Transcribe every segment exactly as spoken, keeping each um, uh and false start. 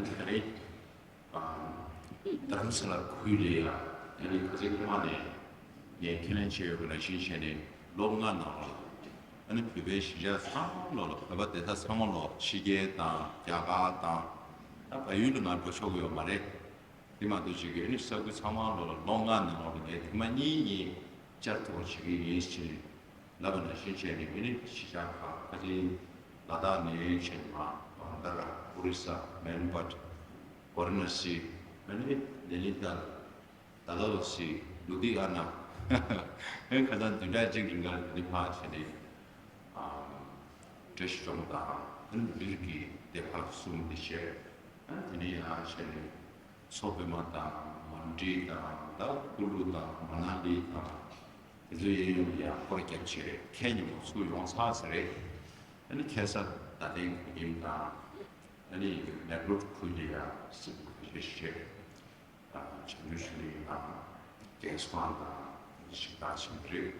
ད་རེས་རྡ་རམ་ས་ལ་ཁུལ་ལ་ཡ་ཨ་ནི་ཁ་སང་ཐོག་མ་ནས་ངས་ཁས་ལེན་བྱས་ཡོད་པ་ནང་བཞིན་བྱས་ནས་ལོ་ལྔ་ནང་ལ་ཨ་ནི་བོད་པའི་གཞིས་ཆགས་ཚང་མ་ལོག་ལ་བོད་པ་དེ་དག་ཚང་མ་ལོག་ཕྱི་རྒྱལ་དང་རྒྱ་གར་དང་ད་བལ་ཡུལ་ལ་ང་འགྲོ་ཆོག་གི་ཡོད་མ་རེད། དེ་མ་གཏོགས་ཅིག་གི་ཨ་ནི་ས་ཁུལ་ཚང་མ་ལོག་ལ་ལོ་ལྔ་ནང་ལོག་ལ་ངས་ཐེངས་མ་གཉིས་གཉིས་བཅར་ཐུབ་པ་བྱེད་ཀྱི་ཡིན་ཞེས་ལབ་པ་ནང་བཞིན་བྱས་ནས་ཨ་ནི་གཞིས་ཆགས་ཁག་ཁ་ཅིག་ལ་དྭགས་ནས་བྱས་ནས་མར་བང་ཏ་ར་ཨོ་རི་ས་མན་པད་ཝ་ར་ཎ་སི་ཨ་ནི་ནེ་ནི་ཏཱལ། ད་ལོ་སི་ལུ་དྷི་ཡ་ན། ཁ་སང་བདུན་ཕྲག་གཅིག་རིང་ལ་འདི་ཕར་བྱས་ནས་བཀྲ་ཤིས་ལྗོངས་དང་མི་རིགས་ཀྱི་སྡེ་ཁག་གསུམ་འདི་བྱས། དེ་ནས་ཡང་བྱས་ནས་མཚོ་པདྨ་དང་མན་ཌི་དང་ད་ཀུ་ལུ་དང་མ་ན་ལི་དང་དེ་ཚོ་གཡས་གཡོན་ལ་ཡང་སྐོར་བརྒྱབ་བྱས་ཁྱེད་ཉིན་མོ་ཚུར་ཡོང་ཚར་ཟེར་རེད། ཨ་ནི་ཁ་སང་ད་ལྟའི་གོ་རིམ་དང་ཨ་ནི་མེག་ལོར་ཁུལ་ལ་ཡང་སྲིད་བྱས་བྱས། བྱང་ཆུབ་ཤིང་ལི་དང་རྒན་སོང་དང་ཞིག་དང་ཞིག་རེད།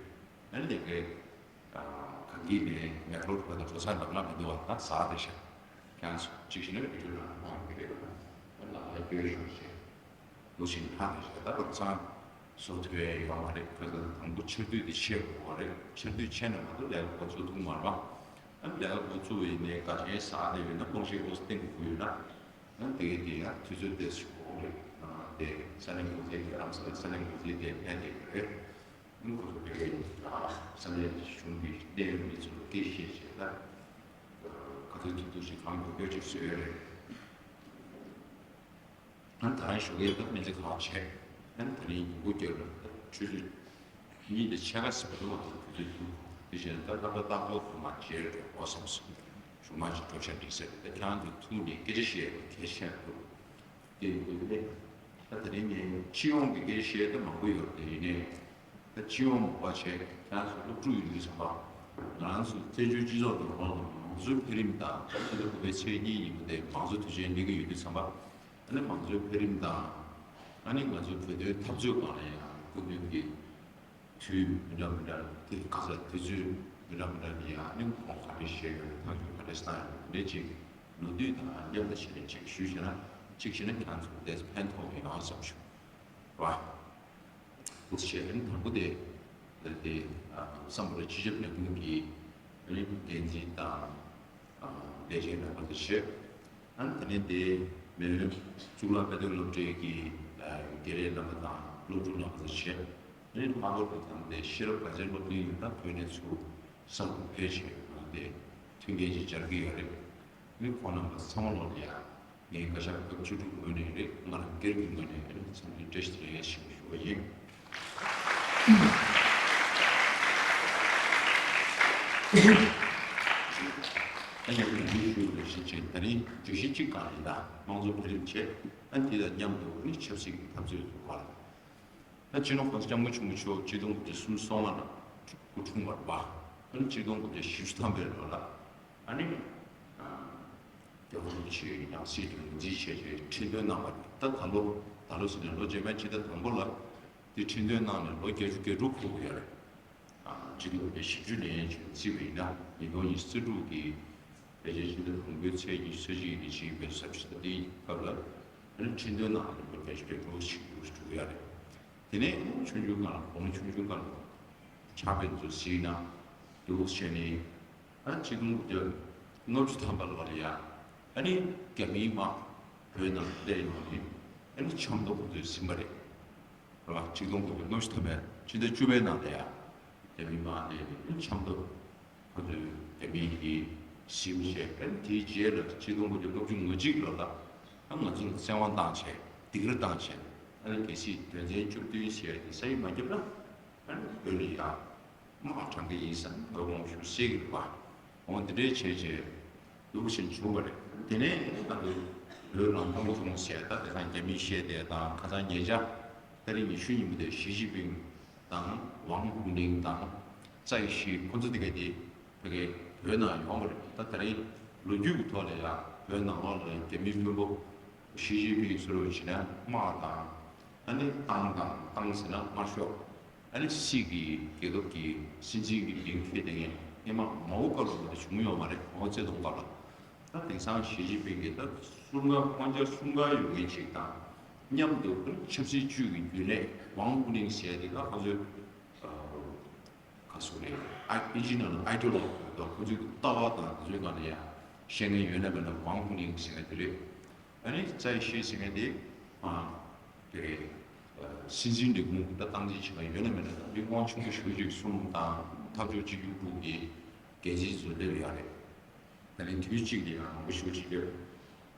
ཨ་ནི་ལས་ཀའི་གང་གི་ནས་ངས་ལོ་བར་དུ་འགྲོ་ས་ལམ་ལ་མི་འདུག་བ་ད་ཟ་དེ་ཤ་ཀྱང་སོ་གཅིག་ཤི་ན་བི་ཌིའོ་ནང་མང་གི་རེད། ཨ་ལ་ལ་སྐྱོན་ཤོར་ཞེས་ལོ་ཞིག་ལྷག་དེ་ཤ་ད་རོགས་ཚང་བཟོ་ཐུབ་ཡ་ཡོད་མ་རེད། ཁ་སང་དང་པོ་ཆེ་བསྟོད་དེ་ཤེས་དགོས་པ་རེད། ཆེ་བསྟོད་བྱས་ན་མ་གཏོགས་ལས་ཀ་འགོ་ཚུགས་ཐུབ་མ་རེད་བ། ཨ་ནི་ལས་ཀ་འགོ་ཚུགས་པ་ཡིན་ནའི་དགའ་ཆེན་ཟ་བསྡད་ཡོད་ན་དཔུང་ཤེད་འོག་སྟེང་དུ་བུད་ཡོད་ན། ཨ་ནི་དེ་གའི་དེ་ཡང་དུས་ཚོད་ཏོག་ཙམ་འགོར་རེད། ཨ་དེ་ས་གནས་འགོ་འཛིན་དེ་རང་ས་ས་གནས་འགོ་འཛིན་དེ་ཕན་བདེ་གི་རེད། ཨ་ནི་ཁོ་ཚོ་དེ་གའི་ས་གནས་གཞུང་གི་གནད་ཡོད་མི་ཚོ་ལ་སྐད་བཤད་བྱས་ན་ག་ཚོད་ཐུབ་ཐུབ་ཞིག་གང་དགོས་སྐྱོ་ཅིག་བཟོས་ཡོད་རེད། ཨ་ནི་ད་རང་ཞོགས་ཀས་ད་སྨན་རྩིས་ཁག་བྱས། ཨ་ནི་ད་རིང་ཉིན་གུང་སྐྱོ་ར་ཆུ་ཚོད་གཉིས་དང་ཕྱེད་ཀ་ཟིན་པ་ལ་དུས་ཚོད་ཐུག་དེ་བཞིན་ད་ལྷག་པ་ཏག་ཏག་ཏུ་མ་བྱས་རེད་འོ་བསམ་སོང་། གཞུང་མ་ཞིག་འགྲོ་ཤ་འགྲིག་ཟེར་ད་ཁྱང་དུ་ཐུག་ནས་སྐད་ཆ་བཤད་པ་གལ་ཆེན་པོ་དེ་འདུག་ནས། ད་ད་རིང་ངས་སྤྱི་ཡོངས་ཀྱི་སྐད་ཆ་བཤད་ད་མང་པོ་ཡོད་དེ་ཡིན་ནའི། ད་སྤྱི་ཡོངས་མ་བྱས་ཁྱང་སུ་སློབ་ཕྲུག་ཡིན་དུས་ཙམ་པ། ང་རང་ཚོ་བཙན་བྱོལ་སྤྱི་ཚོགས་ནང་ལོགས་ལ་མང་གཙོའི་འཕེལ་རིམ་དང་ཆབ་སྲིད་ལ་གོ་བའི་ཚེས་གཉིས་ཉིན་མོ་དེ་མང་གཙོ་དུས་ཆེན་སླེབས་ཀྱི་ཡོད་དུས་ཙམ་པ། ཨ་ནི་མང་གཙོའི་འཕེལ་རིམ་དང་། ཨ་ནི་ང་ཚོའི་བོད་དོན་འཐབ་རྩོད་སྒང་ལ་ཡང་སྐུ་མདུན་གྱི་དུས་མི་འདྲ་མི་འདྲ་དེ་ག་ས་དུས་ཚོད་མི་འདྲ་མི་འདྲ་ནས་ཡང་ཨ་ནི་ཁོང་ག་འདྲ་བཤད་ཡོད་ཐག་གཅོད་ག་འདྲ་བཏང་ཡོད་འདྲ་ཅིག་ལོ་དུས་དང་མཉམ་དུ་བྱས་ནས་ཅིག་ཞུས་བྱས་ན་ཅིག་བྱས་ན་ཁྱེད་རང་ཚོ་དེ་ཕན་ཐོགས་ཡོང་བསམ་བྱུང་། ར། འདུག་བྱས་ཨ་ནི་དང་པོ་དེ་ལ་དེ་བསམ་བློ་སྤྱི་ཁྱབ་ལས་ཁུངས་ཀྱི་ཨ་ནི་འགན་འཛིན་དང་ལས་བྱེད་རྣམ་པ་དང་བཅས། ཨ་ནི་དེ་ནས་དེ་མེས་དབོན་གཙུག་ལག་དཔེ་སྟོན་སློབ་གྲྭའི་གི་ཨ་དགེ་ལས་རྣམ་པ་དང་སློབ་ཕྲུག་རྣམ་པ་དང་བཅས། ཨ་ནི་ལྷག་པར་དུ་དང་དེ་ཤེས་རབ་དགའ་ཚལ་སློབ་གླིང་ཡིན་ན་བོད་ནས་ཚུར་གསར་དུ་ཕེབས་བྱས་ཨ་ནི་དེ་མཐུན་རྐྱེན་ཅིག་སྦྱར་གྱི་ཡོད་རེད། ཨ་ནི་ཁོང་རྣམ་པ་ཚང་མ་ལོག་ལ་ཡ། ངའི་བཀའ་ཤག་སྐབས་བཅུ་དྲུག་ངོས་ནས་རེད། ང་རང་སྒེར་གྱི་ངོས་ནས་ཨ་ནི་འཚམས་འདྲི་བཀྲ་ཤིས་བདེ་ལེགས་ཞུ་ཞུ་བ་ཡིན། ཨ་ནི་ངས་འདི་ཞུ་བ་ཞིག་བྱས་ད་རིང་བརྗོད་གཞི་གཅིག་གང་ཡིན་ད་དམངས་གཙོ་འཕེལ་རིམ་བྱས་ཨ་ནི་དེ་དང་མཉམ་དུ་ཨ་ནི་ཆབ་སྲིད་ཀྱི་འཐབ་རྩོད་ཚོ་བར། ད་སྤྱི་ནོར་༸གོང་ས་༸སྐྱབས་མགོན་ཆེན་པོ་མཆོག་ཆིག་སྟོང་དགུ་བརྒྱ་སུམ་ཅུ་སོ་ལྔ་ལ་སྐུ་འཁྲུངས་པ་རེད་པ། ཨ་ནི་ཆིག་སྟོང་དགུ་བརྒྱ་བཞི་བཅུ་ཐམ་པའི་ལོ་ལ་ཨ་ནི་རྒྱལ་བ་རིན་པོ་ཆེའི་ཡང་སྲིད་དུ་ངོས་འཛིན་བྱས་རྗེས་ཁྲི་འདོན་གནང་བ་རེད། ད་ད་ལོ་ད་ལོ་ཟེར་ནས་ལོ་རྗེས་མའི་ཕྱི་ཟླ་དང་པོ་ལ་དེ་ཁྲི་འདོན་གནང་ནས་ལོ་བརྒྱད་ཅུ་གྱ་དྲུག་འཁོར་གྱི་ཡོད་རེད། ཨ་ཆིག་སྟོང་དགུ་བརྒྱ་བཞི་བཅུ་ནས་བརྩིས་པ་ཡིན་ན་ཉིས་སྟོང་ཉི་ཤུ་རྩ་དྲུག་གི་ཕལ་ཆེར་ཕྱི་ཟླ་དང་པོའི་ཚེས་ཉི་ཤུ་རྩ་གཅིག་ནས་བྱས་པའི་ཟབ་ཞི་ཟླ་འདིའི་སྐབས་ལ་ཨ་ནི་ཁྲི་འདོན་གནང་ནས་ལོ་བརྒྱད་ཅུ་གྱ་དྲུག་ཞིག་འགྲོ་གི་ཡོད་རེད། དེ་ནས་ཆུང་ཆུང་སྒང་ལ་གོང་ཆུང་ཆུང་སྒང་ལ་ཕྱག་དཔེ་ཚོ་གཟིགས་ན་འདུག་བྱས་ནས་ཨ་ཆིག་སྟོང་དགུ་བརྒྱ་ལྔ་བཅུ་ཐམ་པ་ལོ་ལ་ཡ་ཨ་ནི་རྒྱ་མིའི་དམག་བོད་ནང་སླེབས་ཡོང་ནས་ཨ་ནི་ཆབ་མདོ་ཁོ་ཚོས་ཟིན་པ་རེད། རེད་བ། ཆིག་སྟོང་དགུ་བརྒྱ་ལྔ་བཅུ་ཐམ་པའི་ཕྱི་ཟླ་བཅུ་པའི་ནང་ལ་ཡ་རྒྱ་མིའི་དམག་སླེབས་ནས་ཨ་ནི་ཆབ་མདོ་ཁོ་ཚོས་རྒྱ་མིའི་གིས་ཟིན་བྱས་ཨ་ནི་དེའི་རྗེས་ལ་ཆིག་སྟོང་དགུ་བརྒྱ་ལྔ་བཅུ་ང་གཅིག་ལོ་ལ་ཨ་ང་ཚོ་ལ་བཙན་དབང་བཏང་བྱས་སྡིགས་ར་བཏང་བྱས་ཨ་ནི་གལ་སྲིད་དོན་ཚན་བཅུ་བདུན་ཞེས་དེ་ས་ཡིག་མ་བརྒྱབ་ན་ཨ་ནི་བོད་ལ་ཡ་དམག་དྲངས་ཀྱི་ཡིན་ཟེར་ནས་བོད་དབང་ཞུ་སྲིད་ཀྱི་རེད་པ། འོ་འདི་འདྲའི་བྱས་རྗེས་སྡུག་ཅན་བྱུང་བ་རེད། དེ་ནས་ད་ལྟ་བོད་རང་སྐྱོང་ལྗོངས་ཟེར་ད་དེ་སང་རྒྱ་མིས་བཤད་དེ་དང་ཁ་སང་ཉེ་ཆར་ཏ་རིག་ཉི་ཤུ་ཉིན་མོ་དེ་ཞི་ཅིན་ཕིང་དང་ཝང་ཧུའུ་ནིང་དང་ཙའི་ཞི་ཁོ་ཚོ་དེ་ག་དེ་ཕ་གི་བོད་ནང་ཡོང་བ་རེད། ད་ད་རིང་ལོ་རྒྱུས་ཀྱི་ཐོག་ལ་ཡང་བོད་ནང་ལོགས་ལ་རྒྱ་མི་དཔོན་པོ་ཞི་ཅིན་ཕིང་ཟེར་བ་བྱས་ན་དམག་དང་། ཨ་ནི་ཏང་དང་ཏང་ཟེར་ན་དམར་ཤོག་ཨ་ནི་སྲིད་ཀྱི་རྒྱལ་ཁབ་ཀྱི་སྲིད་འཛིན་གྱི་མིང་འཁྱེར་དེ་ངས་སྔོན་མ་མའོ་སྐབས་ལ་མ་གཏོགས་བྱུང་ཡོད་མ་རེད། མའོ་ཙེ་ཏུང་སྐབས་ལ། ད་དེང་སང་ཞི་ཅིན་ཕིང་གིས་ད་གསུམ་ཀ་དབང་ཆ་གསུམ་ཀ་ཡོད་མཁན་ཅིག་དང་མཉམ་དུ་ཆབ་སྲིད་ཅུས་ཀྱི་རྒྱུན་ལས་ཝང་ཧུ་ལིང་ཟེར་དེ་ད་ཁོ་ཚོས་ག་སོ་རེད། ཨ་ཨི་ཇི་ནང་ལ་ཨའི་ཏི་ལོ་ད་ཁོ་ཚོའི་ལྟ་བ་དང་དེ་ཚོའི་སྒང་ལ་ཡང་བཤད་མཁན་ཡོད་ན་མེད་ན་ཝང་ཧུ་ལིང་ཟེར་མཁན་དེ་རེད། ཨ་ནི་ཙའི་ཤི་ཟེར་མཁན་དེ་ཨ་དེ་རེད། སྲིད་འཛིན་ལས་ཁུངས་ད་སྟངས་འཛིན་བྱེད་མཁན་ཡོད་ན་མེད་ན་ད་མི་དབང་ཆུང་ཆུང་ཞེ་པོ་ཅིག་གསུམ་དང་འཐབ་ཕྱོགས་གཅིག་གྱུར་དྲུག་གི་འགན་འཛིན་ཚོ་སླེབས་ཡོད་རེད། ད་ནི་དུས་གཅིག་ལ་ཡང་མང་པོ་ཞེ་པོ་ཅིག་སླེབས།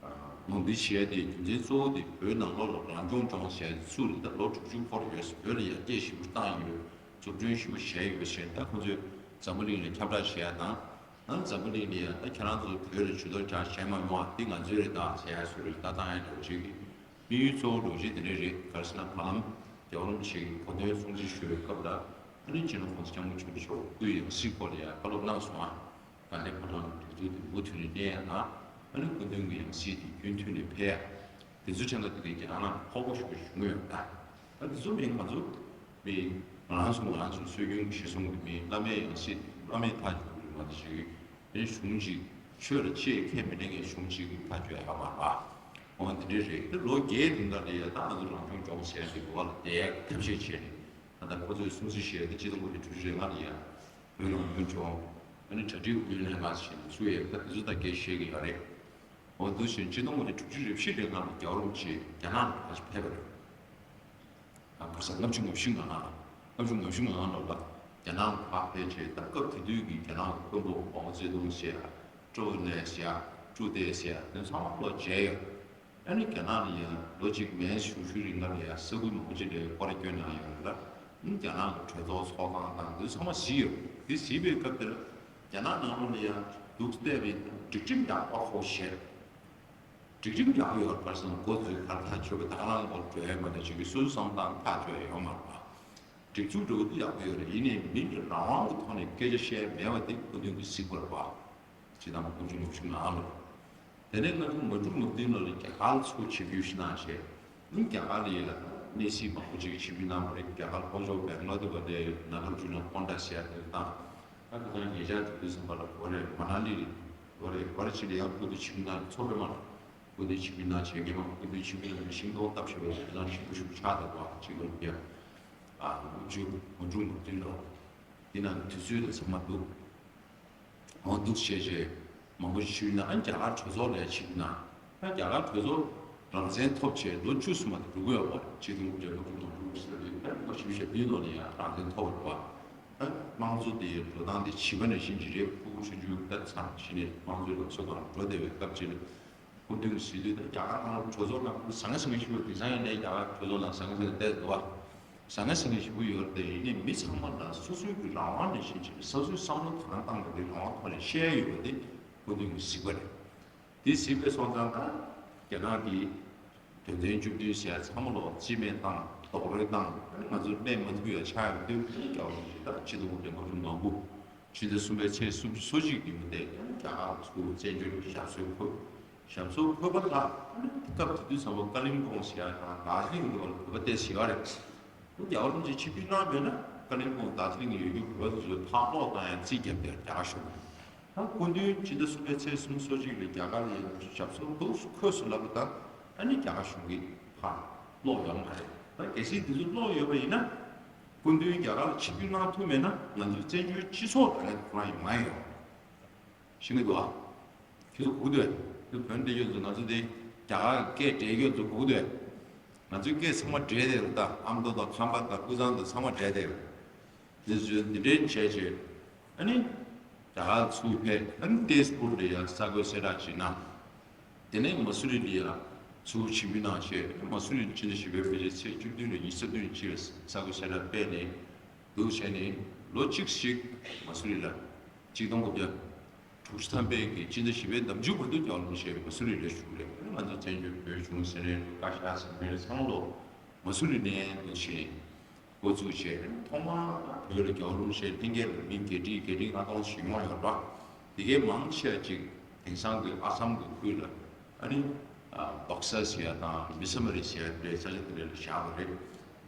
ལུང་འདྲེན་བྱས་ཏེ་རྒྱུ་མཚན་གཙོ་བོ་དེ་བོད་ནང་ལོགས་ལ་རང་སྐྱོང་ལྗོངས་ཟེར་ཚུར་ད་ལོ་དྲུག་ཅུ་འཁོར་ཡོད། བོད་ལ་ཡར་རྒྱས་ཞེ་པོ་བཏང་ཡོད། འཛུགས་སྐྲུན་ཞེ་པོ་བྱས་ཡོད་ཟེར། ད་ཁོ་ཚོས་འཛམ་བུ་གླིང་ལ་ཁྱབ་བསྒྲགས་བྱས་ཡ་དང་། ཨ་འཛམ་བུ་གླིང་ལ་ཡ་ད་ཁྱེད་རང་ཚོ་བོད་ལ་ཇུས་གཏོགས་རྒྱག་བྱས་མ་མྱོང་བ་འདི་ང་ཚོའི་རེད་ད་ཟེར་ཡ་བཟོ་འདྲ་ལྟ་སྟངས་ཡ་འདྲ་བོ་ཅིག་གི་དམིགས་ཡུལ་གཙོ་བོ་འདྲ་བོ་ཅིག་དེ་འདྲ་རེད། ག་རེ་ཟེར་ན་བར་ལམ་རྒྱལ་བ་རིན་པོ་ཆེ་གི་གོ་སྟོན་སྲུང་བརྩི་ཞུ་བའི་སྐབས་ལ་ཨ་ནི་སྤྱི་ནོར་༸གོང་ས་༸སྐྱབས་མགོན་ཆེན་པོ་མཆོག་སྐུའི་ཡང་སྲིད་སྐོར་ལ་ཡ་བཀའ་སློབ་གནང་སོང་ཨ། དགའ་ལྡན་ཕོ་བྲང་དུས་ཚོད་དུ་མུ་མཐུད་ནས་གནས་ཡ་དང་། ཨ་ནི་སྐུ་མདུན་གྱི་ཡང་སྲིད་དེ་རྒྱུན་མཐུད་ནས་འཕེལ་ཡ། དེ་ཚོ་ཆ་ལ་དེ་གའི་རྒྱ་ནག་ནང་ཕོག་པ་ཞུ་ཞུ་གི་ཡོད་ད། ཨ་དེ་ཚོ་མིན་ང་ཚོ་མི་ང་རང་ཚོ་ང་རང་ཚོ་སྲོལ་རྒྱུན་གྱི་གཞི་བཟུང་གི་མི་བླ་མའི་ཡང་སྲིད་བླ་མའི་ཐག་གཅོད་རིགས་མ་དེ་ཞིག་གི་གཞུང་ཅིག་ཆོས་ལ་ཆེས་ཁས་མི་ལེན་མཁན་གཞུང་ཅིག་གི་ཐག་གཅོད་ཡག་མ་རེད་པ། འོ་དེ་འདྲ་རེད། དེ་ལོ་བརྒྱད་རིང་ག་ལ་ཡ་ད་ང་ཚོ་རང་སྐྱོང་ལྗོངས་ཟེར་དེ་གོ་བ་ལ་བསྡད་ཡག་ཐབས་ཤེས་བྱས་ནས་ད་ལྟ་ཁོ་ཚོས་སྲུང་བརྩི་བྱས་ཏེ་སྤྱི་ཟླ་དགུ་པའི་དྲུག་ཅུ་རེ་ལྔ་ལ་ཡ། བོད་ནང་ཡོད་ཆོག་ཨ་ནི་གྲ་སྒྲིག་ཨུ་ཡོན་ལྷན་ཁང་ཞིག་ཚུགས་ཡས་ད་དེ་ཚོ་ད་གས་བཤད་ཀྱི་ཡོད་རེད། འོ་འདུག་བཞིན་སྤྱི་ལོ་ཉིས་སྟོང་དྲུག་ཅུ་རེ་བཞི་རེ་ལྔ་ལ་རྒྱལ་བ་རིན་པོ་ཆེ་རྒྱ་ནག་ལ་ཕེབས་པ་རེད། ཨ་བར་ས་ལྔ་བཅུ་ང་བཞི་ང་ལྔ་ལ་ལྔ་བཅུ་ང་བཞི་ང་ལྔ་ལོ་ལ་རྒྱ་ནག་ལ་ཕེབས་བྱས་ད་སྐབས་དེ་དུས་ཀྱི་རྒྱ་ནག་གི་དཔོན་པོ་མའོ་ཙེ་ཏུང་ཟེར་ཡ། ཀྲོའུ་ཨེན་ལའེ་ཟེར་ཡ། ཀྲུའུ་ཏེ་ཟེར་ཡ་དེ་ཚང་མ་ལོ་མཇལ་ཡོད། ཨ་ནི་རྒྱ་ནག་ལ་ཡང་ལོ་གཅིག་མན་ཞུ་ཞུ་རིང་ལ་ཡང་ས་ཁུལ་མང་པོ་ཅིག་ལ་སྐོར་སྐྱོད་གནང་ཡོད་ལ། ཨ་ནི་རྒྱ་ནག་གི་གྲོས་ཚོགས་ཚོགས་ཁང་དང་འདི་ཚང་མ་གཟིགས་ཡོད། འདི་གཟིགས་པའི་སྐབས་དེར་རྒྱ་ནག་ནང་ལོགས་ལ་ཡང་འདུག་བལྟས་པའི་སྒྲིག་ཁྲིམས་ཡག་པོ་ཧོ་བཤད། སྒྲིག་ཁྲིམས་ཡག་པོ་ཡོད་པར་སོང་འགོ་འཛུགས་གར་ཐག་ཆོད་པའི་ད་ག་རང་འགོར་འགྲོ་ཡ་མ་གཏོགས་ཅིག་གི་སོ་སོ་བསམ་སྟངས་ཐག་ཆོད་ཡ་ཡོད་མ་རེད་པ། སྒྲིག་འཛུགས་འགྲོ་གི་འདུག་ཡག་པོ་ཡོད་རེད། ཡིན་ནའི་མི་གི་རང་དབང་གི་ཐོག་ནས་སྐད་ཆ་བཤད་མེད་པ་དེ་སྐུ་མདུན་གྱི་གཟིགས་པ་རེད་པ། ཇི་ལྟར་སྐུ་མདུན་ལུགས་ཤིག་ནང་ལ། དེ་ནས་ང་ཚོ་མ་འགྲོ་མ་བསྟུན་ལ་རྒྱ་གར་ལ་ཚུར་ཆིབས་བསྒྱུར་ཞིག་གནང་བྱས། ཨིན་རྒྱ་གར་ལ་ཡ་གནས་སྲིད་མང་པོ་ཅིག་ཆིབས་བསྒྱུར་གནང་བ་རེད། རྒྱ་གར་ལྷོ་ཕྱོགས་བེང་ལ་དུ་བ་དེ་ནཱ་གར་ཇུ་ན་ཀོན་ཌ་ཟེར་ཡ་དེ་དང་། ཨ་ཁ་སང་ཉེ་ཆར་དུས་དུས་ཙམ་པ་ལ་གོ་རེ་མ་ན་ལི་གོ་རེ་གོ་རེ་ཅི་ལ་ཡང་སྐུ་མདུན་ཆིབས་བསྒྱུར་གནང་ཚོགས་པའི་མ་སྐུ་མདུན་ཆིབས་བསྒྱུར་གནང་བྱས་ངེས་པ་སྐུ་མདུན་ཆིབས་བསྒྱུར་གནང་ཤིང་སྡོང་བཏབ་བྱས་པ་དེ་དང་ཞིབ་པོ་ཞིབ་ཆགས་དང་བ་ཅིག་ལ་ཡ། ཨ་ལོ་རྒྱུས་མ་འགྲོ་མ་བསྟུན་ལ། འདི་ནང་དུས་ཚོད་ལ་ཚང་མ་འདུག་འོ་འདུག་བྱས་བྱས་མང་པོ་ཞིག་ཞུས་ན་ཨ་རྒྱ་གར་གྲོས་ཚོགས་ལ་ཡ་ཕྱིན་ན་ཨ་རྒྱ་གར་གྲོས་ཚོགས་རང་བཙན་ཐོབ་བྱས་ལོ་བཅུ་གསུམ་པ་དེ་འགྲོ་གི་ཡོད་པ་ཆིག་སྟོང་དགུ་བརྒྱ་ལོ་དྲུག་དང་དྲུག་ཟེར་བའི་ལོ་བཞི་བཅུ་ཞེ་བདུན་ལོ་ལ་ཡ་རང་བཙན་ཐོབ་པ་རེད་པ། ཨ་དམངས་གཙོ་དེ་འགྲོ་སྟངས་དེ་བྱིས་པ་ནང་བཞིན་གྱི་རེད། ཕྲུ་གུ་ཆུང་ཆུང་ད་ཚང་གཞི་ནས་དམངས་གཙོའི་ལམ་སྲོལ་དང་འགྲོ་བསྡད་པའི་སྐབས་ཅིག་ལ། སྐུ་མདུན་གྱི་ཟིན་དུས་ད་རྒྱ་གར་ནང་གྲོས་ཚོགས་ནང་ཁུལ་ཟང་ངེ་ཟིང་ངེ་ཞིག་པོ་དེང་སང་ཡིན་ནའི་རྒྱ་གར་གྲོས་ཚོགས་ནང་ཟང་ངེ་ཟིང་ངེ་བསྡད་འདུག་བ། ཟང་ངེ་ཟིང་ངེ་ཞིག་པོ་ཡོད་རེད་དེ། ཡིན་ནའི་མི་ཚང་མ་ལ་སོ་སོའི་གི་རང་དབང་ནས་བཞིན་ཕྱིན་ནས་སོ་སོའི་བསམ་བློ་དང་བཏང་བ་དེ་རང་དབང་ཐོག་ནས་བཤད་ཡོད་པ་དེ་སྐུ་མདུན་གྱི་གཟིགས་པ་རེད། དེ་གཟིགས་པའི་སོང་ཙང་ད་རྒྱ་ནག་གི་དོན་ཚན་བཅུ་བདུན་ཟེར་ཡ་ཚང་མ་ལོག་རྩིས་མེད་བཏང་རྡོག་རོལ་བཏང་ང་ཚོ་གནས་མ་ཐུབ་ཡ་ཆགས་ཡོད་དུས་རྒྱ་བ་རིན་པོ་ཆེ་ད་ཕྱི་ལོ་ཆིག་སྟོང་དགུ་བརྒྱ་ལྔ་བཅུ་ང་དགུ། ཕྱི་ཟླ་གསུམ་པའི་ཚེས་སུམ་ཅུ་སོ་གཅིག་ཉིན་མོ་དེ་རྒྱ་གར་ཚུར་བཙན་བྱོལ་ཞབས་སོར་འཁོད། ཞབས་སོར་འཁོད་པ་ལ་སྐབས་དེ་དུས་ཙམ་པ་ཀ་ལིང་པོང་ཟེར་ཡ་དང་དར་ཇི་ལིང་གི་བར་ལ་བོད་པ་བསྡད་ཟེར་བ་རེད། རྒྱལ་བ་རིན་པོ་ཆེ་ཆིབས་བསྒྱུར་གནང་མེད་ན་ཀ་ལིང་པོང་དར་ཇི་ལིང་གི་ཡོད་རྒྱུ་བོད་པ་ཚོས་ཕར་སློག་བཏང་ཡ་རྩིས་བརྒྱབ་སྟེ་རྒྱ་གར་གཞུང་གིས། ད་སྐུ་མདུན་ཕྱི་ཟླ་གསུམ་པའི་ཚེས་སུམ་ཅུ་སོ་གཅིག་ལ་རྒྱ་གར་ལ་ཡོད་ཞབས་སོར་འདུག་འཁོད་སོང་ལབ་པ་དང་ཨ་ནི་རྒྱ་གར་གཞུང་གིས་ཕར་སློག་ཡོད་མ་རེད། ད་གལ་སྲིད་འདི་ཚོ་སློག་ཡོད་པ་ཡིན་ན། སྐུ་མདུན་རྒྱ་གར་ལ་ཆིབས་བསྒྱུར་གནང་ཐུབ་མེད་ན་ང་ཚོའི་བཙན་བྱོལ་སྤྱི་ཚོགས་ལ་ལན་ཁོ་རང་ཡོད་མ་ཡོད། ཤེས་ཀྱི་འདུག་ཨ། ཁྱེད་ཚོ་གོ་གི་འདུག་ཨེ། ཁྱེད་ཚོ་བོད་འདི་ཡོད་ཚོ་ང་ཚོ་འདི་རྒྱ་གར་སྐད་འདྲེས་ཡོད་ཚོ་གོ་གི་འདུག་ཨེ། ང་ཚོའི་སྐད་ཚང་མ་འདྲེས་བསྡད་ཡོད་ད། ཨ་མདོ་དང་ཁམས་པ་དང་དབུས་གཙང་དང་ཚང་མ་འདྲེས་བསྡད་ཡོད། འདི་ཚོས་འདི་འདྲའི་བྱས་བྱས། ཨ་ནི། རྒྱ་གར་ཚུར་ཕེབས། ཨ་ནི་ཏེས་པུར་ལ་ཡང་ས་ཁུལ་གསལ་བསྒྲགས་བྱས་ན། དེ་ནས་མ་སུ་རི་ལ་ཡང་ཚུར་ཆིབས་བསྒྱུར་གནང་བྱས། མ་སུ་རི་ལ་ཕྱི་ཟླ་བཞི་པའི་ཕལ་ཆེར་ཚེས་བཅུ་བདུན་ལ་ཉི་ཤུ་རྩ་བདུན་ཕྱི་ལ་ས་ཁུལ་གསལ་བསྒྲགས་སྤེལ་ནས་འདུག་བྱས་ནས་ལོ་གཅིག་ཞིག་མ་སུ་རི་ལ་ཆིག་སྟོང་དགུ་བརྒྱ་དྲུག་ཅུ་ཐམ་པའི་གི་ཕྱི་ཟླ་བཞི་པའི་ཟླ་མཇུག་བར་དུ་རྒྱལ་བ་རིན་པོ་ཆེ་མ་སུ་རི་ལ་བཞུགས་རེད། ང་ཚོ་བཙན་བྱོལ་བོད་གཞུང་ཟེར་ནས་བཀའ་ཤག་ཟེར་ནས་ཚང་ལོ་མ་སུ་རི་ནས་འདུག་བྱས། འགོ་བཙུགས་བྱས་ཐོག་མར་བོད་ལ་རྒྱལ་བ་རིན་པོ་ཆེ་ལྷན་རྒྱས་ལ་མི་བརྒྱད་ཁྲི་བརྒྱད་ཁྲི་ལྔ་སྟོང་ཞིག་ཡོང་བ་ཡོད་པ། དེ་གའི་མང་ཆེ་བ་ཅིག་དེང་སང་གི་ཨ་སམ་གྱི་ཁུལ་ལ་ཨ་ནི་བག་ས་ཟེར་ཡ་དང་མི་ས་མ་རི་ཟེར་ཡ་དེ་འདྲའི་ས་ཆ་དེ་འདྲ་ལ་བཞག་པ་རེད།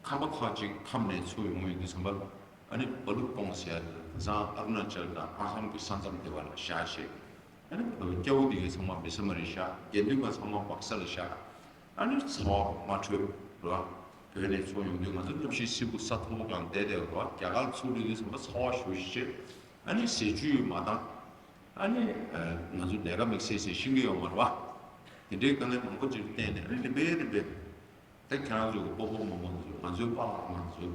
ཁམས་པ་ཁག་ཅིག་ཁམས་ནས་ཚུར་ཡོང་ཡོད་དུས་ཙམ་པ་ཨ་ནི་བ་ལུ་ཀོང་ཟེར་ཡ་དེ་དེང་སང་ཨ་རུ་ན་ཅལ་དང་ཨ་སམ་གྱི་ས་མཚམས་དེ་བ་ལ་བཞག་བྱས། ཨ་ནི་བོད་སྐྱ་བོ་དེ་གའི་ཚང་མ་མི་ས་མ་རེད་ཤག་དགེ་འདུན་པ་ཚང་མ་བག་ས་ལ་ཤག་ཨ་ནི་ཚ་བ་མ་འཕྲོད་ར། བོད་ནས་ཚུར་ཡོང་དུས་ང་ཚོ་གནམ་གཤིས་བསིལ་པོ་ས་མཐོ་པོ་སྒང་བསྡད་བསྡད་ར། རྒྱ་གར་ཚུར་སླེབས་དུས་ཚང་མ་ཚ་བ་ཞེ་པོ་ཅིག་ཨ་ནི་ཟས་བཅུད་མ་འདང་། ཨ་ནི་ང་ཚོ་ལས་ཀ་དམིགས་བསལ་ཟེར་ཤེས་ཀྱི་ཡོད་མ་རེད་བ། དེ་འདྲའི་དཀའ་ངལ་མང་པོ་ཅིག་བསྟན་ནས་ཨ་ནི་རིམ་པས་རིམ་པས། ད་ཁྱེད་རང་ཚོའི་སྤོ་བོ་མོ་མོ་ཚོ། ང་ཚོའི་པཱ་ལགས་ང་ཚོ།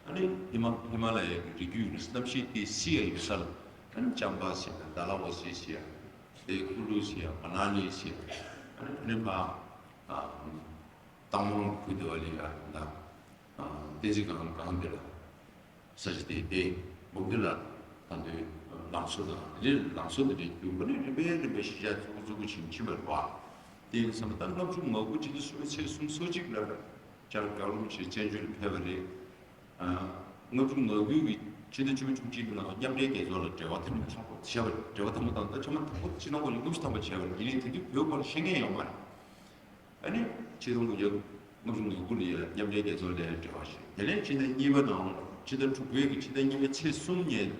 ཨ་ནི་ཧི་མ་ཧི་མ་ལ་ཡའི་རི་རྒྱུད་ནས་གནམ་གཤིས་དེ་བསིལ་ཡ་ཡོད་ས་ལ། ཨ་ནི་ཅམ་པ་ཟེར་ཡ། ཌལ་ཧོ་སི་ཟེར་ཡ། དེ་ཀུ་ལུ་ཟེར་ཡ། མ་ན་ལི་ཟེར་ཡ། ཨ་ནི་ཨ་ནི་མ་ཏང་མང་ཁུལ་དེ་བ་ལི་ཡ་ད་བསྟན་འཛིན་སྒང་སྒང་དེ་ལ། ས་ཆ་དེ་དེ་འབུམ་སྡེ་ལ་ད་དུང་ལང་ཚོ་དང་དེ་འདྲའི་ལང་ཚོ་དེ་འདྲའི་རྒྱུན་པ་ནས་རིམ་པས་རིམ་པས་གཞིས་ཆགས་བཙུགས་བཙུགས་ཕྱིན་ཕྱིན་པ་རེད་བ། དེ་ཡིན་ཙང་ད་ལྔ་བཅུ་ང་དགུ་སྤྱི་ཟླ་གསུམ་པའི་ཚེས་གསུམ་སོ་གཅིག་ལ་ལྕགས་རྒྱལ་བ་རིན་པོ་ཆེ་བཙན་བྱོལ་ལ་ཕེབས་པ་རེད། ལྔ་བཅུ་ང་དགུ་གི་སྤྱི་ཟླ་བཅུ་པའི་ཚེས་གཅིག་ནང་མཉམ་འབྲེལ་རྒྱལ་ཚོགས་ལ་འབྲེལ་བ་དམ་པོ་བྱས་པ། འབྲེལ་བ་དམ་པོ་དང་ད་ཆ་མ་དམ་པོ་ཕྱི་ནང་གོ་ལ་ལྔ་བཅུ་ཐམ་པ་བྱས་པ་རེད། ཡིན་ནའི་དེ་དུས་བོད་སྐོར་ཤེས་མཁན་ཡོད་མ་རེད། ཨ་ནི་ཆིག་སྟོང་དགུ་བརྒྱ་ལྔ་བཅུ་ང་དགུ་ལ་ཡ་མཉམ་འབྲེལ་རྒྱལ་ཚོགས་ལ་ཡ་འབྲེལ་བ་བྱས། དེ་ནས་ཕྱི་ཟླ་གཉིས་པ་ནང་ལོགས་ཕྱི་ཟླ་དྲུག་པའི་གི་ཕྱི་ཟླ་གཉིས་པའི་ཚེས་གསུམ་ཉིན།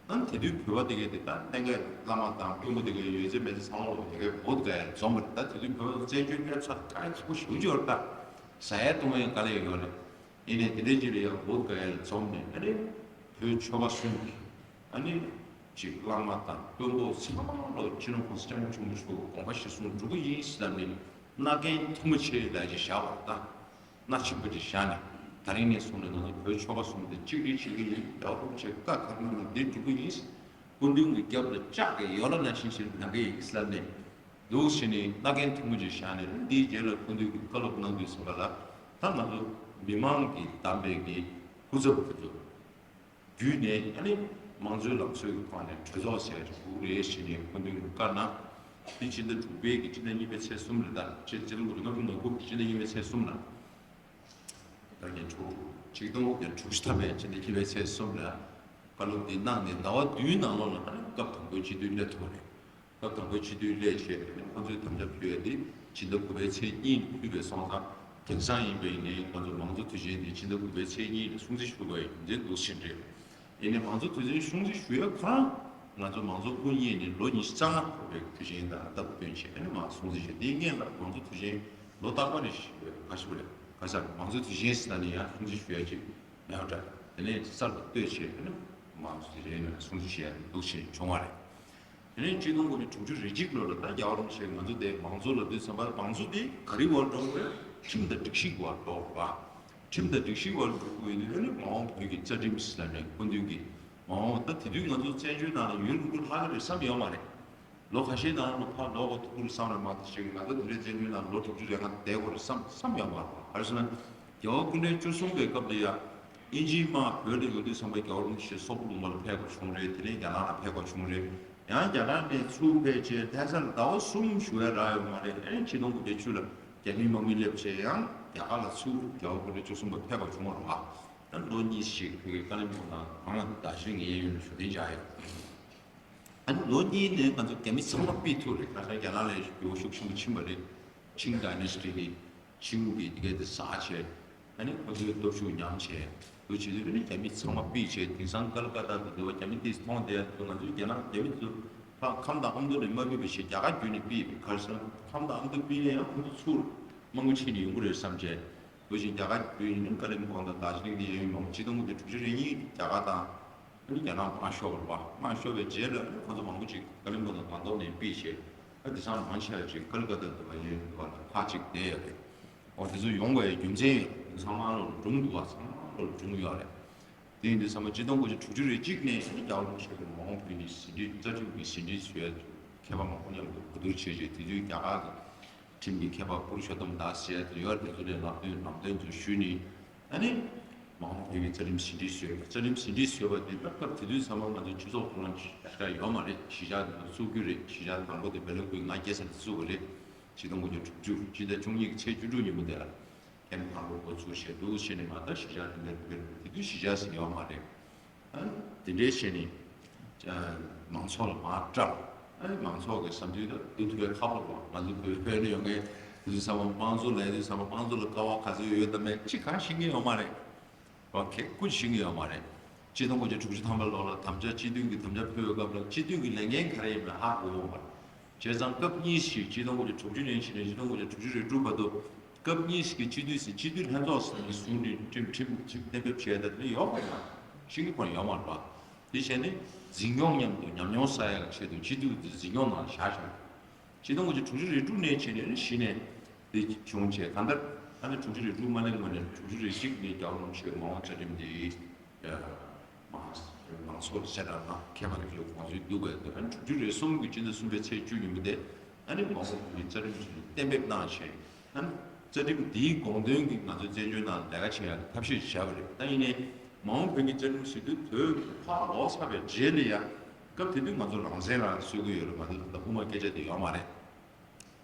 ཨ་ནི་དེ་དུས་བོད་པ་དེ་གས་དེ་ད་གནད་འགག་བླ་མ་དང་དཔོན་པོ་དེ་གས་ཡོད་ཚད་མེད་ཚད་ཚང་མ་ལོག་དེ་གས་བོད་ག་ཡར་འཛོམས་པ་རེད། ད་དེ་དུས་བོད་པ་བཙན་བྱོལ་སླེབས་ཚར་དཀའ་ངལ་ཁག་པོ་ཞེ་པོ་ཅིག་ཡོད་རེད། ད་ཟ་ཡ་བཏུང་ཡ་དཀའ་ལས་ཡོད་རེད། ཡིན་ནའི་དེ་འདྲའི་ཅིག་ལ་ཡང་བོད་ག་ཡར་འཛོམས་ནས། ཨ་ནི་བོད་ཆོལ་ཁ་གསུམ་གྱི་ཨ་ནི་ཅིག་བླ་མ་དང་དཔོན་པོ་ཚང་མ་ལོག་སྤྱི་ནོར་༸གོང་ས་༸སྐྱབས་མགོན་ཆེན་པོ་མཆོག་གི་དགོངས་པ་གཞིར་བཟུང་འགྲོ་གི་ཡིན་ཟེར་ནས་མནའ་གན་ཐུ་མི་ཆེ་ལབ་ཅིག་བཞག་པ་རེད། ད་མནའ་ཆེན་པོ་ཅིག་བཞག་ནས་ད་རིང་ནས་བཟུང་ནས་ང་ཚོ་བོད་ཆོལ་ཁ་གསུམ་དེ་གཅིག་སྒྲིལ་བྱེད་ཀྱི་ཡིན། རྒྱལ་བ་རིན་པོ་ཆེ་བཀའ་ག་རེ་གནང་ན་འདིར་འགྲོ་གི་ཡིན། སྐུ་མདུན་གྱི་རྒྱབ་ལ་ལྕགས་ཀྱི་ཡོ་ལ་ནང་བཞིན་ཞིག་གནང་གི་ཡིན་ཟེར་ནས། འདུག་བྱས་ནས་མནའ་གན་ཐུ་མི་ཅིག་བཞག་ནས། འདིའི་རྗེས་ལ་སྐུ་མདུན་གྱིས་བཀའ་སློབ་གནང་དུས་ཙམ་པ་ལ། ད་ང་ཚོ་མི་མང་གིས་བདམས་པའི་གི་སྐུ་ཚབ་དེ་ཚོ་བརྒྱུད་ནས། ཨ་ནི་དམངས་གཙོའི་ལམ་སྲོལ་གྱི་ཐོག་ནས་གྲོས་ཚོགས་ཟེར་དགོས་རེད་ཟེར་ནས་སྐུ་མདུན་གྱིས་བཀའ་གནང་། འདི་ཕྱི་ཟླ་དྲུག་པའི་གི་ཕྱི་ཟླ་གཉིས་པའི་ཚེས་གསུམ་ལ། ད་ཕྱི་ཕྱི་ཟླ་དྲུག་པའི་ཕྱི་ཟླ་གཉིས་པའི་ཚེས་གསུམ་ལ། ད་ཉིན་དྲུག་ཆིག་སྟོང་དྲུག་ཅུ་ཐམ་པའི་ཕྱི་ཟླ་གཉིས་པའི་ཚེས་གསུམ་ལ་བཀའ་སློབ་འདི་གནང་ནས། ཟླ་བ་བདུན་ནང་ལོགས་ལ་ད་སྐབས་དང་པོའི་སྤྱི་འཐུས་སླེབས་ཐུབ་པ་རེད། སྐབས་དང་པོའི་སྤྱི་འཐུས་སླེབས་བྱས་ནས་ཁོང་ཚོས་དམ་བཅའ་ཕུལ་ཡ་དེ་ཕྱི་ཟླ་དགུ་པའི་ཚེས་གཉིས་ལ་ཕུལ་བས་སོང་ཙང་། དེང་སང་ཡིན་པ་ཡིན་ནའི་ང་ཚོ་མང་གཙོ་དུས་ཆེན་འདི་ཕྱི་ཟླ་དགུ་པའི་ཚེས་གཉིས་ལ་སྲུང་བརྩི་ཞུ་དགོས་ཡ་རྒྱུ་མཚན་འདུག་ཟེར་རེད། ཡིན་ནའི་མང་གཙོ་དུས་ཆེན་སྲུང་བརྩི་ཞུ་ཡ་ཁོ་རང་ང་ཚོ་མང་གཙོ་དབུ་བརྙེས་ནས་ལོ་ཉི་ཤུ་རྩ་ལྔ་འཁོར་བའི་དུས་ཆེན་དང་སྟབས་བསྟུན་བྱས། ཨ་ནི་མར་སྲུང་བརྩི་ཞུ། དེའི་སྔོན་ལ་མང་གཙོ་དུས་ཆེན་ལོ་རྟག་པ་རེ་ཞིག་ག་ཞིག་རེད། ག་ས་མང་གཙོ་དུས་ཆེན་ཟེར་ན་ནི་ཡང་སྲུང་བརྩི་ཞུ་ཡ་ཅིག་མེད་པ་འདྲ། དེ་ནས་གསར་དུ་བཏོད་བྱས། ཨ་ནི་མང་གཙོ་དུས་ཆེན་ལ་སྲུང་བརྩི་ཞུ་ཡ་འདུག་བྱས་བྱུང་བ་རེད། དེ་ནས་ཆིག་སྟོང་དགུ་བརྒྱ་དྲུག་ཅུ་རེ་གཅིག་ལོ་ལ་ད་རྒྱལ་བ་རིན་པོ་ཆེས་ང་ཚོ་དེ་མང་གཙོ་ལབ་དུས་ཙམ་པ། མང་གཙོ་དེ་ག་རེའི་འོག་འགྲོ་དགོས་རེད། ཁྲིམས་དང་སྒྲིག་གཞི་གི་འོག་འགྲོ་དགོས་རེད་བ། ཁྲིམས་དང་སྒྲིག་གཞི་འོག་འགྲོ་དགོས་ཡོད་དུས། ཨ་ནི་མ་འོངས་བོད་ཀྱི་རྩ་ཁྲིམས་ཟེར་ནས་སྐུ་མདུན་གྱིས། མ་འོངས་ད་དེ་དུས་ང་ཚོ་བཙན་བྱོལ་ནང་ལ་ཡུན་རིང་པོ་ལྷག་གི་རེད་བསམ་ཡོད་མ་རེད། ལོ་ཁ་ཤས་ནང་ལ་ཕར་ལོག་དགོས་ཐུག་གི་རེད་བསམ་རེད་མ་གཏོགས། ཅིག་ང་ཚོ་དེ་འདྲའི་བཙན་བྱོལ་ནང་ལོ་དྲུག་ཅུ་རེ་ལྔ་བསྡད་དགོས་རེད་བསམ་བསམ་ཡོད་མ་རེད། ག་རེ་ཟེར་ན། རྒྱལ་བ་སྐུ་ཕྲེང་བཅུ་གསུམ་པའི་སྐབས་ལ་ཡ། དབྱིན་ཇིའི་དམག་བོད་ལ་ཡོང་དུས་ཙམ་པ་རྒྱལ་བ་རིན་པོ་ཆེ་སོག་པོ་ལུང་པ་ལ་ཕེབས་དགོས་བྱུང་རེད། དེ་ནས་རྒྱ་ནག་ལ་ཕེབས་དགོས་བྱུང་རེད། ཡང་རྒྱ་ནག་ནས་ཚུར་ཕེབས་བྱས་ལྷ་ས་ལ་ཟླ་བ་གསུམ་བཞུགས་ཡ་རག་ཡོད་མ་རེད། ཨེ་ཆིག་སྟོང་དགུ་བརྒྱ་བཅུ་ལ་རྒྱ་མིའི་དམག་མི་སླེབས་བྱས། ཡང་རྒྱ་གར་ལ་ཚུར་རྒྱལ་བ་སྐུ་ཕྲེང་བཅུ་གསུམ་པ་ཕེབས་དགོས་བྱུང་བ་རེད་བ། ད་ལོ་གཉིས་ཤིག་བོད་ཀྱི་བཀའ་བློན་ཁོང་དང་ང་རང་རྡ་ཤིང་གི་གཡས་གཡོན་ལ་བཞུགས་གདན་འཇགས་ཡོད། ཨ་ནི་ལོ་གཉིས་ནས་ང་ཚོ་རྒྱ་མི་ཚང་མ་ཕུད་ཐུབ་རེད། ཁ་སང་རྒྱ་ནག་ལ་ཡོད་ཤུགས་ཆེན་པོ་ཕྱིན་པ་རེད། ཆིང་ཌའི་ནེ་སི་ཊི་གི་ཆིང་གི་དེ་གའི་དེ་ཟག་བྱས། ཨ་ནི་ཁོ་ཚོའི་སྟོབས་ཤུགས་ཉམས་བྱས། འདུག་བྱེད་དུས་ཨ་ནི་རྒྱ་མི་ཚང་མ་ཕུད་བྱས། དེང་སང་ཀལ་ཀ་ཏ་དུ་འདུག་བ། རྒྱ་མི་དེ་མཐོང་བསྡད་ཡ་འདུག་ང་ཚོའི་རྒྱ་ནག་རྒྱ་མི་ཚོ་ཕར་ཁམས་དང་ཨ་མདོ་ནས་མ་ཕུད་པ་བྱས་རྒྱ་གར་བརྒྱུད་ནས་ཕུད་ཡོད་པའི་ཁར་སང་། ཁམས་དང་ཨ་མདོ་ཕུད་ཡ་ཡང་ཁོ་ཚོ་ཚུར་དམག་མི་ཁྲིད་ནས་ཡོང་གི་རེད་བསམ་བྱས། དེ་བཞིན་རྒྱ་གར་བརྒྱུད་ཡིན་ཀ་ལིམ་ཀོང་དང་དར་ཇི་ལིང་དེ་ཡོང་མང་། ཆིག་སྟོང་དགུ་བརྒྱ་དྲུག་ཅུ་རེ་གཉིས་རྒྱ་གར་དང་རྒྱ་ནག་དམག་ཤོར་བ་རེད་བ། དམག་ཤོར་བའི་རྗེས་ལ་ཁོ་ཚོ་མང་པོ་ཅིག་ཀ་ལིམ་ཀོང་དང་སྒང་ཏོག་ནས་ཕུད་བྱས། ཨ་དེང་སང་མང་ཆེ་བ་ཅིག་ཀལ་ཀ་ཏ་དུ་བ་ཡོད་པ་ལ་ཕར་ཅིག་བསྡད་ཡོད་རེད། འོ་དེ་ཚོ་ཡོང་བའི་རྒྱུ་མཚན་ཡོད། ཚང་མ་ལོ་ལ་སྒྲུང་འདུག་བ། ཚང་མ་ལོ་ལ་སྒྲུང་ཡོད་རེད། དེ་ཡིན་དུས་ཚང་མ་ཆིག་སྟོང་དགུ་བརྒྱ་དྲུག་ཅུ་རེ་གཅིག་ནས་རྒྱལ་བ་རིན་པོ་ཆེ་གི་མ་འོངས་བོད་ཀྱི་ཟིན་བྲིས། རྩ་ཁྲིམས་ཀྱི་ཟིན་བྲིས་བཟོས་ཡ་མཁས་པ་མང་པོ་མཉམ་དུ་གོ་བསྡུར་བྱས་རྗེས། དེ་དུས་རྒྱ་གར་གྱི་ཁྲིམས་ཀྱི་མཁས་པ་པུ་རུ་ཤོ་ཏམ་དཱས་ཟེར་ཡ་དེ་ཡོད་རེད། དེ་ཚོ་ལ་ལམ་སྟོན་ལམ་སྟོན་ཚོ་ཞུས་ནས། ཨ་ནི་མ་འོངས་བོད་ཀྱི་རྩ་ཁྲིམས་ཟིན་བྲིས་བཟོས། རྩ་ཁྲིམས་ཟིན་བྲིས་བཟོས་པ་དེ་ད་སྐབས་དེ་དུས་ཚང་མ་ང་ཚོ་སྤྱི་ཚོགས་ཁོ་རང་ཞེ་དྲག་ཡོད་མ་རེད། གཞིས་ཆགས་དེ་ཚོ་བཙུགས་རྒྱུ་རེད། གཞིས་ཆགས་དང་པོ་དེ་སྦེལ་ཀོབ་ང་སྐྱེས་ས་དེ་བཙུགས་པ་རེད། ཆིག་སྟོང་དགུ་བརྒྱ་དྲུག་ཅུ་ཕྱི་ཟླ་བཅུ་གཉིས་ཀྱི་ཚེས་བཅུ་དྲུག་ཉིན་མོ་དེ་ལ། ཁྱེད་ཕར་ལོག་འགོ་ཚུགས་བྱས་འདུག་བྱས་ནས་མ། ད་གཞིས་ཆགས་དེ་འདྲ་རེད། དེ་དུས་གཞིས་ཆགས་ཟེར་ཡོད་མ་རེད། ཨ་དེ་འདྲའི་བྱས་ནས་མང་ཚོགས་ལ་མར་བཀྲམ། ཨ་མང་ཚོགས་ཀྱི་བསམ་ཚུལ་ད་བསྡུ་ཐུབ་པའི་ཁག་པོ་རེད་བ། ང་ཚོ་བོད་བོད་ནས་ཡོང་མཁན་དེ་ཚོ་ཚང་མ་དམངས་གཙོ་ལབ་དུས་ཚང་མ་དམངས་གཙོ་ལ་དཀའ་བ་ག་ཚོད་ཡོད་དམ་མེད་ཅི་གང་ཤེས་ཀྱི་ཡོད་མ་རེད་བ། ཁེ་ཀུན་ཤེས་ཀྱི་ཡོད་མ་རེད། ཆིག་སྟོང་དགུ་བརྒྱ་དྲུག་ཅུ་ཐམ་པ་ལོ་ལ་དམ་བཅའ་སྤྱི་འཐུས་ཀྱི་དམ་བཅའ་ཕུལ་བའི་སྐབས་ལ་སྤྱི་འཐུས་ཀྱི་ལས་འགན་ག་རེ་ཡིན་མིན་ཧ་གོ་ཡོད་མ་རེད། བྱས་ཙང་སྐབས་གཉིས་ཤིག་ཆིག་སྟོང་དགུ་བརྒྱ་དྲུག་ཅུ་ནས་བྱས་ནས་ཆིག་སྟོང་དགུ་བརྒྱ་དྲུག་ཅུ་རེ་དྲུག་བར་དུ་སྐབས་གཉིས་ཤིག་གི་སྤྱི་འཐུས་ཟེར་སྤྱི་འཐུས་ལྷན་ཚོགས་ཟེར་ནས་བཟུང་ནས་ཁྲིམས་ཁྲིམས་ཁྲིམས་གཏན་འབེབས་བྱས་ད་དེ་ཡོད་པ་ཡང་ཤིང་གི་ཁོ་ན་ཡོད་མ་རེད་པ། དེ་བྱས་ནས་འཛིན་སྐྱོང་མཉམ་དུ་ཉམས་མྱོང་བསག་ཡག་ཆེད་དུ་སྤྱི་འཐུས་འཛིན་སྐྱོང་ནང་བཞག་བཞག་ཆིག་སྟོང་དགུ་བརྒྱ་དྲུག་ཅུ་རེ་དྲུག་ནས་བྱས་ནས་གཞི་ནས་དེ་བྱུང་བྱས་གང་ལྟར་ཨ་ནི་དྲུག་ཅུ་རེ་དྲུག་མ་ལེན་སྔོན་ནས་དྲུག་ཅུ་རེ་གཅིག་ནས་རྒྱལ་བ་རིན་པོ་ཆེའི་མ་འོངས་རྩ་ཁྲིམས་དེ་མང་མང་ཚོགས་ལ་གསལ་བསྒྲགས་གནང་མཁས་པ་རིག་གཞུང་གོང་ཚུལ་འདུག་པས་དོན་དྲུག་ཅུ་རེ་གསུམ་གྱི་སྤྱི་ཟླ་གསུམ་པའི་ཚེས་བཅུ་ཉིན་མོ་དེ་ཨ་ནི་མ་འོངས་ཀྱི་རྩ་ཁྲིམས་ཀྱི་གཏན་འབེབས་གནང་བྱས་ཨ་ནི་རྩ་ཁྲིམས་འདིའི་དགོངས་དོན་གྱིས་ང་ཚོའི་བཙན་བྱོལ་ནང་ལས་ཀ་བྱེད་ཡག་གི་ཐབས་ཤེས་བྱས་པ་རེད། ད་ཡིན་ནའི་མ་འོངས་བོད་ཀྱི་རྩ་ཁྲིམས་ཟེར་དུས་བོད་ཕར་ལོག་ཚར་བའི་རྗེས་ལ་ཡང་སྐབས་དེ་དུས་ང་ཚོ་རང་བཙན་རང་རྩོད་ཀྱི་ཡོད་རེད་མ་གཏོགས་ད་དབུ་མ་སྐད་ཆ་དེ་ཡོད་མ་རེད།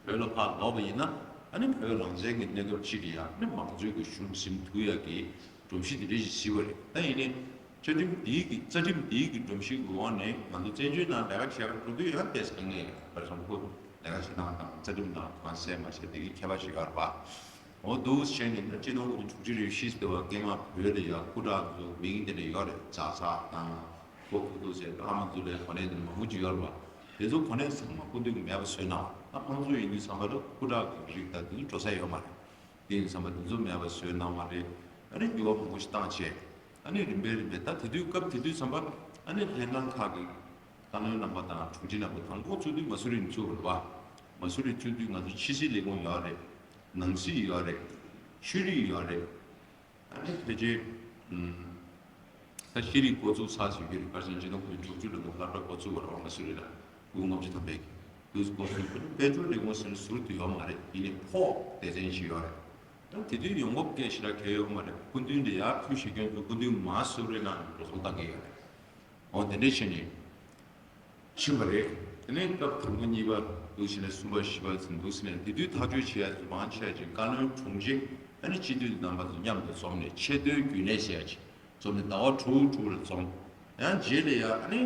བོད་ལ་ཕར་ལོག་པ་ཡིན་ན་ཨ་ནི་བོད་རང་བཙན་གྱི་གནས་སྐབས་ཅིག་ལ་ཡང་ཨ་ནི་མང་གཙོའི་གི་གཞུང་འཛིན་ཐུབ་ཡག་གི་སྒྲོམ་གཞི་དེ་འདྲ་ཞིག་བཟོས་པ་རེད། ད་ཡིན་ནའི་བཅའ་ཁྲིམས་འདིའི་གི་རྩ་ཁྲིམས་འདིའི་གི་སྒྲོམ་གཞི་གི་འོག་ནས་ང་ཚོ་བཙན་བྱོལ་ནང་ལས་ཀ་བྱེད་པར་འགྲོ་དུས་ཡང་ཏོག་ཙམ་དཀའ་ངལ་ཡོད་པར་སོང་ཁོ་ལས་ཀ་བྱེད་སྟངས་དང་རྩ་ཁྲིམས་དང་གང་གསལ་མ་བྱས་དེ་གི་ཁྱད་པར་ཞིག་ཡོད་རེད་པ། འོ་འདུག་བྱས་ནས་ད་སྤྱི་ནོར་གོང་ས་དྲུག་ཅུ་རེ་བཞི་ཟེར་བ་སྐད་ངག་བོད་ལ་ཡང་སྐུ་དྲག་ཚོ་མིང་དེ་འདྲ་ཡོད་རེད། ཛ་སག་དང་གོ་ཁུ་ཏུ་ཟེར་ཨ་མ་ཚོ་ལའི་གོ་གནས་དེ་མང་པོ་ཅིག་ཡོད་རེད་པ། དེ་ཚོ་གོ་གནས་ཚང་མ་སྐུ་མདུན་གྱིས་མེད་པ་བཟོས་གནང་བ། ད་ཁོང་ཚོ་ཡིན་དུས་ཚང་མ་ལ་སྐུ་དྲག་གི་རིགས་དང་དེ་ཚོ་འགྲོ་ས་ཡོད་མ་རེད། དེ་ཡིན་ཚང་མ་དེ་ཚོ་མེད་པ་བཟོས་གནང་བ་རེད། ཨ་ནི་འགྱུར་བ་མང་པོ་ཞིག་བཏང་བྱས་ཨ་ནི་རིམ་པས་རིམ་པས་ད་དེ་དུས་སྐབས་དེ་དུས་ཙམ་པ་ཨ་ནི་ལྷན་ཁང་ཁག་གི་བཀའ་བློན་རྣམ་པ་དང་དྲུང་ཆེ་རྣམ་པ་དང་པོ་ཚུགས་དུས་མ་སུ་རི་ཚུགས་རེད་པ། མ་སུ་རི་ཚུགས་དུས་ང་ཚོ་ཕྱི་སྲིད་ལས་ཁུངས་ཡོད་རེད། ནང་སྲིད་ཡོད་རེད། ཤེས་རིག་ཡོད་རེད། ཨ་ནི་ཕལ་ཆེར་ཨུམ། ད་ཤེས་རིག་འགོ་ཚུགས་ཚར་ཟིན་གྱི་རེད། ག་རེ་ཟེར་ན་ཆིག་སྟོང་དགུ་བརྒྱ་དྲུག་ཅུ་ལོ་ནས་སློབ་གྲྭ་འགོ་ཚུགས་པ་རེད་པ། མ་སུ་རི་ལ་དགུ་ལྔ་བཅུ་ཐམ་པའི་དུས་འགོ་ཚུགས་པ་ནི་དཔལ་འབྱོར་ལས་ཁུངས་ཟེར་ན་ཟུར་དུ་ཡོད་མ་རེད། ཡིན་ནའི་ཕོགས་སྡེ་ཚན་ཞིག་ཡོད་རེད། ད་དེ་དུས་ཡོང་འབབ་སྐད་ཞེ་དྲག་གང་ཡོད་མ་རེད། སྐུ་མདུན་དེ་ཡར་ཕུལ་བཞེས་མཁན་ཚོ་སྐུ་མདུན་མར་སུ་རི་ནང་འགྲོ་སོང་བཏང་གི་ཡོད་རེད། འོ་དེ་འདྲ་བྱས་ནས་ཕྱིན་པ་རེད། དེ་ནས་སྐབས་དང་པོ་གཉིས་པ་འདུག་བྱས་ནས་གསུམ་པ་བཞི་པ་ཚོ་འདུག་བྱས་ནས་དེ་དུས་ཐག་གཅོད་བྱེད་ཡ་ཚོ་མང་ཆེ་བ་ཅིག་བཀའ་བློན་དྲུང་ཆེ་ཨ་ནི་སྤྱི་འཐུས་རྣམ་པ་ཚོ་མཉམ་དུ་འཛོམས་ནས་ཆེས་མཐོའི་རྒྱུན་ལས་བྱེད་ཡ་ཅིག་འཛོམས་ནས་ཟླ་བ་དྲུག་དྲུག་ལ་འཛོམས། ཡང་རྗེས་ལ་ཡ་ཨ་ནི་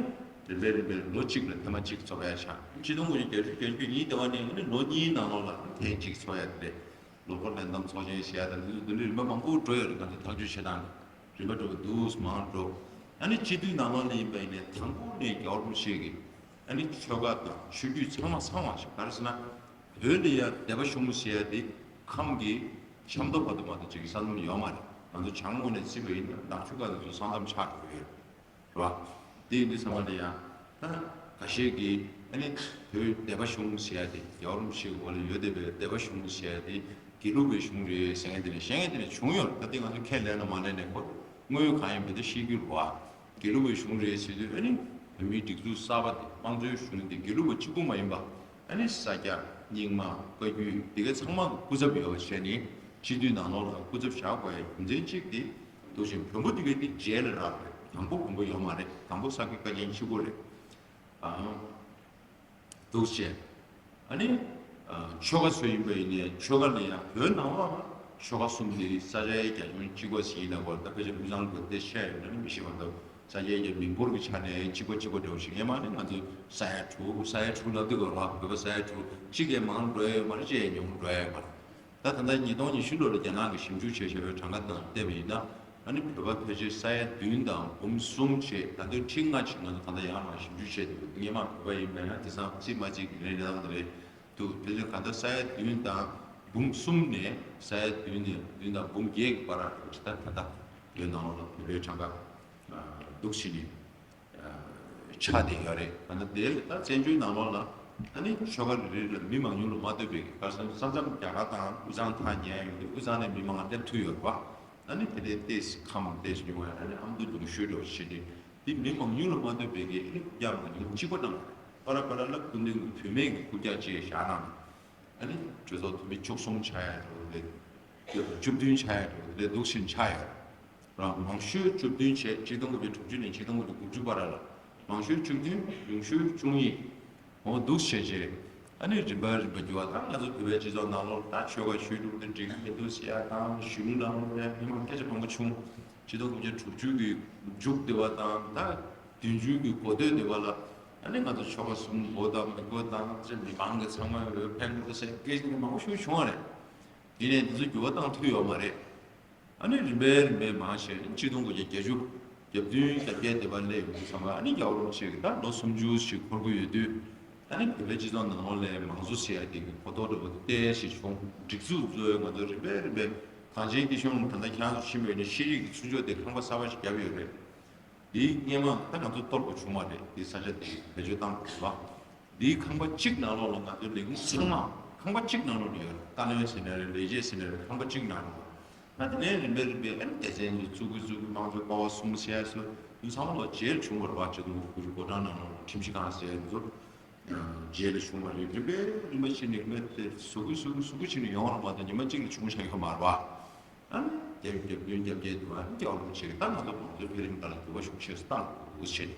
རིམ་པས་རིམ་པས་ལོ་གཅིག་ལ་ཐེངས་མ་གཅིག་འཛོམས་ཡ་ཆགས། ཆིག་སྟོང་དགུ་བརྒྱ་བརྒྱད་ཅུ་གྱ་གཉིས་དེ་བ་ནས་ཨ་ནི་ལོ་གཉིས་ནང་ལོགས་ལ་ཐེངས་གཅིག་འཛོམས་ཡ་དེ་རེད། ལོ་འཁོར་ལས་བསྡོམས་ཚོགས་ཆེན་བྱས་དང་དེ་ཚོ་དེ་འདྲའི་རིམ་པ་མང་པོ་འགྲོ་ཡོད་རེད། ང་ཚོ་ཐག་གཅོད་བྱེད་སྟངས་རིམ་པ་འགྲོ་འདུག་མང་འགྲོ། ཨ་ནི་སྤྱི་འཐུས་ནང་ལོགས་ལ་ཡིན་པ་ཡིན་ནའི་དང་པོ་ནས་རྒྱལ་བ་རིན་པོ་ཆེ་གི་ཨ་ནི་ཆོལ་ཁ་དང་ཆོས་བརྒྱུད་ཚང་མ་ཚང་བ་ཞིག་ག་རེ་ཟེར་ན། བོད་ལ་ཡ་སྡེ་པ་གཞུང་ཟེར་ཡ་དེ་ཁམས་ཀྱི་ཆབ་མདོ་བར་དུ་མ་གཏོགས་ཅིག་ས་མཚམས་ཡོད་མ་རེད། ང་ཚོ་བྱང་ངོས་ནས་བརྩིས་པ་ཡིན་ན་ནག་ཆུ་སྒང་དེ་ཚོ་ས་མཚམས་ཆགས་འགྲོ་གི་ཡོད་རེད། རེད་བ། དེ་ཡིན་དུས་ཚང་མ་ལ་ཡང་ད་ཁ་ཤས་ཀྱིས་ཨ་ནི་བོད་སྡེ་པ་གཞུང་ཟེར་ཡ་དེ་རྒྱལ་བ་རིན་པོ་ཆེའི་འོག་ལ་ཡོད་བསྡད་པའི་སྡེ་པ་གཞུང་ཟེར་ཡ་དེ་དགེ་ལུགས་པའི་གཞུང་རེད་ཟེར་མཁན་དེ་འདྲ་བཤད་མཁན་དེ་འདྲ་བྱུང་ཡོད་རེད། ད་དེ་ང་ཚོ་ཁས་ལེན་ན་མ་ལེན་ནས་ཁོ་དངོས་ཡོད་གང་ཡིན་མིན་དེ་ཤེས་རྒྱུ་རེད་བ། དགེ་ལུགས་པའི་གཞུང་རེད་ཟེར་དུས་ཨ་ནི་བོད་མིའི་སྒྲིག་འཛུགས་གསར་པ་དེ་དམངས་གཙོའི་གཞུང་དེ་དགེ་ལུགས་པ་གཅིག་པུ་མ་ཡིན་པ་ཨ་ནི་ས་སྐྱ་རྙིང་མ་བཀའ་བརྒྱུད་དེ་ག་ཚང་མ་གི་སྐུ་ཚབ་ཡོད་པ་བྱས་ནས་སྤྱི་འཐུས་ནང་ལོགས་ལ་སྐུ་ཚབ་བཞག་དགོས་ཡ་རྒྱུ་མཚན་གཅིག་དེ། འདུག་ཅིང་བོན་པོ་དེ་གའི་དེ་རྗེས་ལ་རག་རེད། དང་པོ་བོན་པོ་ཡོད་མ་རེད། དང་པོ་ས་དགེ་བཀའ་རྙིང་གཅིག་པོ་རེད། ཨང་། འདུག་ཅེས། ཨ་ནི། ཨ། ཆོལ་ཁ་ཚོ་ཡིན་པ་ཡིན་ནའི་ཆོལ་ཁ་ལ་ཡང་བོད་ནང་ལོགས་ལ་ཆོལ་ཁ་གསུམ་དེ་ས་སྐྱའི་རྒྱ་ཁྱོན་གཅིག་པ་ཞིག་ཡིན་ན་གོ། ད་ཕལ་ཆེར་དབུས་གཙང་གི་དེ་བཤད་ཡོད་ན་མི་ཤེས་པ་འདུག་ས་སྐྱའི་རྒྱ་མི་འབོར་གྱི་ཆ་ནས་གཅིག་པ་གཅིག་པ་འདྲ་བོ་ཞིག་ཡིན་མ་ནི་ང་ཚོས་ས་ཡ་དྲུག་ས་ཡ་དྲུག་ལབ་དུས་གོ་ར། བོད་པ་ས་ཡ་དྲུག་གཅིག་གིས་མང་འགྲོ་ཡ་ཡོད་མ་རེད། གཅིག་གིས་ཉུང་འགྲོ་ཡ་ཡོད་མ་རེད། ད་ད་ལྟ་ཉིས་སྟོང་ཉི་ཤུ་ལོ་ལ་རྒྱ་ནག་གིས་ཞིབ་འཇུག་བྱས་བྱས་པའི་གྲངས་ཀ་དང་བལྟས་པ་ཡིན་ན། ཨ་ནི་བོད་པ་ཕལ་ཆེར་ས་ཡ་བདུན་དང་འབུམ་གསུམ་བྱས། ད་དུང་ཁྲི་ལྔ་ཅིག་ང་ཚོ་ད་ལྟ་ཡང་མ་ཞིབ་འཇུག་བྱས་འདུག་སྔོན་མ་བོད་པ་ཡིན་པ་ཡང་དེང་སང་གཅིག་མ་གཅིག་གི་རེད་ལབ་ཀྱི་རེད་འདུག་དེ་ཚོ་ག་ད་ས་ཡ་བདུན་དང་འབུམ་གསུམ་ནས་ས་ཡ་བདུན་ནས་བདུན་དང་འབུམ་བརྒྱད་ཀྱི་བར་རེད། ད་ད་ལྟ་བོད་ནང་ལོགས་ལ་བོད་པའི་གྲངས་ཀ་འདུག་ཕྱིན་ནས། ཆགས་བསྡད་ཡོད་རེད། ད་ནི་དེ་ད་བཙན་བྱོལ་ནང་ལོགས་ལ་ཨ་ནི་ཆོལ་ཁ་རེ་རེ་ལ་མི་མང་ཉུང་ལ་མ་ལྟོས་པའི་གི་གར་སོང་ས་མཚམས་རྒྱ་གར་དང་དབུས་གཙང་ཐག་ཉེ་ཡོད་དུས་དབུས་གཙང་ནས་མི་མང་སླེབས་ཐུབ་ཡོད་རེད་པ། ཨ་ནི་དེ་འདྲའི་ཏོག་ཙམ་ཁམས་ཏོག་ཙམ་ཉུང་བ་ཨ་ནི་ཨ་མདོ་ལྗོངས་ཤོད་འགྲོ་བྱེད་དུས་དེ་མི་མང་ཉུང་ལ་མ་ལྟོས་པའི་གི་ཨ་ནི་རྒྱ་མང་ཉུང་གཅིག་པ་གནང་། པ་ར་པ་ར་ལ་སྐུ་མདུན་གྱི་བུད་མེད་ཀྱི་སྐུ་རྒྱག་ཅེས་བཞག་གནང་། ཨ་ནི་གྲོས་ཚོགས་འཐུས་མི་བཅུ་གསུམ་ཆགས་ཡ་འགྲོ་གི་རེད། བཅུ་བདུན་ཆགས་ཡ་འགྲོ་གི་རེད། འདུག་བཞིན་ཆགས་ཡོད་རེད། རང་མང་ཤོས་བཅུ་བདུན་བྱས། ཆིག་སྟོང་དགུ་བརྒྱ་དྲུག་ཅུ་ནས་ཆིག་སྟོང་དགུ་བརྒྱ་དགུ་བཅུ་བར་ལ་མང་ཤོས་བཅུ་བདུན། ཉུང་ཤོས་བཅུ་གཉིས། འོ་འདུག་བྱས་བྱས་ཨ་ནི་རིམ་པ་རིམ་པ་འགྱུར་བ་དང་། ང་ཚོ་བོད་པའི་སྤྱི་ཚོགས་ནང་ལོགས་ད་ཆོལ་ཁ་ཆོས་ལུགས་དེ་འགྲིག་གི་མི་འདུག་ཟེར་ཡ་དང་། གཞོན་ནུ་ནང་ལོགས་ལ་མི་མང་སྐད་ཆ་མང་པོ་བྱུང་། ཆིག་སྟོང་དགུ་བརྒྱ་དྲུག་ཅུ་གི་མཇུག་བསྡུ་བ་དང་ད་བདུན་ཅུ་གི་འགོ་སྟོད་བསྡུ་བ་ལ་ཨ་ནི་ང་ཚོ་ཆོལ་ཁ་གསུམ་དགོས་དང་མི་དགོས་དང་ཅེས་མི་མང་གི་ཚང་མ་འོས་འཕེན་དགོས་ཟེར་སྐད་ཆ་མང་པོ་ཞིག་བྱུང་བ་རེད། ཡིན་ནའི་འདི་ཚོ་འགྱུར་བ་བཏང་ཐུབ་ཡོད་མ་རེད། ཨ་ནི་རིམ་པས་རིམ་པས་མང་ཆེ་ཆིག་སྟོང་དགུ་བརྒྱ་བརྒྱད་ཅུ་གྱ་བདུན་གྱ་བརྒྱད་དེ་བ་སླེབས་ཡོང་དུས་ཙམ་པ་ཨ་ནི་རྒྱལ་བ་རིན་པོ་ཆེ་གི་ད་ལོ་སུམ་ཅུ་ཞིག་འཁོར་གྱི་ཡོད་དུས། ད་ ཨ་ནི་བོད་པའི་སྤྱི་ཚོགས་ནང་ལོགས་ལ་མང་གཙོ་ཟེར་ཡ་དེ་གི་གོ་རྟོགས་འདྲ་པོ་དེ་ཏོག་ཙམ་བྱུང་། སྒྲིག་འཛུགས་གཙོས་ང་ཚོ་རིམ་པས་རིམ་པས་གངས་ཅན་སྐྱིད་གཤོངས་ད་ལྟ་ཁྱེད་རང་ཚོ་ཤེས་ཀྱི་ཡོད་ནི་ཤེས་རིག་གི་ཚུན་ཆད་དེ་ཁང་པ་གསར་པ་ཞིག་བརྒྱབ་ཡོད་རེད། འདིའི་སྔོན་མ་ད་ང་ཚོ་གཏོར་དགོས་བྱུང་བ་རེད། འདིའི་ས་ཆ་དེ་བེད་སྤྱོད་བཏང་དགོས་ལ། འདིའི་ཁང་པ་གཅིག་ནང་ལོགས་ལ་ང་ཚོའི་ལས་ཁུངས་ཚང་མ་ཁང་པ་གཅིག་ནང་ལོགས་ལ་ཡོད་རེད། བཀའ་བློན་ཟེར་ནའི་རེད། ལས་བྱེད་ཟེར་ནའི་རེད། ཁང་པ་གཅིག་ནང་ལོགས། ད་དེ་ནས་རིམ་པས་རིམ་པས་ཨ་ནི་སྡེ་ཚན་གྱི་བཙུགས་ཀྱི་བཙུགས་ཀྱི་དམངས་གཙོའི་པ་ཝར་གསུམ་ཟེར་ཡ་སོགས་འདི་ཚང་མ་ལོག་བརྗེ་བྱུང་བ་རེད་བ། ཆིག་སྟོང་དགུ་བརྒྱ་དགུ་བཅུ་གོ་གྲངས་ནང་ལོགས་ཁྲིམས་ཞིབ་ཁང་ཟེར་ཡ་འདི་ཚོ་བརྗེ་ལ་བྱུང་བ་རེད། རིམ་པས་རིམ་པ་ཕྱིན་ནས་རིམ་པས་དེ་ཟུག་གི་ཟུག་གི་ཟུག་གི་ཕྱིན་ནས་ཡོང་བ་རེད་མ་གཏོགས་ཉི་མ་གཅིག་ལ་བྱུང་བཞག་ཡོད་མ་རེད་བ། ཨ་ནི་རྒྱབ་རྒྱབ་སྐྱོར་རྒྱབ་རྒྱབ་འདུག་ཨ་ནི་རྒྱབ་རོགས་བྱེད་ཀྱི། ད་ང་ཚོ་དམངས་གཙོའི་འཕེལ་རིམ་ལ་འགྱུར་བ་ཤུགས་ཆེ་སུ་བཏང་དགོས་བྱས།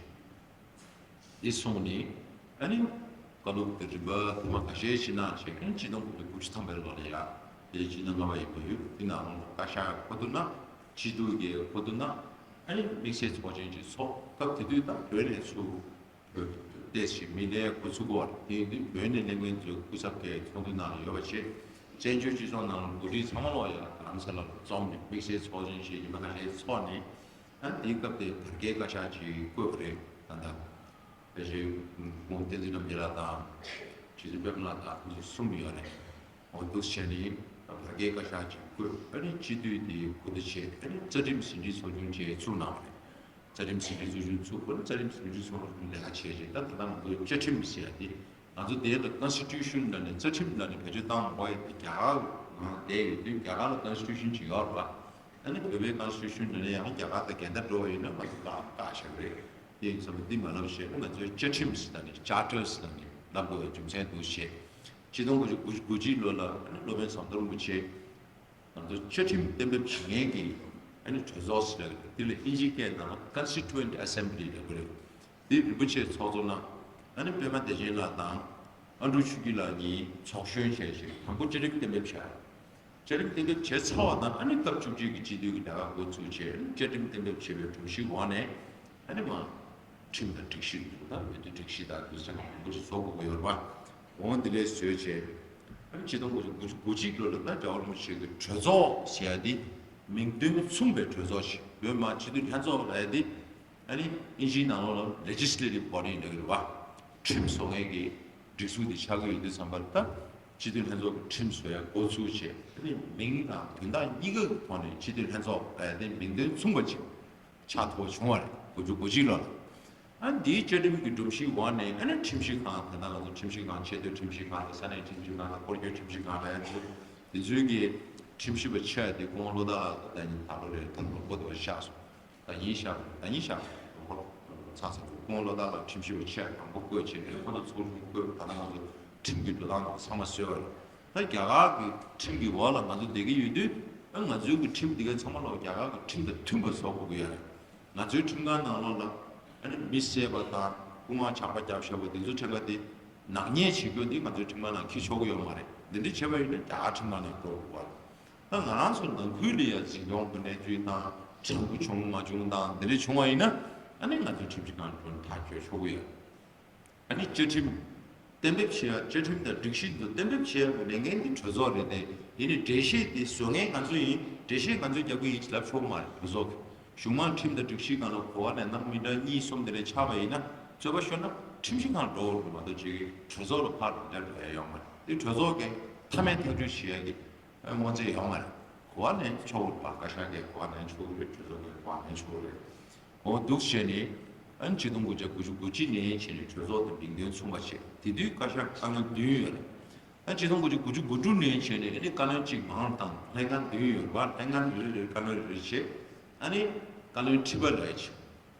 འདི་སོང་ནས་ཨ་ནི་བཀའ་སློབ་ཀྱི་རིམ་པ་དུ་མ་ཁ་ཤས་ཤིག་གནང་བྱས། ཨ་ནི་ཆིག་སྟོང་དགུ་བརྒྱ་དགུ་བཅུ་ཐམ་པའི་ལོ་ལ་ཡ་དེ་སྤྱི་ཟླ་ལྔ་པ་ཡིན་པ་ཡོད། དེ་ནང་ལོགས་བཀའ་ཤག་གི་ཁ་ཐུག་ན་སྤྱི་འཐུས་ཀྱི་ཁ་ཐུག་ན་ཨ་ནི་དམིགས་བསལ་ཚོགས་ཆེན་ཅིག་ཚོགས། སྐབས་དེ་དུས་ད་བོད་ནས་ཚུར་བོད་ཏོག་ཙམ་མི་སླེབས་འགོ་ཚུགས་པ་རེད། དེ་ཡིན་དུས་བོད་ནས་སླེབས་མཁན་ཚོའི་སྐུ་ཚབ་ཀྱི་ཚོགས་འདུ་ནང་ལ་ཡོད་པ་བྱས། བཙན་བྱོལ་སྤྱི་ཚོགས་ནང་ལ་འགོ་ཁྲིད་ཚང་མ་ལོག་ཡ་རྡ་རམ་ས་ལ་ལ་འཛོམས་ནས་དམིགས་བསལ་ཚོགས་ཆེན་ཞིག་ཉི་མ་ཁ་ཤས་ཚོགས་ནས། ཨ་དེའི་སྐབས་དེ་བར་བརྒལ་བཀའ་ཤག་ཅིག་བསྐོས་པ་རེད། ད་ལྟ་ཕལ་ཆེར་ཁོང་བསྟན་འཛིན་རྣམ་རྒྱལ་ལགས་དང་། ཆོས་འཛིན་པད་མ་ལགས་དང་། ཁོང་ཚོ་གསུམ་ཡོད་རེད། འོ་འདུག་བྱས་ནས་བར་བརྒལ་བཀའ་ཤག་ཅིག་བསྐོས། ཨ་ནི་སྤྱི་འཐུས་དེ་འགོ་ཁྲིད་བྱས། ཨ་ནི་རྩ་ཁྲིམས་ཟིན་བྲིས་ཚོགས་ཆུང་ཅིག་བཙུགས་གནང་བ་རེད། རྩ་ཁྲིམས་ཟིན་བྲིས་ཚོགས་ཆུང་བཙུགས། ཨ་ནི་རྩ་ཁྲིམས་ཟིན་བྲིས་ཚོགས་ཆུང་ལས་ཀ་བྱས་རྗེས་ད་ད་ལྟ་ང་ཚོའི་བཅའ་ཁྲིམས་ཟེར་ཡ་དེ། ང་ཚོ་དེ་ལ་ཀོན་སི་ཊི་ཊུ་ཤན་ལབ་ནས་རྩ་ཁྲིམས་ལབ་ནས་བེད་སྤྱོད་བཏང་མ་དགོས་ཡ་དེ། རྒྱ་གར་ནང་བསྡད་ཡོད་དུས་རྒྱ་གར་ལ་ཀོན་སི་ཊི་ཊུ་ཤན་ཅིག་ཡོད་རེད་བ། ཨ་ནི་བོད་པའི་ཀོན་སི་ཊི་ཊུ་ཤན་ལབ་ན་ཡང་རྒྱ་གར་དང་འགལ་ཟླ་འགྲོ་བ་ཡིན་ན་ང་ཚོ་བཀག་བཀག་བཞག་རེད། དེ་ཡིན་ཙང་འདི་མ་ལབ་བྱས། ང་ཚོའི་བཅའ་ཁྲིམས་ཟེར་ནས་ཅར་ཊར་ཟེར་ནས་ལབ་དགོས་པའི་རྒྱུ་མཚན་འདུག་བྱས། ཆིག་སྟོང་དགུ་བརྒྱ་དགུ་བཅུ་གོ་གཅིག་ལོ་ལ་ཨ་ནི་སློབ་དཔོན་ཟམ་གདོང་རིན་པོ་ཆེ་ང་ཚོ་བཅའ་ཁྲིམས་གཏན་འབེབས་བྱེད་མཁན་གྱི་ཨ་ནི་གྲོས་ཚོགས་ཟེར་ཡ་དེ་ལ་ཨིན་ཇིའི་སྐད་ནང་ལ་Constituent Assembly་ལབ་ཀྱི་རེད། དེ་རིན་པོ་ཆེ་ཚོགས་གཙོ་གནང་། ཨ་ནི་པད་མ་བདེ་ཆེན་ལགས་དང་ཨ་འབྲུག་ཆོས་སྐྱིད་ལགས་གཉིས་ཚོགས་གཞོན་བྱས་བྱས་དང་པོ་བཅའ་ཁྲིམས་གཏན་འབེབས་བྱས། བཅའ་ཁྲིམས་གཏན་འབེབས་བྱས་ཚར་བ་དང་ཨ་ནི་སྐབས་བཅུ་གཅིག་གི་སྤྱི་འཐུས་ཀྱི་ལས་ཀ་འགོ་ཚུགས་བྱས། བཅའ་ཁྲིམས་གཏན་འབེབས་བྱས་པའི་སྒྲོམ་གཞིའི་འོག་ནས་ཨ་ནི་མ་ཁྲིམས་དང་སྒྲིག་གཞི་འདུག་ད་འོས་བསྡུ་སྒྲིག་གཞི་དང་དུས་ཚོད་མང་པོ་ཞིག་བཟོ་དགོས་ཀྱི་ཡོད་རེད་པ། འོང་དེ་ལས་བཟོས་བྱས། ཨ་ནི་ཆིག་སྟོང་དགུ་བརྒྱ་དགུ་བཅུ་གོ་གཅིག་ལོ་ལ་ད་རྒྱལ་བ་རིན་པོ་ཆེ་གི་གྲོས་ཚོགས་ཟེར་ཡ་དེ་མིང་དོན་མཚུངས་པའི་གྲོས་ཚོགས་ཤིག་བོད་མི་སྤྱི་འཐུས་ལྷན་ཚོགས་ལབ་ཡ་དེ། ཨ་ནི་ཨིན་ཇིའི་ནང་ལོགས་ལ་Legislative Body ལབ་ཀྱི་རེད་བ། ཁྲིམས་བཟོ་མཁན་གྱི་སྒྲིག་འཛུགས་དེ་ཆགས་ཀྱི་ཡོད་དུས་ཙམ་པ་ལ་ད་སྤྱི་འཐུས་ལྷན་ཚོགས་ཀྱི་ཁྲིམས་བཟོ་ཡ་འགོ་ཚུགས་བྱས། ཨ་ནི་མིང་དང་དོན་དག་གཉིས་ཀ་གི་ཐོག་ནས་སྤྱི་འཐུས་ལྷན་ཚོགས་ལབ་ཡ་དེ་མིང་དོན་མཚུངས་པ་ཅིག་ཆགས་ཐུབ་པ་བྱུང་བ་རེད། དགུ་བཅུ་གོ་གཅིག་ལོ་ལ། ཨ་ནི་འདིའི་བཅའ་ཁྲིམས་ཀྱི་སྒྲོམ་གཞིའི་འོག་ནས་ཨ་ནི་ཁྲིམས་ཞིབ་ཁང་། དེ་ནང་ང་ཚོ་ཁྲིམས་ཞིབ་ཁང་། ཆེས་མཐོའི་ཁྲིམས་ཞིབ་ཁང་དང་། ས་གནས་ཁྲིམས་ཞིབ་ཁང་དང་། སྐོར་སྐྱོད་ཁྲིམས་ཞིབ་ཁང་ལབ་ཡ་ཚོ་དེ་ཚོའི་གི་ཁྲིམས་ཞིབ་པ་ཆེ་བ་དེ་སྐུ་ངོ་བློ་བདག་ལགས་ད་ཉིན་ད་ལོ་རེད། ད་ལོ་འཁོར་དུ་བ་ཤག་སོང་། ད་ཉིན་ཤག་ད་ཉིན་ཤག་ལོ་འཁོར་ཚང་ཚང་སྐུ་ངོ་བློ་བདག་ལགས་ཁྲིམས་ཞིབ་པ་ཆེ་བ་དང་པོ་བསྐོས་བྱས་ནས་ཁོ་ཚོ་ཚོགས་ཆུང་བསྐོས། ད་ལྟ་ང་ཚོ་ཁྲིམས་ཀྱི་འགྲོ་སྟངས་དང་ཚང་མ་བཟོས་པ་རེད། ད་རྒྱ་གར་གྱི་ཁྲིམས་ཀྱི་འོག་ལ་ང་ཚོ་བསྡད་ཀྱི་ཡོད་དུས། ཨ་ང་ཚོའི་གི་ཁྲིམས་འདི་ག་ཚང་མ་ལོག་རྒྱ་གར་གྱི་ཁྲིམས་དང་མཐུན་པ་བཟོ་དགོས་ཀྱི་ཡོད་རེད། ང་ཚོའི་ཁྲིམས་ཁང་ནང་ལོགས་ལ་ཨ་ནི་མི་བསད་པ་དང་སྐུ་ངལ་ཇག་པ་བརྒྱབ་བཞག་པ་འདི་ཚོ་ཁྲིམས་ཁང་དེ་ནག་ཉེས་བྱེད་རྒྱུ་འདི་ང་ཚོའི་ཁྲིམས་ཁང་ནང་འཁྱེར་ཆོག་གི་ཡོད་མ་རེད། འདི་འདྲ་བྱས་པ་ཡིན་ན་རྒྱ་གར་ཁྲིམས་ཁང་ནང་འགྲོ་དགོས་པ་རེད། ད་ང་རང་ཚོ་ནང་ཁུལ་ལ་ཡ་འཛིན་སྐྱོང་གི་གནས་ཚུལ་དང་། དྲག་པོ་བྱུང་མ་བྱུང་དང་འདི་འདྲ་བྱུང་བ་ཡིན་ན། ཨ་ནི་ང་ཚོའི་ཁྲིམས་ཞིབ་ཁང་ནང་ཐག་གཅོད་ཆོག་གི་ཡོད། ཨ་ནི་བཅའ་ཁྲིམས་གཏན་འབེབས་བྱེད་ཡ། བཅའ་ཁྲིམས་དང་སྒྲིག་གཞི་འདི་གཏན་འབེབས་བྱེད་ཡ་གི་ལས་འགན་འདི་གྲོས་ཚོགས་རེད་དེ། ཡིན་ནའི་འགྲེལ་བཤད་འདི་བཟོ་མཁན་ང་ཚོ་ཡིན། འགྲེལ་བཤད་ང་ཚོས་རྒྱག་གི་ཡིན་ཅེས་ལབ་ཆོག་གི་མ་རེད། གྲོས་ཚོགས་ཀྱིས་གཞུང་མང་ཁྲིམས་དང་སྒྲིག་གཞིའི་སྒང་ལ་གོ་བ་ལེན་སྟངས་མི་འདྲ་གཉིས་གསུམ་དེ་འདྲ་ཆགས་པ་ཡིན་ན། རྩོད་པ་ཤོར་ན་ཁྲིམས་ཞིབ་ཁང་འགྲོ་དགོས་རེད་མ་གཏོགས་ཅིག་གྲོས་ཚོགས་ལ་ཕར་འདྲ་འགྲོ་ཡ་ཡོད་མ་རེད། དེ་གྲོས་ཚོགས་ཀྱིས་མཐའ་མའི་ཐག་གཅོད་བྱེད་ཡ་གི་དངོས་རྫས་ཡོད་མ་རེད། གོ་བ་ལེན་ཆོག་གི་རེད་པ། བཀའ་ཤག་གིས་གོ་བ་ལེན་ཆོག་གི་རེད། གྲོས་ཚོགས་ཀྱིས་གོ་བ་ལེན་ཆོག་གི་རེད། འོ་འདུག་བྱས་ནས་ཨ་ནི་ཆིག་སྟོང་དགུ་བརྒྱ་དགུ་བཅུ་གོ་གཅིག་ནས་བྱས་ནས་གྲོས་ཚོགས་དང་མིང་དོན་མཚུངས་པ་བྱས། དེ་དུས་བཀའ་ཤག་བཀའ་བློན་བདུན་ཡོད་རེད། ཨ་ཆིག་སྟོང་དགུ་བརྒྱ་དགུ་བཅུ་གོ་དྲུག་ནས་བྱས་ནས་ཨ་ནི་བཀའ་བློན་གཅིག་མང་བཏང་། ལྷན་ཁང་བདུན་ཡོད་རེད་པ། ལྷན་ཁང་རེ་རེར་བཀའ་བློན་རེ་རེ་བྱས། ཨ་ནི་བཀའ་བློན་ཁྲི་པ་ལབ་ཡ་ཅིག་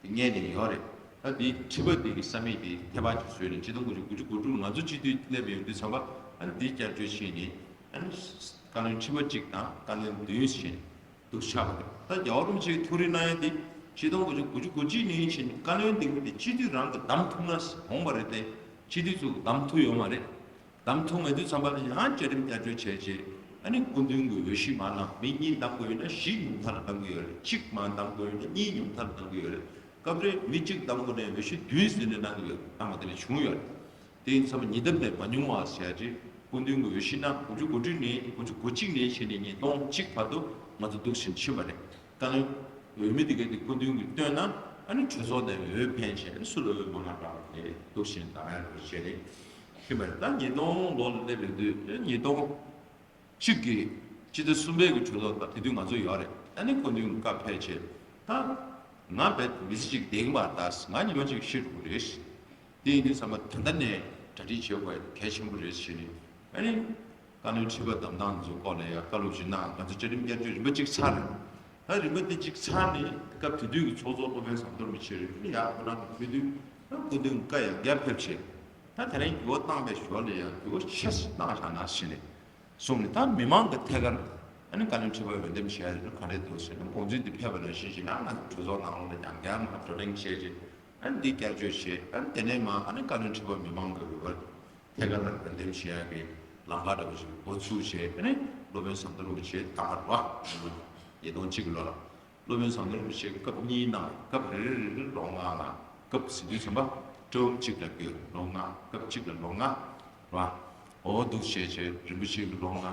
དེ་སྔོན་ནས་ཡོད་རེད། ད་དེ་ཁྲི་པ་དེ་གི་ས་མིག་དེ་ཐད་པ་ཅིག་བཟོས་ནས་ཆིག་སྟོང་དགུ་བརྒྱ་དགུ་བཅུ་གོ་དྲུག་ང་ཚོ་སྤྱི་འཐུས་སླེབས་ཡོང་དུས་ཙམ་པ། ཨ་ནི་དེ་བསྐྱར་བཅོས་བྱས་ནས་ཨ་ནི་བཀའ་བློན་ཁྲི་པ་གཅིག་དང་བཀའ་བློན་བདུན་བྱས་ནས་འདུག་ཆགས་པ་རེད། ད་རྒྱལ་བ་རིན་པོ་ཆེས་ཐུགས་རེ་གནང་ཡ་དེ་ཆིག་སྟོང་དགུ་བརྒྱ་དགུ་བཅུ་གོ་གཅིག་ནས་བྱས་ནས་བཀའ་བློན་དེ་གི་དེ་སྤྱི་འཐུས་རང་གིས་བདམས་ཐུབ་ན་འོང་བ་རེད་དེ། སྤྱི་འཐུས་ཚོས་བདམས་ཐུབ་ཡོད་མ་རེད། བདམས་ཐུབ་མེད་དུས་ཙམ་པ་ལ་ཡང་བཅའ་ཁྲིམས་བསྐྱར་བཅོས་བྱས་རྗེས། ཨ་ནི་སྐུ་མདུན་གྱི་འོས་གཞི་མར་བླངས། མི་གཉིས་བདམས་དགོས་ཡོད་ན་བཞི་ཉུང་མཐར་བདམས་ཀྱི་ཡོད་རེད། གཅིག་མར་བདམས་དགོས་ཡོད་ན་གཉིས་ཉུང་མཐར་བདམས་ཀྱི་ཡོད་རེད། སྐབས་རེ་མི་གཅིག་བདམས་དགོས་ནའི་འོས་གཞི་བདུན་ཟིན་ནས་གནང་གི་ཡོད་རེད། གནང་བ་དེ་འདྲ་བྱུང་ཡོད་རེད། དེ་ཡིན་ཙང་ཉིས་ལྡབ་ནས་མ་ཉུང་བ་བྱས་རྗེས་སྐུ་མདུན་གྱི་འོས་གཞི་གནང་། དགུ་བཅུ་གོ་དྲུག་ནས་དགུ་བཅུ་གོ་གཅིག་ནས་བྱས་ནས་ཉིས་སྟོང་གཅིག་བར་དུ་ང་ཚོ་འདུག་བཞིན་ཕྱིན་པ་རེད། བཀའ་བློན་འོས་མི་དེ་གས་དེ་སྐུ་མདུན་གྱིས་བཏོན་ན། ཨ་ནི་གྲོས་ཚོགས་ནས་འོས་འཕེན་བྱས། ཨ་ནི་སུ་ལ་འོས་མང་ང་རག་པ་དེ་འདུག་བཞིན་ད་ཡ་རུ་བྱས་རེད། ཁྱིམ་པར་ད་ཉིས་སྟོང་ལོ་ལ་སླེབས་ཡོང་དུས་ཉིས་སྟོང་གཅིག་གི་སྤྱི་ཟླ་གསུམ་པའི་གི་གྲོས་ཚོགས་དང་དེ་དུས་ང་ཚོ་ཡོད་རེད། ཨ་ནི་སྐུ་མདུན་བཀའ་ཕེབས་བྱས། ད་ང་རྦད་མི་ཚེ་གཅིག་བསྡད་ཀྱི་མ་རེད། ད་ང་ཉི་མ་གཅིག་ཤི་འགྲོ་གི་རེད། དེ་ཡིན་དུས་ཙམ་པ་ད་ལྟ་ནས་གྲ་སྒྲིག་བྱེད་དགོས་གལ་ཆེན་པོ་རེད་ཟེར་ནས། ཨ་ནི་བཀའ་བློན་ཁྲི་པ་བདམས་སྟངས་ཚོ་སྐོར་ལ་ཡང་བཀའ་སློབ་ཅིག་གནང་། ང་ཚོ་བཅའ་ཁྲིམས་བསྐྱར་བཅོས་རིམ་པ་གཅིག་ཚར་རེད། ད་རིམ་པ་འདི་གཅིག་ཚར་ནས་སྐབས་དེ་དུས་ཀྱི་ཚོགས་གཙོ་སློབ་དཔོན་ཟམ་གདོང་རིན་པོ་ཆེ་རེད། ཡ་ཁོ་རང་གི་ཕེབས་དུས་ད་སྐུ་མདུན་བཀའ་ཡང་བསྐྱར་ཕེབས་བྱས། ད་དེ་རིང་འགྱུར་བ་བཏང་པའི་ཞོར་ལ་ཡང་འགྱུར་བ་ཆེ་ཙམ་བཏང་བཞག་ན་ཟེར་ནས་གསུངས་ནས། ད་མི་མང་གི་ཐད་ཀར་ཨ་ནི་བཀའ་བློན་ཁྲི་པ་འོས་འདེམས་བྱས་ཡ་དེ་ག་འདྲས་འདུག་ཟེར་ན། དགོངས་ཚུལ་འདི་ཕེབས་པ་ནང་བཞིན་བྱས་ན་ང་ཚོ་གྲོས་ཚོགས་ནང་ལོགས་ལ་ཡང་བསྐྱར་མར་བགྲོ་གླེང་བྱས་རྗེས། ཨ་ནི་འདི་བསྐྱར་བཅོས་བྱས། ཨ་ནི་དེ་ནས་མར་ཨ་ནི་བཀའ་བློན་ཁྲི་པ་མི་མང་གི་འོས་པ་ཐད་ཀར་ལ་འོས་འདེམས་བྱེད་ཡག་གི་ལམ་ཁ་འདྲ་བོ་ཞིག་འགོ་ཚུགས་བྱས། ཨ་ནི་སློབ་དཔོན་ཟམ་གདོང་རིན་པོ་ཆེ་དང་པོ་རེད་པ། ཉིས་སྟོང་གཅིག་གི་ལོ་ལ་སློབ་དཔོན་ཟམ་གདོང་རིན་པོ་ཆེ་སྐབས་གཉིས་གནང་། སྐབས་རེ་རེ་རེ་རེ་ལོ་ལྔ་ལྔ། སྐབས་ཟིན་དུས་ཙམ་པ་ཊརམ་གཅིག་ལ་བགོས། ལོ་ལྔ། སྐབས་གཅིག་ལ་ལོ་ལྔ་རེད་པ། འོ་འདུག་བྱས་བྱས་རིན་པོ་ཆེ་གི་ལོ་ལྔ།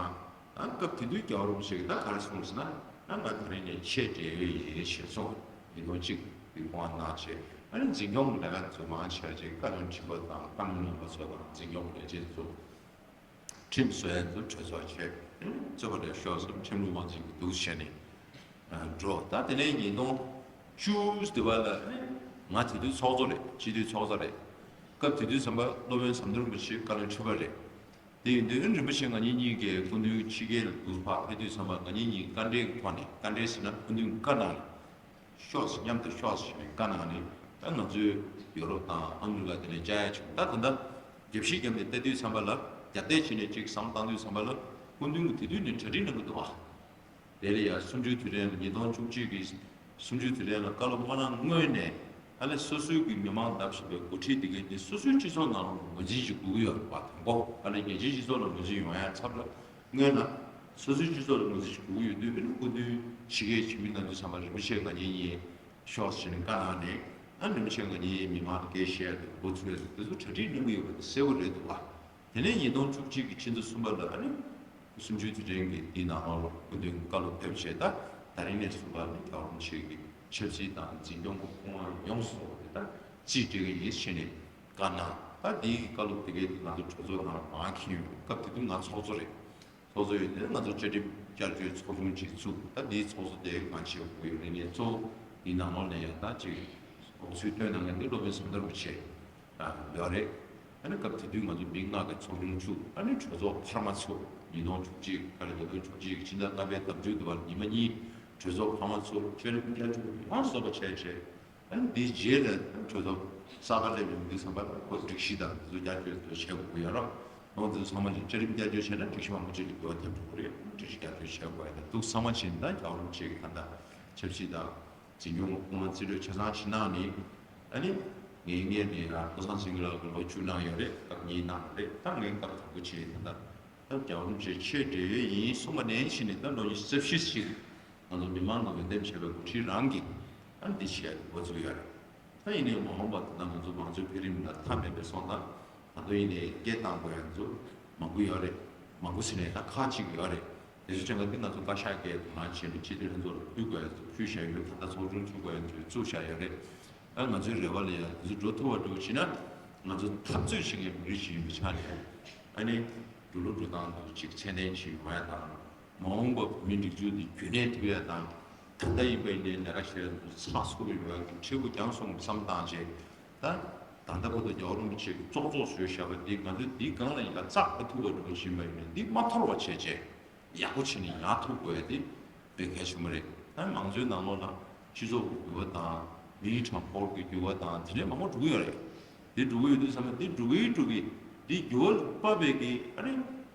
ཨ་སྐབས་དེ་དུས་རྒྱལ་བ་རིན་པོ་ཆེ་གིས་ད་ག་རེ་གསུངས་ཟེར་ན། ཨ་ང་དེ་རིང་ནས་ཆེད་བགྲེས་ཡོད་ཡིན་ཞེས་གསུངས། ཉིས་སྟོང་གཅིག་གི་དབང་གནང་བྱས། ཨ་ནི་འཛིན་སྐྱོང་གི་ལས་ཀ་ཚོ་མང་ཆེ་བ་ཅིག་བཀའ་བློན་ཁྲི་པ་དང་བཀའ་བློན་རིམ་པ་ཚོ་དང་འཛིན་སྐྱོང་གི་ལས་བྱེད་ཚོ། ཁྲིམས་བཟོ་ཡ་ཚོ་གྲོས་ཚོགས་བྱས། རྩོད་པ་ལས་ཤོག་ཟེར་ཁྲིམས་ལུགས་དབང་འཛིན་གྱི་འདུག་བྱས་ནས་འགྲོ། ད་དེ་ནས་ཉིས་སྟོང་བཅུ་དེ་བ་ལ་ང་དེ་དུས་ཚོགས་གཙོ་རེད། སྤྱི་འཐུས་ཚོགས་གཙོ་རེད། སྐབས་དེ་དུས་ཙམ་པ་སློབ་དཔོན་ཟམ་གདོང་རིན་པོ་ཆེ་བཀའ་བློན་ཁྲི་པ་རེད། དེ་ཡིན་དུས་རིན་པོ་ཆེ་ང་གཉིས་གཉིས་ཀས་སྐུ་མདུན་ཕྱི་རྒྱལ་ལ་འདུག་ཕར་ཕེབས་དུས་ཙམ་པ་ང་གཉིས་གཉིས་བཀའ་འབྲེལ་གྱི་ཐོག་ནས། བཀའ་འབྲེལ་ཟེར་ན་སྐུ་མདུན་བཀའ་གནང་། ཤོག་ཟེར། མཉམ་དུ་ཤོག་ཟེར་ནས་བཀའ་གནང་ནས། ད་ང་ཚོས་ཡོ་རོབ་དང་ཨ་མི་རི་ཀ་དེ་ནས་བཅར་ཡ་བྱུང་། ད་ད་ལྟ་རྒྱབ་བཤིག་བརྒྱབ་ནས་བལྟ་དུས་ཙམ་པ་ལ། རྒྱ་བལྟས་བྱས་ནས་ཅིག་བསམ་བཏང་དུས་ཙམ་པ་ལ། སྐུ་མདུན་གྱིས་དེ་དུས་ནས་གྲ་སྒྲིག་གནང་གི་འདུག་པ། དེ་ལ་ཡ་གསུམ་བཅུའི་དུས་དྲན་ལ། ཉིས་སྟོང་བཅུ་གཅིག་གི་གསུམ་བཅུའི་དུས་དྲན་ལ་བཀའ་སློབ་མ་གནང་སྔོན་ནས། ཨ་ནི་སོ་སོའི་གི་མི་མང་བདམས་བཞིན་པའི་འགོ་ཁྲིད་དེ་གས་འདི་སོ་སོའི་སྤྱི་ཚོགས་ནང་ལ་ངོས་འཛིན་ཞིག་དགོས་ཀྱི་ཡོད་རེད་པ། དང་པོ་ཨ་ནི་རྒྱལ་སྤྱིའི་སྤྱི་ཚོགས་ལ་ངོས་འཛིན་ཡོང་ཡ་ཚབ་ལ། སྔོན་ལ་སོ་སོའི་སྤྱི་ཚོགས་ལ་ངོས་འཛིན་ཞིག་དགོས་ཀྱི་ཡོད་དུས། ཨ་ནི་སྐུ་མདུན་ཕྱི་རྒྱལ་ཕྱི་མི་གནང་དུས་ཙམ་པ་རིན་པོ་ཆེ་ང་གཉིས་གཉིས་ཤོག་ཟེར་ནས་བཀའ་གནང་ནས། ཨ་རིན་པོ་ཆེ་ང་གཉིས་མི་མང་ལ་སྐད་བཤད་ཡ་དང་འགོ་ཚུགས་ཡ་དང་དེ་ཚོ་གྲ་སྒྲིག་གནང་གི་ཡོད་པ་དེ་གསལ་པོ་རེད་འདུག་པ། དེ་ནས་ཉིས་སྟོང་བཅུ་གཅིག་གི་ཕྱི་ཟླ་གསུམ་པ་ལ་ཨ་ནི་གསུམ་བཅུའི་དུས་དྲན་གྱི་འདི་ནང་ལོགས་ལ་སྐུ་མདུན་བཀའ་སློབ་ཕེབས་བྱས། ད་ད་རིང་ནས་བཟུང་བ་ནི་རྒྱལ་བ་རིན་པོ་ཆེ་གི་ཆབ་སྲིད་དང་འཛིན་སྐྱོང་གི་སྐུ་དབང་ཡོངས་སུ་རྫོགས་པ་དེ་ད་རྩིས་སྤྲད་ཀྱི་ཡིན་ཟེར་ནས་བཀའ་གནང་། ད་འདིའི་བཀའ་སློབ་དེ་གའི་ང་ཚོ་གྲོས་ཚོགས་ནང་ལ་མང་མཁན་ཡོད། སྐབས་དེ་དུས་ང་ཚོགས་གཙོ་རེད། ཚོགས་གཙོ་ཡོད་དུས་ང་ཚོ་བཅའ་ཁྲིམས་བསྐྱར་བཅོས་ཚོགས་ཆུང་ཅིག་བཙུགས། ད་འདིའི་ཚོགས་གཙོ་དེ་ང་བྱེད་དགོས་ཡོད་རེད། ངས་གཙོ་བོ་འདི་ནང་ལོགས་ནས་ཡང་ད་ཅིག་དགོངས་ཚུལ་བཏོན་གནང་མཁན་དེ་སློབ་དཔོན་ཟམ་གདོང་རིན་པོ་ཆེ་ཡོད་རེད། ཨ་ནི་སྐབས་དེ་དུས་ང་ཚོ་མི་ལྔ་གི་ཚོགས་ཆུང་བཙུགས། ཨ་ནི་གྲོས་ཚོགས་འཕར་མ་ཚུགས། ཉིས་སྟོང་བཅུ་གཅིག་ག་རེ། ཉིས་སྟོང་བཅུ་གཅིག་ཕྱི་ཟླ་ལྔ་པའི་ཟླ་མཇུག་དུ་བར་ཉི་མ་གཉིས་གྲོས་ཚོགས་འཕར་མ་ཚུགས། བཅའ་ཁྲིམས་བསྐྱར་བཅོས་ཡོངས་སུ་རྫོགས་པ་བྱས་བྱས། ཨ་ནི་འདིའི་རྗེས་ལ་གྲོས་ཚོགས་གསར་པ་སླེབས་ཡོང་དུས་ཙམ་པ་ལ་ཁོ་སྒྲིག་གཞི་དང་འདི་ཚོ་བསྐྱར་བཅོས་ཚོ་བྱེད་དགོས་ཀྱི་ཡོད་རེད། འོ་འདི་ཚོ་ཚང་མ་ཅིག་བཅའ་ཁྲིམས་བསྐྱར་བཅོས་བྱས་ན་སྒྲིག་གཞི་མང་པོ་ཅིག་ལ་འགྱུར་བ་ཐེབས་འགྲོ་གི་རེད། སྒྲིག་གཞི་བསྐྱར་བཅོས་བྱེད་དགོས་ཡ་དང་འདུག་ཚང་མ་བྱས་ནས་ད་རྒྱལ་བ་རིན་པོ་ཆེ་གི་ད་ལྟ་ཆབ་སྲིད་དང་འཛིན་སྐྱོང་གི་སྐུ་དབང་རྩིས་སྤྲོད་ཆ་ཚང་ཞིག་གནང་ནས། ཨ་ནི་ངའི་སྔོན་ནས་ཡང་བློ་བཟང་སེང་གེ་ལགས་ཀྱིས་ལོ་བཅུ་གནང་ཡོད་རེད། སྐབས་གཉིས་གནང་ཡོད་རེད། ད་ངས་སྐབས་དང་པོ་བྱས་ད་ལྟ། ད་རྒྱལ་བ་རིན་པོ་ཆེ་ཆེད་བགྲེས་ཡོད་ཡིན་གསུངས་པ་ནས་བྱས་ནས་ད་ལོ་ཉི་ཤུ་རྩ་བཞི་ཞིག་ང་ཚོ་མི་མང་ལ་འོས་འདེམས་བྱས་པའི་འགོ་ཁྲིད་རང་གིས་ད་འདི་བྱས་འགོ་བཙུགས་ཡོད་རེད། ད་ཡིན་ནའི་མ་འོངས་པ་ད་ལྟ་ང་ཚོ་མང་གཙོའི་འཕེལ་རིམ་ལ་མཐའ་མེད་པའི་སོང་ཙང་། ད་དུང་ཡིན་ནའི་སྐད་བཏང་དགོས་ཡ་ཚོ་མང་པོ་ཡོད་རེད། མང་པོ་ཟེར་ནའི་ད་ཁག་ཅིག་ཡོད་རེད། དེ་ཚོ་ཆ་ཚང་འདི་ང་ཚོ་བཀའ་ཤག་གིས་དོ་སྣང་བྱས་ནས་སྤྱི་འཐུས་ལྷན་ཚོགས་ལ་ཕུལ་དགོས་ཡ་ཚོ་ཕུལ་བཞག་ཡོད། ད་ལྟ་ཚོགས་ཆུང་བཙུགས་དགོས་ཡ་ཚོ་བཙུགས་བཞག་ཡོད་རེད། ཨ་ང་ཚོའི་རེ་བ་ལ་ཡ་དེ་ཚོ་འགྲོ་ཐུབ་པ་འགྲོ་བྱས་ན། ང་ཚོ་འཐབ་རྩོད་བྱེད་མཁན་མི་རིགས་ཤིག་ཡིན་པའི་ཆ་ནས། ཨ་ནི་འགྲོ་ལུགས་འགྲོ་སྟངས་དེ་ཅིག་ཚད་ལྡན་ཅིག་ཡོང་ཡ་དང་། མ་འོངས་པ་མི་སྒྲིག་འཛུགས་འདི་རྒྱུན་གནས་ཐུབ་ཡ་དང་། ད་ལྟ་ཡིན་པ་ཡིན་ནའི་ལས་ཀ་བྱེད་ཡ་ཚོ་ཚགས་ཚུད་པོ་ཡོང་ཡ་གི་འཕྲལ་ཕུགས་རྒྱང་སོང་བསམ་བཏང་བྱས། ད་ད་ལྟ་བར་དུ་རྒྱལ་བ་རིན་པོ་ཆེ་གིས་ཙོག་ཙོག་བཟོས་བཞག་པ་འདི་ང་ཚོས་འདི་སྒང་ལ་ཡ་རྩ་མ་ཐུབ་པ་འགྲོ་བཞིན་པ་ཡིན་ནའི་འདི་མ་འཐོར་བ་བྱས་བྱས། ཡག་པོ་བྱས་ནས་ཡར་ཐུག་དགོས་ཡ་དེ་དཔེ་གལ་ཆེན་པོ་རེད། ད་མང་གཙོའི་ནང་ལོགས་ལ་སྤྱི་ཚོགས་ཀྱི་འགྱུར་བ་དང་མིའི་གྲངས་འབོར་གྱི་འགྱུར་བ་དང་དེ་འདྲའི་མང་པོ་འགྲོ་གི་ཡོད་རེད། དེ་འགྲོ་གི་ཡོད་དུས་ཙམ་པ་དེ་འགྲོ་གི་འགྲོ་གི་དེ་འགྱུར་བ་ལ་དཔག་པའི་གི་ཨ་ནི་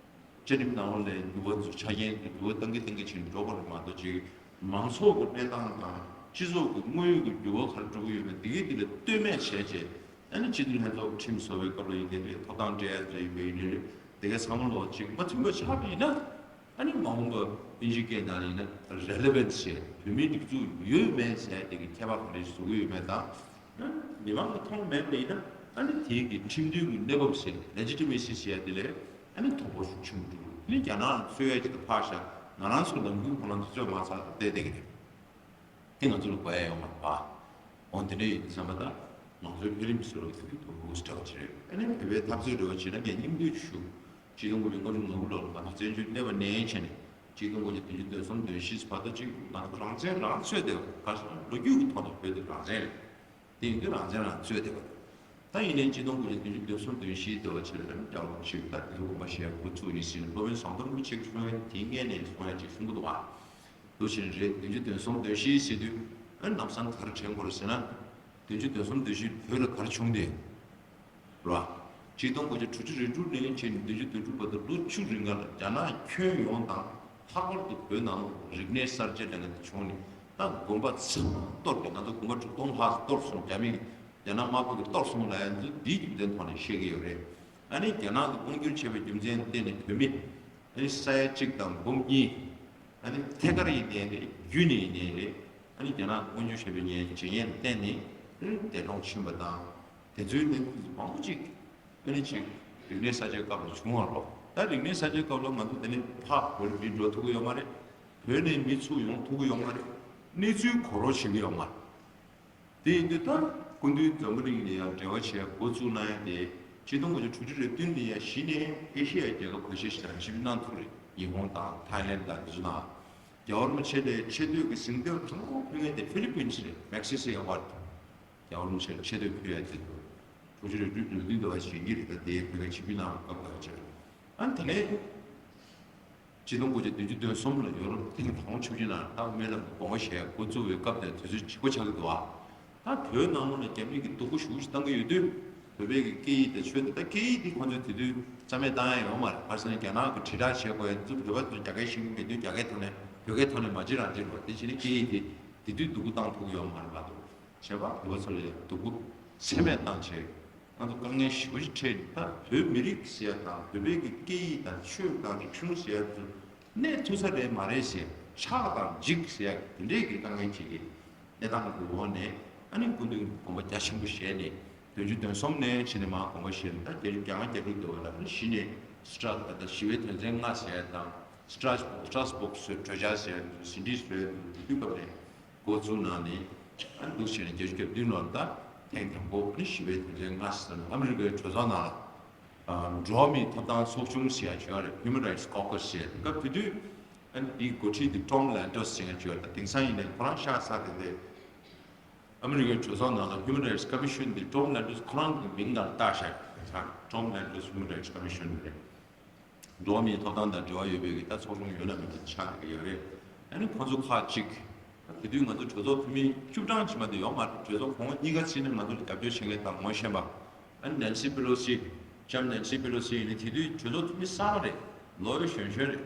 བཅའ་ཁྲིམས་ནང་ལོགས་ལ་འགྱུར་བ་ཚོ་ཆ་རྐྱེན་དེ་འགྱུར་བ་གཏང་གི་གཏང་གི་བྱས་ནས་འགྲོ་དགོས་རེད་མ་གཏོགས་ཅིག་མང་ཚོགས་ཀྱི་གནས་སྟངས་དང་སྤྱི་ཚོགས་ཀྱི་དངོས་ཡོད་ཀྱི་འགྱུར་བ་ག་རེ་འགྲོ་གི་ཡོད་མེད་དེ་གའི་དེ་ལ་ལྟོས་མེད་བྱས་བྱས། ཨ་ནི་སྤྱི་འཐུས་ལྷན་ཚོགས་ཁྲིམས་བཟོ་བའི་སྐབས་ལ་ཡིན་གྱི་རེད། ཐོབ་ཐང་སྤྲད་ཡ་ཡིན་པ་ཡིན་ནའི་རེད། དེ་གའི་ཚང་མ་ལོག་ཅིག་མ་མཐུན་པ་ཆགས་པ་ཡིན་ན། ཨ་ནི་མ་འོངས་པ་དབྱིན་ཇིའི་སྐད་ནང་ཡིན་ན་relevant་བྱས་བོད་མིའི་སྒྲིག་འཛུགས་ཡོད་མེད་ཟེར་དེ་གི་ཁྱད་པར་ག་རེ་བཟོ་གི་ཡོད་མེད་དང་། མི་མང་གིས་མཐོང་མེད་པ་ཡིན་ན། ཨ་ནི་དེ་གི་ཁྲིམས་མཐུན་གྱི་གནས་བབ་ཟེར་legitimacy་ཟེར་དེ་ལས་ཨ་ནི་དོ་ཕོག་ཤུགས་ཆེན་པོ་འགྲོ་གི་རེད། ཨ་ནི་རྒྱ་ནག་ལ་འཚོལ་ཡ་ཅིག་ཏུ་ཕར་བཞག་ང་རང་ཚོ་ནམ་རྒྱུན་ཁོ་རང་ཚོ་རྩོད་མ་ཚར་དུ་བལྟས་བསྡད་ཀྱི་རེད། དེ་ང་ཚོ་ལ་དགོས་ཡ་ཡོད་མ་རེད་པ། འོ་དེ་འདྲ་ཡིན་དུས་ཙམ་པ་ད། མང་གཙོའི་འཕེལ་རིམ་ཟེར་བ་དེ་དུས་འགོ་འདྲ་བ་ཅིག་རེད། ཨ་ནི་བོད་པའི་འཐབ་རྩོད་འབྲེལ་བ་བྱས་ན་ངས་སྙིང་བསྡུས་ཞུ། ཆིག་སྟོང་དགུ་བརྒྱ་ལྔ་བཅུ་ང་དགུ་ལོར་ང་ཚོ་བཙན་བྱོལ་གནས་པ་ནས་བྱས་ནས་ཆིག་སྟོང་དགུ་བརྒྱ་བདུན་ཅུ་དོན་གསུམ་དོན་བཞི་བར་དུ་ཅིག་ང་ཚོ་རང་བཙན་རང་རྩོད་བསྡད་པ། ག་ས་ལོ་རྒྱུས་ཀྱི་ཐོག་ནས་བོད་དེ་རང་བཙན་རེད། དེ་ཡིན་དུས་རང་བཙན་རང་རྩོད་བསྡད་པ་རེད། ད་ཡིན་ནའི་ཆིག་སྟོང་དགུ་བརྒྱ་བདུན་ཅུ་དོན་གསུམ་དོན་བཞིའི་འབྲེལ་བ་བྱས་ནས་རྒྱལ་བ་རིན་པོ་ཆེ་གིས་ད་དེ་ཚོ་དགོངས་པ་བཞེས་འགོ་བཙུགས་ཡིན་ཟེར་ནས་སློབ་དཔོན་ཟམ་གདོང་རིན་པོ་ཆེ་གིས་གསུང་ཡ་དེའི་སྔོན་ནས་གསུང་ཡ་ཅིག་གསུང་གི་འདུག་བ། འདུག་བྱས་ནས་རེད། བདུན་ཅུ་དོན་གསུམ་དོན་བཞི་ཟེར་དུས་ཨ་ནི་ལམ་སང་ག་རེ་དྲན་དགོས་རེད་ཟེར་ན། བདུན་ཅུ་དོན་གསུམ་དོན་བཞི་བོད་ལ་ག་རེ་བྱུང་སྟེ། རེད་བ། ཆིག་སྟོང་དགུ་བརྒྱ་དྲུག་ཅུ་རེ་དྲུག་ནས་བྱས་ནས་བདུན་ཅུ་དོན་དྲུག་བར་དུ་ལོ་བཅུ་རིང་ག་ལ་རྒྱ་ནག་ཁྱོན་ཡོངས་དང་ལྷག་པར་དུ་བོད་ནང་ལ་རིག་གནས་གསར་བརྗེ་ལབ་མཁན་དེ་བྱུང་ནས། ད་དགོན་པ་ཚང་མ་གཏོར་ཏེ། ང་ཚོ་དགོན་པ་དྲུག་སྟོང་ལྷག་གཏོར་སོང་། རྒྱ་མི་རྒྱ་ནག་དམར་པོ་གིས་གཏོར་སོང་ལབ་ཡ་ཚོ་འདིའི་རྒྱུ་མཚན་ཐོག་ནས་བཤད་ཀྱི་ཡོད་རེད། ཨ་ནི་རྒྱ་ནག་གིས་དབང་བསྒྱུར་བྱས་པའི་རྒྱུ་མཚན་བརྟེན་ནས་བོད་མི་ཨ་ནི་ས་ཡ་གཅིག་དང་འབུམ་གཉིས། ཨ་ནི་ཐད་ཀར་ཡིན་ནའི་རེད། བརྒྱུད་ནས་ཡིན་ནའི་རེད། ཨ་ནི་རྒྱ་ནག་དབང་སྒྱུར་བྱས་པའི་ཉེས་བྱས་ཉེས་ལ་བརྟེན་ནས་ཨ་ནི་འདས་གྲོངས་ཕྱིན་པ་དང་། དེ་ཚོའི་གནས་ཚུལ་མང་པོ་ཅིག་ཨ་ནི་ཅིག་རིག་གནས་གསར་བརྗེའི་སྐབས་ལ་བྱུང་བ་རོ། ད་རིག་གནས་གསར་བརྗེའི་སྐབས་ལ་ང་ཚོ་དེ་ནས་ཕར་བོད་ལ་མི་འགྲོ་ཐུབ་ཀྱི་ཡོད་མ་རེད། བོད་ནས་མི་ཚུར་ཡོང་ཐུབ་ཀྱི་ཡོད་མ་རེད། གནས་ཚུལ་གོ་རོགས་བྱེད་ཀྱི་ཡོད་མ་རེད། དེ་ཡིན་དུས་ད་སྐུ་མདུན་འཛམ་བུ་གླིང་ལ་ཡང་འབྲེལ་བ་བྱས་འགོ་བཙུགས་གནང་ཡ་དེ་ཆིག་སྟོང་དགུ་བརྒྱ་དྲུག་ཅུ་རེ་བདུན་ནས་ཡང་གཞི་ནས་ཨེ་ཤི་ཡའི་རྒྱལ་ཁབ་ཁ་ཤས་ཤིག་དང་ཞིབ་གནང་ཐུབ་རེད། ཉི་ཧོང་དང་ཐའི་ལེན་དང་དེ་ཚོ་ནང་རྒྱལ་བ་རིན་པོ་ཆེ་ལ་ཆེ་བསྟོད་ཀྱི་གཟེངས་བསྟོད་མང་པོ་ཕུལ་མཁན་དེ་ཧྥི་ལི་པིན་སི་རེད། མེག་སི་སི་ཨེ་ཝར་ཌི། རྒྱལ་བ་རིན་པོ་ཆེ་ལ་ཆེ་བསྟོད་ཕུལ་ཡ་དེ་དུས་དྲུག་ཅུ་རེ་བདུན་དུ་བ་ཞིག་གི་རེད། ད་དེའི་བོད་པའི་ཆིབས་བསྒྱུར་གནང་བའི་སྐབས་ཁ་ཆེ་རེད། ཨ་ནི་དེ་ནས་ཆིག་སྟོང་དགུ་བརྒྱ་བདུན་ཅུ་དོན་གསུམ་ལ་ཡོ་རོབ་ཐེངས་དང་པོ་ཆིབས་བསྒྱུར་གནང་། ད་སྨོན་ལམ་དགོངས་པ་བཞེས་འགོ་བཙུགས་པའི་སྐབས་དེ་དུས་ཚོད་ལྗིད་པོ་ཆགས་ཀྱི་འདུག་ཨ། ད་བོད་ནང་ལོགས་ལ་རྒྱ་མི་གིས་སྡུག་པོ་ཞེ་པོ་ཞིག་བཏང་གི་ཡོད་དུས། བོད་པའི་གི་སྐད་ཡིག་དང་ཆོས་དང་། ད་སྐད་ཡིག་འདི་ཁོང་ཚོས་དེ་དུས་རྩ་མེད་བཏང་ཡ་ཡོད་མ་རེད། ག་རེ་ཟེར་ན་རྒྱ་ནག་གིས་དྲིལ་བསྒྲགས་བྱེད་དགོས་ཡ་ཚོ་བོད་པ་ཚོས་རྒྱ་སྐད་ཤེས་ཀྱི་མེད་དུས་རྒྱ་སྐད་ཐོག་ནས་བོད་སྐད་ཐོག་ནས་མ་བྱེད་རང་བྱེད་རོགས། དེ་བྱས་ནས་སྐད་ཡིག་དེ་དེ་དུས་སྡུག་པོ་བཏང་ཐུབ་ཀྱི་ཡོད་མ་རེད་མ་གཏོགས། བྱས་པ་བོད་པ་ཚོ་ལ་སྡུག་པོ་ཚད་མེད་བཏང་བྱས། ང་ཚོ་དཀའ་ངལ་ཞེ་པོ་ཅིག་འཕྲད། ད་བོད་མི་རིགས་ཟེར་ཡ་དང་བོད་པའི་གི་སྐད་ཡིག་དང་ཆོས་དང་རིག་གཞུང་ཟེར་ཡ་ཚོ་གནས་ཐུབ་ས་རེད་མ་རེད་ཟེར། ཆགས་དང་འཇིག་ཟེར་ཡ་དེ་འདྲའི་གི་དཀའ་ངལ་ཅིག་གི་གནས་སྟངས་ཀྱི་འོག་ནས། ཨ་ནི་སྐུ་མདུན་གྱིས་དགོངས་པ་རྒྱ་ཆེན་པོ་བཞེས་ནས་བདུན་ཅུ་དོན་གསུམ་ནས་བྱས་ནས་མར་དགོངས་པ་བཞེས་ནས། ད་བརྒྱད་ཅུ་གྱ་ལྔ་གྱ་དྲུག་དུ་བ་ལ་ཨ་ནི་གཞི་ནས་སི་ཊ་ད་ལྟ་ཞི་བའི་དོན་ཚན་ལྔ་ཟེར་ཡ་དང་། སི་ཊ་སི་སི་ཊ་སི་བྷོག་སི་གྲོས་འཆར་ཟེར་ཡ་ཟིན་བྲིས་བཟོས་འདུག་དེ་དུས་སྐབས་ནས་འགོ་བཙུགས་གནང་ནས། ཨ་ནི་འདུག་བྱས་ནས་བརྒྱད་ཅུ་གྱ་བདུན་ལོར་ད་ཐེངས་དང་པོ་ཨ་ནི་ཞི་བའི་དོན་ཚན་ལྔ་ཟེར་ནས་ཨ་མི་རི་ཀའི་གྲོས་ཚོགས་ནང་ལ་འགྲོ་བ་མིའི་ཐོབ་ཐང་ཚོགས་ཆུང་ཟེར་ཡ་བྱུང་བ་རེད། Human Rights Caucus ཟེར་ཡ། སྐབས་དེ་དུས་ཨ་ནི་འདིའི་འགོ་ཁྲིད་དེ་ཊོམ་ལན་ཊོས་ཟེར་ཡ་བྱུང་བ་རེད། ད་དེང་སང་ཡིན་ནའི་ཁོ་རང་ཤག་ཚ་དེ་འདྲ། ཨ་མི་རི་ཀའི་གྲོས་ཚོགས་ནང་ལ་Human Rights Commission དེ་ཊོམ་ལན་ཊོས་ཁོ་རང་གི་མིང་ནང་བཏགས་བཞག་ཡོད་ཙང་ཊོམ་ལན་ཊོས་Human Rights Commission རེད། འགྲོ་བ་མིའི་ཐོབ་ཐང་དང་འབྲེལ་བ་ཡོད་པའི་གི་ད་ཚོགས་ཆུང་ཡོད་ན་མེད་ན་ཆགས་བསྡད་ཀྱི་ཡོད་རེད། ཨ་ནི་ཁོ་ཚོ་ཁག་ཅིག་དེ་དུས་ང་ཚོ་གྲོས་ཚོགས་འཐུས་མི་བཅུ་གྲངས་ཕྱིན་པ་དེ་ཡོད་མ་རེད། གྲོས་ཚོགས་གོང་གཉིས་ཀ་ཕྱིན་ནས་ང་ཚོར་རྒྱབ་སྐྱོར་བྱེད་མཁན་དང་ངོ་ཤེས་པ། ཨ་ནི་ནན་སི་པེ་ལོ་སི། ལྕམ་ནན་སི་པེ་ལོ་སི་ཡིན་ནི་དེ་དུས་གྲོས་ཚོགས་འཐུས་མི་གསར་པ་རེད། ལོ་ཡོད་གཞོན་གཞོན་རེད།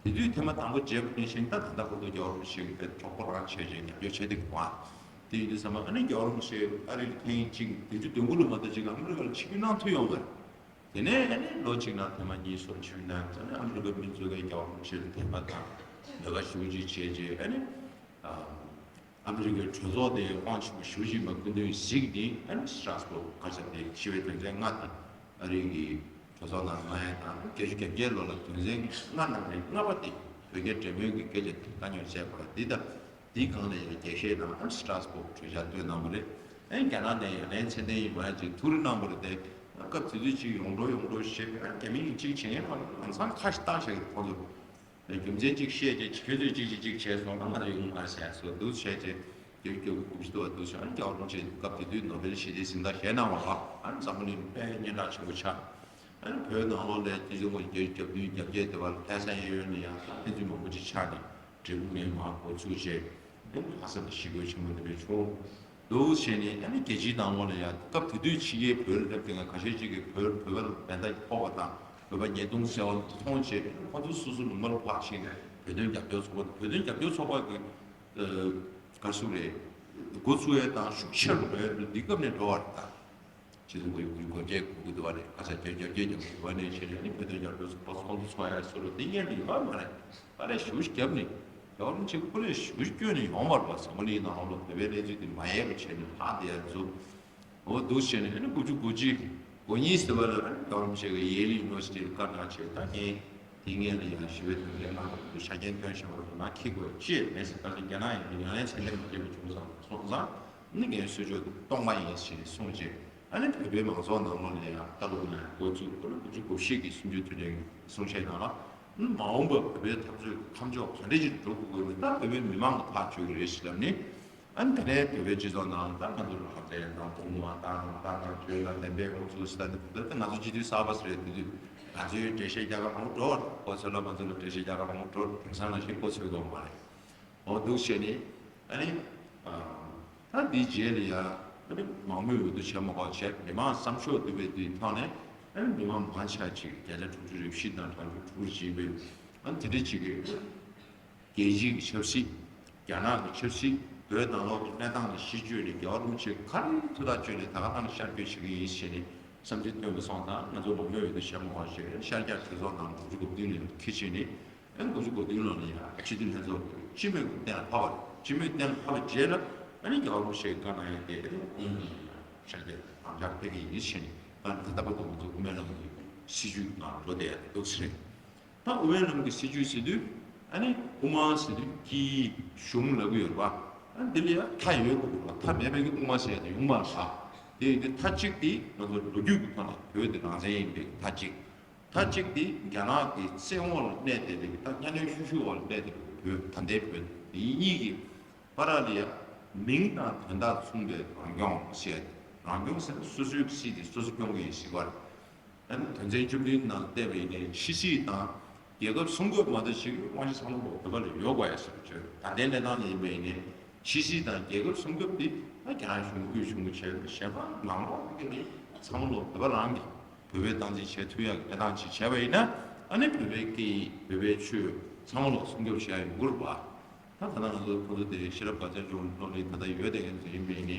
དེ་དུས་ཐེངས་མ་དང་པོ་མཇལ་བ་ནང་བཞིན་ད་ད་ལྟ་བར་དུ་རྒྱལ་བ་རིན་པོ་ཆེ་གི་དཔེ་གྲོགས་པོ་རང་བྱས་བྱས་རྒྱབ་སྐྱོར་བྱས་བསྡད་ཀྱི་འདུག་ཨ། དེ་ཡིན་དུས་ཙམ་པ་ཨ་ནི་རྒྱལ་བ་རིན་པོ་ཆེ་ཨ་རི་ལ་ཐེངས་གཅིག་བདུན་ཅུ་དོན་དགུ་ལོ་མ་གཏོགས་གཅིག་ཨ་མི་རི་ཀ་ལ་ཆིབས་བསྒྱུར་གནང་ཐུབ་ཡོད་མ་རེད། དེ་ནས་ཨ་ནི་ལོ་གཅིག་ནང་ཐེངས་མ་གཉིས་གསུམ་ཆིབས་བསྒྱུར་གནང་། ཨ་ནི་ཨ་མི་རི་ཀ་མི་ཚོས་རྒྱལ་བ་རིན་པོ་ཆེ་ལ་དད་པ་དང་འབོད་སྐུལ་ཞེ་པོ་ཅིག་བྱས་རྗེས་ཨ་ནི། ཨ་མི་རི་ཀའི་གྲོས་ཚོགས་དེ་དབང་ཆེན་པོ་ཞེ་པོ་ཅིག་མ་སྐུ་མདུན་གཟིགས་ནས་ཨ་ནི་སི་ཊ་སི་བྷོག་ག་ས་དེ་ཞི་བའི་དོན་ཚན་ལྔ་དེ་ཨ་རི་གི་གྲོས་ཚོགས་ནང་གནང་ཡ་དང་། བརྒྱད་ཅུ་གྱ་བརྒྱད་ལོ་ལ་དོན་ཚན་ལྔ་ནང་ནས་ལྔ་པ་དེ་བོད་རྒྱ་འབྲེལ་མོལ་གྱི་སྐད་ཆ་དེ་བཀའ་ཉོན་བྱས་པ་རེད། འདི་དང་འདིའི་སྒང་ནས་ཡང་རྒྱས་བཤད་དང་ཨ་ནི་སི་ཊ་སི་བྷོག་གྲོས་འཆར་བཏོན་གནང་བ་རེད། ཨ་ནི་རྒྱ་ནག་ནས་ཡང་ལན་ཚད་ལྡན་ཡིན་པ་ཅིག་ཐུགས་རེ་གནང་བ་རེད་དེ། སྐབས་དེ་དུས་ཅིག་ཡོང་འགྲོ་ཡོང་འགྲོ་བྱས། ཨ་ནི་རྒྱ་མི་ཡིས་ཅིག་བྱེད་མཁན་མ་རེད། ལམ་སང་ཁ་ཞིག་བཏགས་བཞག་གི་རེད་ཁོང་ཚོ། རྒྱུ་མཚན་གཅིག་བཤད་རྗེས་ཁྱོད་ཚོས་གཅིག་གཅིག་གཅིག་བྱས་སོང་ན་ང་ཚོ་ཡོང་མ་ཟེར་སོ་འདུག་བྱས་རྗེས། རྒྱ་རྒྱ་དགུ་བཅུ་དུ་བ་འདུག་བྱས། ཨ་ནི་རྒྱལ་བ་རིན་པོ་ཆེ་སྐབས་དེ་དུས་ནོ་བེལ་ཞི་བདེའི་གཟེངས་རྟགས་བཞེས་གནང་བ་རེད། ཨ་ནི་འཛམ་བུ་གླིང་དཔེ་སྙན་གྲགས་ཆེན་པོ་ཆགས། ཨ་ནི་བོད་ནང་ལོགས་ལ་སྤྱི་ཚོགས་ཀྱི་རྒྱ་རྒྱབ་མདུན་རྒྱབ་སྐྱེལ་དེ་བ་ལ་ལྷ་ས་གཡས་གཡོན་ནས་ཡང་ཕན་ཚུན་མང་པོ་ཅིག་ཆགས་ནས་འབྲས་སྤུངས་ནས་མར་འགོ་ཚུགས་བྱས། ཨ་ནི་ལྷ་ས་ལ་ཞི་རྒོལ་ཆེན་པོ་དེ་འདྲ་བྱུང་། འདུག་བྱས་ནས་ཨ་ནི་རྒྱལ་སྤྱིའི་ནང་ལོགས་ལ་ཡང་སྐབས་དེ་དུས་ཕྱི་རྒྱལ་བོད་ལ་སླེབས་དེ་སྔ་ཁ་ཤས་ཅིག་གིས་བོད་བོད་པ་ལ་མེ་མདའ་ཕོག་པ་དང་བོད་པ་ཉེས་རྡུང་ཟེར་བ་མཐོང་བྱས། ཁོ་ཚོ་སོ་སོ་ལུང་པ་ལ་ཕར་ཕྱིན་ནས་བོད་དོན་རྒྱབ་སྐྱོར་ཚོགས་པ་དང་། བོད་དོན་རྒྱབ་སྐྱོར་ཚོགས་པ་གི་ཨ་ག་རེ་ཟེར་དགོས་རེད། འགོ་བཙུགས་ཡས་དང་ཤུགས་ཆེ་རུ་འགྲོ་ཡས་འདི་སྐབས་ནས་འགྲོ་བ་རེད་ད། ཆིག་སྟོང་དགུ་བརྒྱ་དགུ་བཅུ་གོ་བརྒྱད་གོ་དགུ་དུ་བ་ནས་ཁ་ས་བརྒྱད་བརྒྱད་བརྒྱད་བརྒྱད་དུ་བ་ནས་བྱས་ནས་ནི་བོད་དོན་རྒྱབ་སྐྱོར་ཚོགས་པ་ཚོགས་འདུ་ཚོགས་ཡ་སོ་རུ་དེ་སྔོན་དུ་ཡོད་མ་རེད། ཨ་རེ་ཞུ་བརྒྱབ་ནས་རྒྱལ་བ་རིན་ཆེན་ཁོ་རེ་ཞུ་བརྒྱབ་ནས་ཡོང་བར་བ། འཛམ་བུ་གླིང་ནང་ལོགས་བོད་པའི་གནས་ཚུལ་དེ་མ་ཡལ་བ་བྱས་ནས་ལྷག་བསྡད་ཡ་འཛུགས། འོ་འདུག་བྱས་ནས་ཨ་ནི་དགུ་བཅུ་གོ་གཅིག་གོ་གཉིས་ཟེར་བ་ལ་ཨ་ནི་རྒྱལ་བ་རིན་པོ་ཆེ་གིས་ཡེ་ལི་ཡུ་ནི་ཝར་སི་ཊི་ལ་བཀའ་གནང་བྱས། ད་ངས་དེ་སྔོན་ལ་ཡང་ཞི་བའི་དོན་རྐྱེན་ནང་དུ་ཆ་རྐྱེན་ཐོན་བཞིན་པ་དེ་མ་འཁྱེར་དགོས་ཅེས་མེད་ཟེར། ད་ལྟ་རྒྱ་ནག་ཡིན་ན་ཡང་ལན་ཚད་ལྡན་མ་བྱས་པ་བྱུང་སོང་སོང་ཙང་། ནི་རྒན་གསོལ་ཕྱོགས་དེ་སྟོང་པ་ཡིན་ཞེས་གསུངས་རྗེས། ཨ་ནི་བོད་པའི་མང་ཚོགས་ནང་ལོགས་ལ་ཡང་ལྟ་ལུགས་ནས་འགོ་བཙུགས་ལོ་དགུ་བཅུ་གོ་བཞི་གི་གསུམ་བཅུའི་དུས་དྲན་གསུང་བཤད་ནང་ལ། ནི་མ་འོངས་པར་བོད་པའི་འཐབ་རྩོད་ཁམས་ཕྱོགས་ག་འདྲ་ཞིག་འགྲོ་དགོས་ཀྱི་ཡོད་མེད་ད་བོད་པའི་མི་མང་གིས་ཐག་གཅོད་ཀྱི་རེད་ཞེས་ལབ་ནས། ཨ་ནི་དེ་ནས་བོད་པའི་སྤྱི་ཚོགས་ནང་ད་ང་ཚོ་ལ་ལས་དང་གོང་མ་དང་ད་ང་ཆོས་ལ་ལྡན་པའི་འགོ་ཚུགས་ཟེར་ད་ནི་ད་ང་ཚོ་སྤྱི་འཐུས་གསར་པ་ཟེར་དུས་དུས་ང་ཚོའི་འགྲེལ་བཤད་རྒྱག་ག་མང་པོ་འགྲོ་བ་རེད། ཁོ་ཚོ་ལ་ང་ཚོ་ལ་འགྲེལ་བཤད་རྒྱག་ག་མང་པོ་འགྲོ་དེང་སང་ལ་ཞིག་ཁོ་ཚོའི་གོ་མ་རེད། འོ་འདུག་བྱས་ནས་ཨ་ནི་ད་འདིའི་རྗེས་ལ་ཡང་ཨ་ནི་མང་མོས་འོས་བསྡུ་བྱས་མ་དགོས་བྱས་མི་མང་བསམ་ཤོག་བསྡུས་པའི་དུས་ཐོག་ནས་ཨ་ནི་མི་མང་མང་ཆེ་ཅིག་བརྒྱ་ཆ་དྲུག་ཅུ་རེ་བཞི་དང་གྲངས་ཆུང་དྲུག་ཅུ་ཡིན་པའི་ཨ་ནི་དེ་འདྲ་ཅིག་གིས། རྒྱལ་སྤྱིའི་ཆབ་སྲིད། རྒྱ་ནག་གི་ཆབ་སྲིད། བོད་ནང་ལོགས་ཀྱི་གནས་སྟངས་ལ་གཞི་བཅོལ་ནས་རྒྱལ་བ་རིན་པོ་ཆེ་ག་རེ་ཐུགས་ཐག་བཅད་ནས་ད་ག་ནང་བཞིན་ཤར་བསྐྱོད་བྱེད་ཀྱི་ཡིན་ཞེས་ནས་བསམ་ཚུལ་བཏོན་པ་སོང་ཙང་ང་ཚོ་མང་མོས་འོས་བསྡུ་བྱས་མ་དགོས་ཞེས་ཤར་རྒྱག་གྲོས་ཚོགས་ནང་དགུ་བཅུ་གོ་བདུན་ལ་འཁྱེར་བྱས་ནས་ཨ་ནི་དགུ་བཅུ་གོ་བདུན་ལོ་ལ་ཡང་སྤྱི་འཐུས་ལྷན་ཚོགས་ཀྱིས་སྤྱི་མོས་ཀྱིས་གཏན་ལ་ཕབ་པ་རེད། སྤྱི་མོས་གཏན་ལ་ཕབ་པའི་རྗེས་ལ་ཨ་ནི་རྒྱལ་བ་རིན་པོ་ཆེ་གིས་བཀའ་གནང་ཡ་དེ་ཨ་ནི་ཤར་རྒྱག་དམ་བཅའ་ཕེབས་ཀྱི་ཡིན་ཞེས་ནས་ད་ད་ལྟ་བར་དུ་ང་ཚོ་དབུ་མའི་ལམ་གྱི་སྲིད་བྱུས་ནང་འགྲོ་བསྡད་ཡ་དེ་འདུག་ཟེར། ད་དབུ་མའི་ལམ་གྱི་སྲིད་བྱུས་ཟེར་དུས་ཨ་ནི་དབུ་མ་ཟེར་དུས་དཀྱིལ་གཞུང་ལབ་ཀྱི་ཡོད་རེད་པ། ཨ་ནི་འདི་ལ་ཡང་མཐའ་ཡོད་དགོས་རེད་པ། མཐའ་མེད་པའི་གི་དབུ་མ་ཟེར་ཡ་དེ་ཡོང་མ་རེད་པ། དེ་ཡིན་དུས་མཐའ་གཅིག་དེ་ང་ཚོ་ལོ་རྒྱུས་ཀྱི་ཐོག་ནས་བོད་དེ་རང་བཙན་ཡིན་པའི་མཐའ་གཅིག་མཐའ་གཅིག་དེ་རྒྱ་ནག་གི་བཙན་འོག་ལ་གནས་བསྡད་པའི་གི་ད་གཉའ་གནོན་ཤུགས་ཆེ་འོག་ལ་གནས་བསྡད་པའི་བོད་ད་ལྟའི་བོད་དེ་གཉིས་ཀྱི་བར་ལ་ཡང་མིང་དང་དོན་དག་མཚུངས་པའི་རང་སྐྱོང་ཞེས། རང་སྐྱོང་ཟེར་ན་སོ་སོའི་སྲིད་དེ་སོ་སོ་སྐྱོང་གི་ཡིན་ཟེར་བ་རེད། ཨ་ནི་དོན་ཚན་བཅུ་བདུན་ནང་བལྟས་པ་ཡིན་ནའི་ཕྱི་སྲིད་དང་རྒྱལ་ཁབ་སྲུང་སྐྱོབ་མ་གཏོགས་བྱེད་ཀྱི་དབང་ཆ་ཚང་མ་ལོག་བོད་པ་ལ་ཡོད་དགོས་ཡ་ཟེར་བ་བརྗོད། ད་ལྟའི་གནས་སྟངས་ལ་ཡིན་པ་ཡིན་ནའི་ཕྱི་སྲིད་དང་རྒྱལ་ཁབ་སྲུང་སྐྱོབ་དེ་ད་རྒྱ་ནག་གཞུང་དབུས་གཞུང་གི་བྱས་པ་གཞན་པ་མང་པོ་ཞིག་ནི་ཚང་མ་ལོག་བོད་པ་རང་གི་བོད་པའི་སྟངས་འཛིན་བྱེད་ཐུབ་ཡག་གི་གནས་སྟངས་ཅིག་བྱས་པ་ཡིན་ན་ཨ་ནི་བོད་པའི་སྐད་ཡིག་བོད་པའི་ཆོས་ཚང་མ་ལོག་སྲུང་སྐྱོབ་བྱེད་ཡག་ཡོང་གི་རེད་པ། ད་ད་ལྟ་ང་ཚོ་ཁོ་ཚོ་དེ་ཤེས་རབ་དགའ་ཚལ་ལྗོངས་ལྷོ་ནས་ད་ལྟ་ཡོད་དེ་ཡིན་ཡིན་པ་ཡིན་ནའི་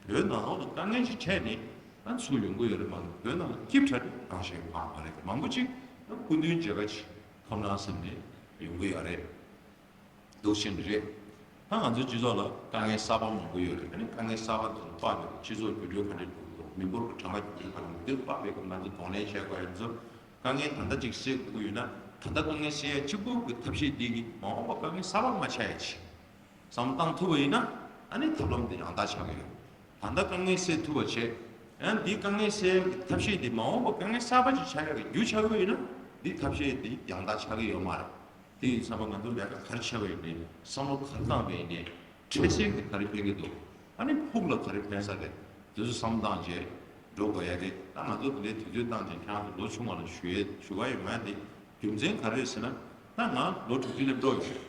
བོད་ནང་ལོགས་ལ་དཀའ་ངལ་ཞིག་འཕྲད་ནས་ཨ་ཚུར་ཡོང་གི་ཡོད་རེད་མ་གཏོགས་བོད་ནང་ལ་སྐྱིད་ཕྲ་རེ་རང་བཞིན་ཡོང་གི་མ་རེད། མང་པོ་ཅིག་ཨ་སྐུ་མདུན་མཇལ་ཁ་ཅིག་ཐོབ་ན་བསམ་ནས་ཡོང་གི་ཡོད་རེད། འདུག་ཕྱིན་རེད། ད་ང་ཚོའི་སྤྱི་ཚོགས་ལ་དཀའ་ངལ་གསར་པ་མང་པོ་ཡོད་རེད། ཨ་ནི་དཀའ་ངལ་གསར་པ་དེ་ཚོ་དཔག་ནས་སྤྱི་ཚོགས་འགྱུར་འགྲོས་ག་འདྲ་འགྲོ་གི་འདུག་མི་འབོར་གྱི་གྲངས་ཀ་འགྱུར་འགྲོས་ག་འདྲ་འགྲོ་གི་འདུག་དེ་དཔག་པའི་སྐབས་ང་ཚོ་གདོང་ལེན་བྱེད་དགོས་ཡ་ཚོ། དཀའ་ངལ་ད་ལྟ་ཅིག་སེལ་དགོས་ཀྱི་ཡོད་ན་ད་ལྟ་དཀའ་ངལ་སེལ་ཡ་གཅིག་པུ་གི་ཐབས་ཤེས་འདི་གིས་མ་འོངས་པ་དཀའ་ངལ་གསར་པ་མ་ཆགས་ཡ་ཆེད་བསམ་བློ་བཏང་ཐུབ་པ་ཡིན་ན་ཨ་ནི་ཐབས་ལམ་དེ་ཡང་དག་ཆགས་ཀྱི་ཡོད། ད་ལྟ་དཀའ་ངལ་སེལ་ཐུབ་པ་བྱས། ཡང་འདི་དཀའ་ངལ་སེལ་ཡ་གི་ཐབས་ཤེས་འདི་མ་འོངས་པ་དཀའ་ངལ་གསར་པ་ཅིག་ཆགས་ཡ་གི་རྒྱུ་ཆགས་ཀྱི་ཡོད་ན་འདི་ཐབས་ཤེས་འདི་ཡང་དག་ཆགས་ཀྱི་ཡོད་མ་རེད། དེ་ཡིན་ཙང་ང་ཚོ་ལས་ཀ་ག་རེ་བྱས་པ་ཡིན་ནའི་བསམ་བློ་ག་རེ་བཏང་བ་ཡིན་ནའི་འཕྲལ་སེལ་གྱི་ག་རེ་ཕན་གྱི་འདུག་ཨ་ནི་ཕུགས་ལ་ག་རེ་ཕན་ས་རེད། དེ་ཚོ་བསམ་བློ་བཏང་བྱས་འགྲོ་དགོས་ཡ་རེད། ད་ང་ཚོ་དེ་འདྲའི་དུས་ཚོད་བཏང་བྱས་ཁྱེད་རང་ཚོ་ལོ་ཆུང་བ་ལ་ཞུ་ཡས་ཞུ་ག་ཡོད་མ་རེད། རྒྱུ་མཚན་ག་རེ་རེད་ཟེར་ན་ད་ང་ལོ་དྲུག་ཅུ་སླེབས་འགྲོ་ཡོད་རེད་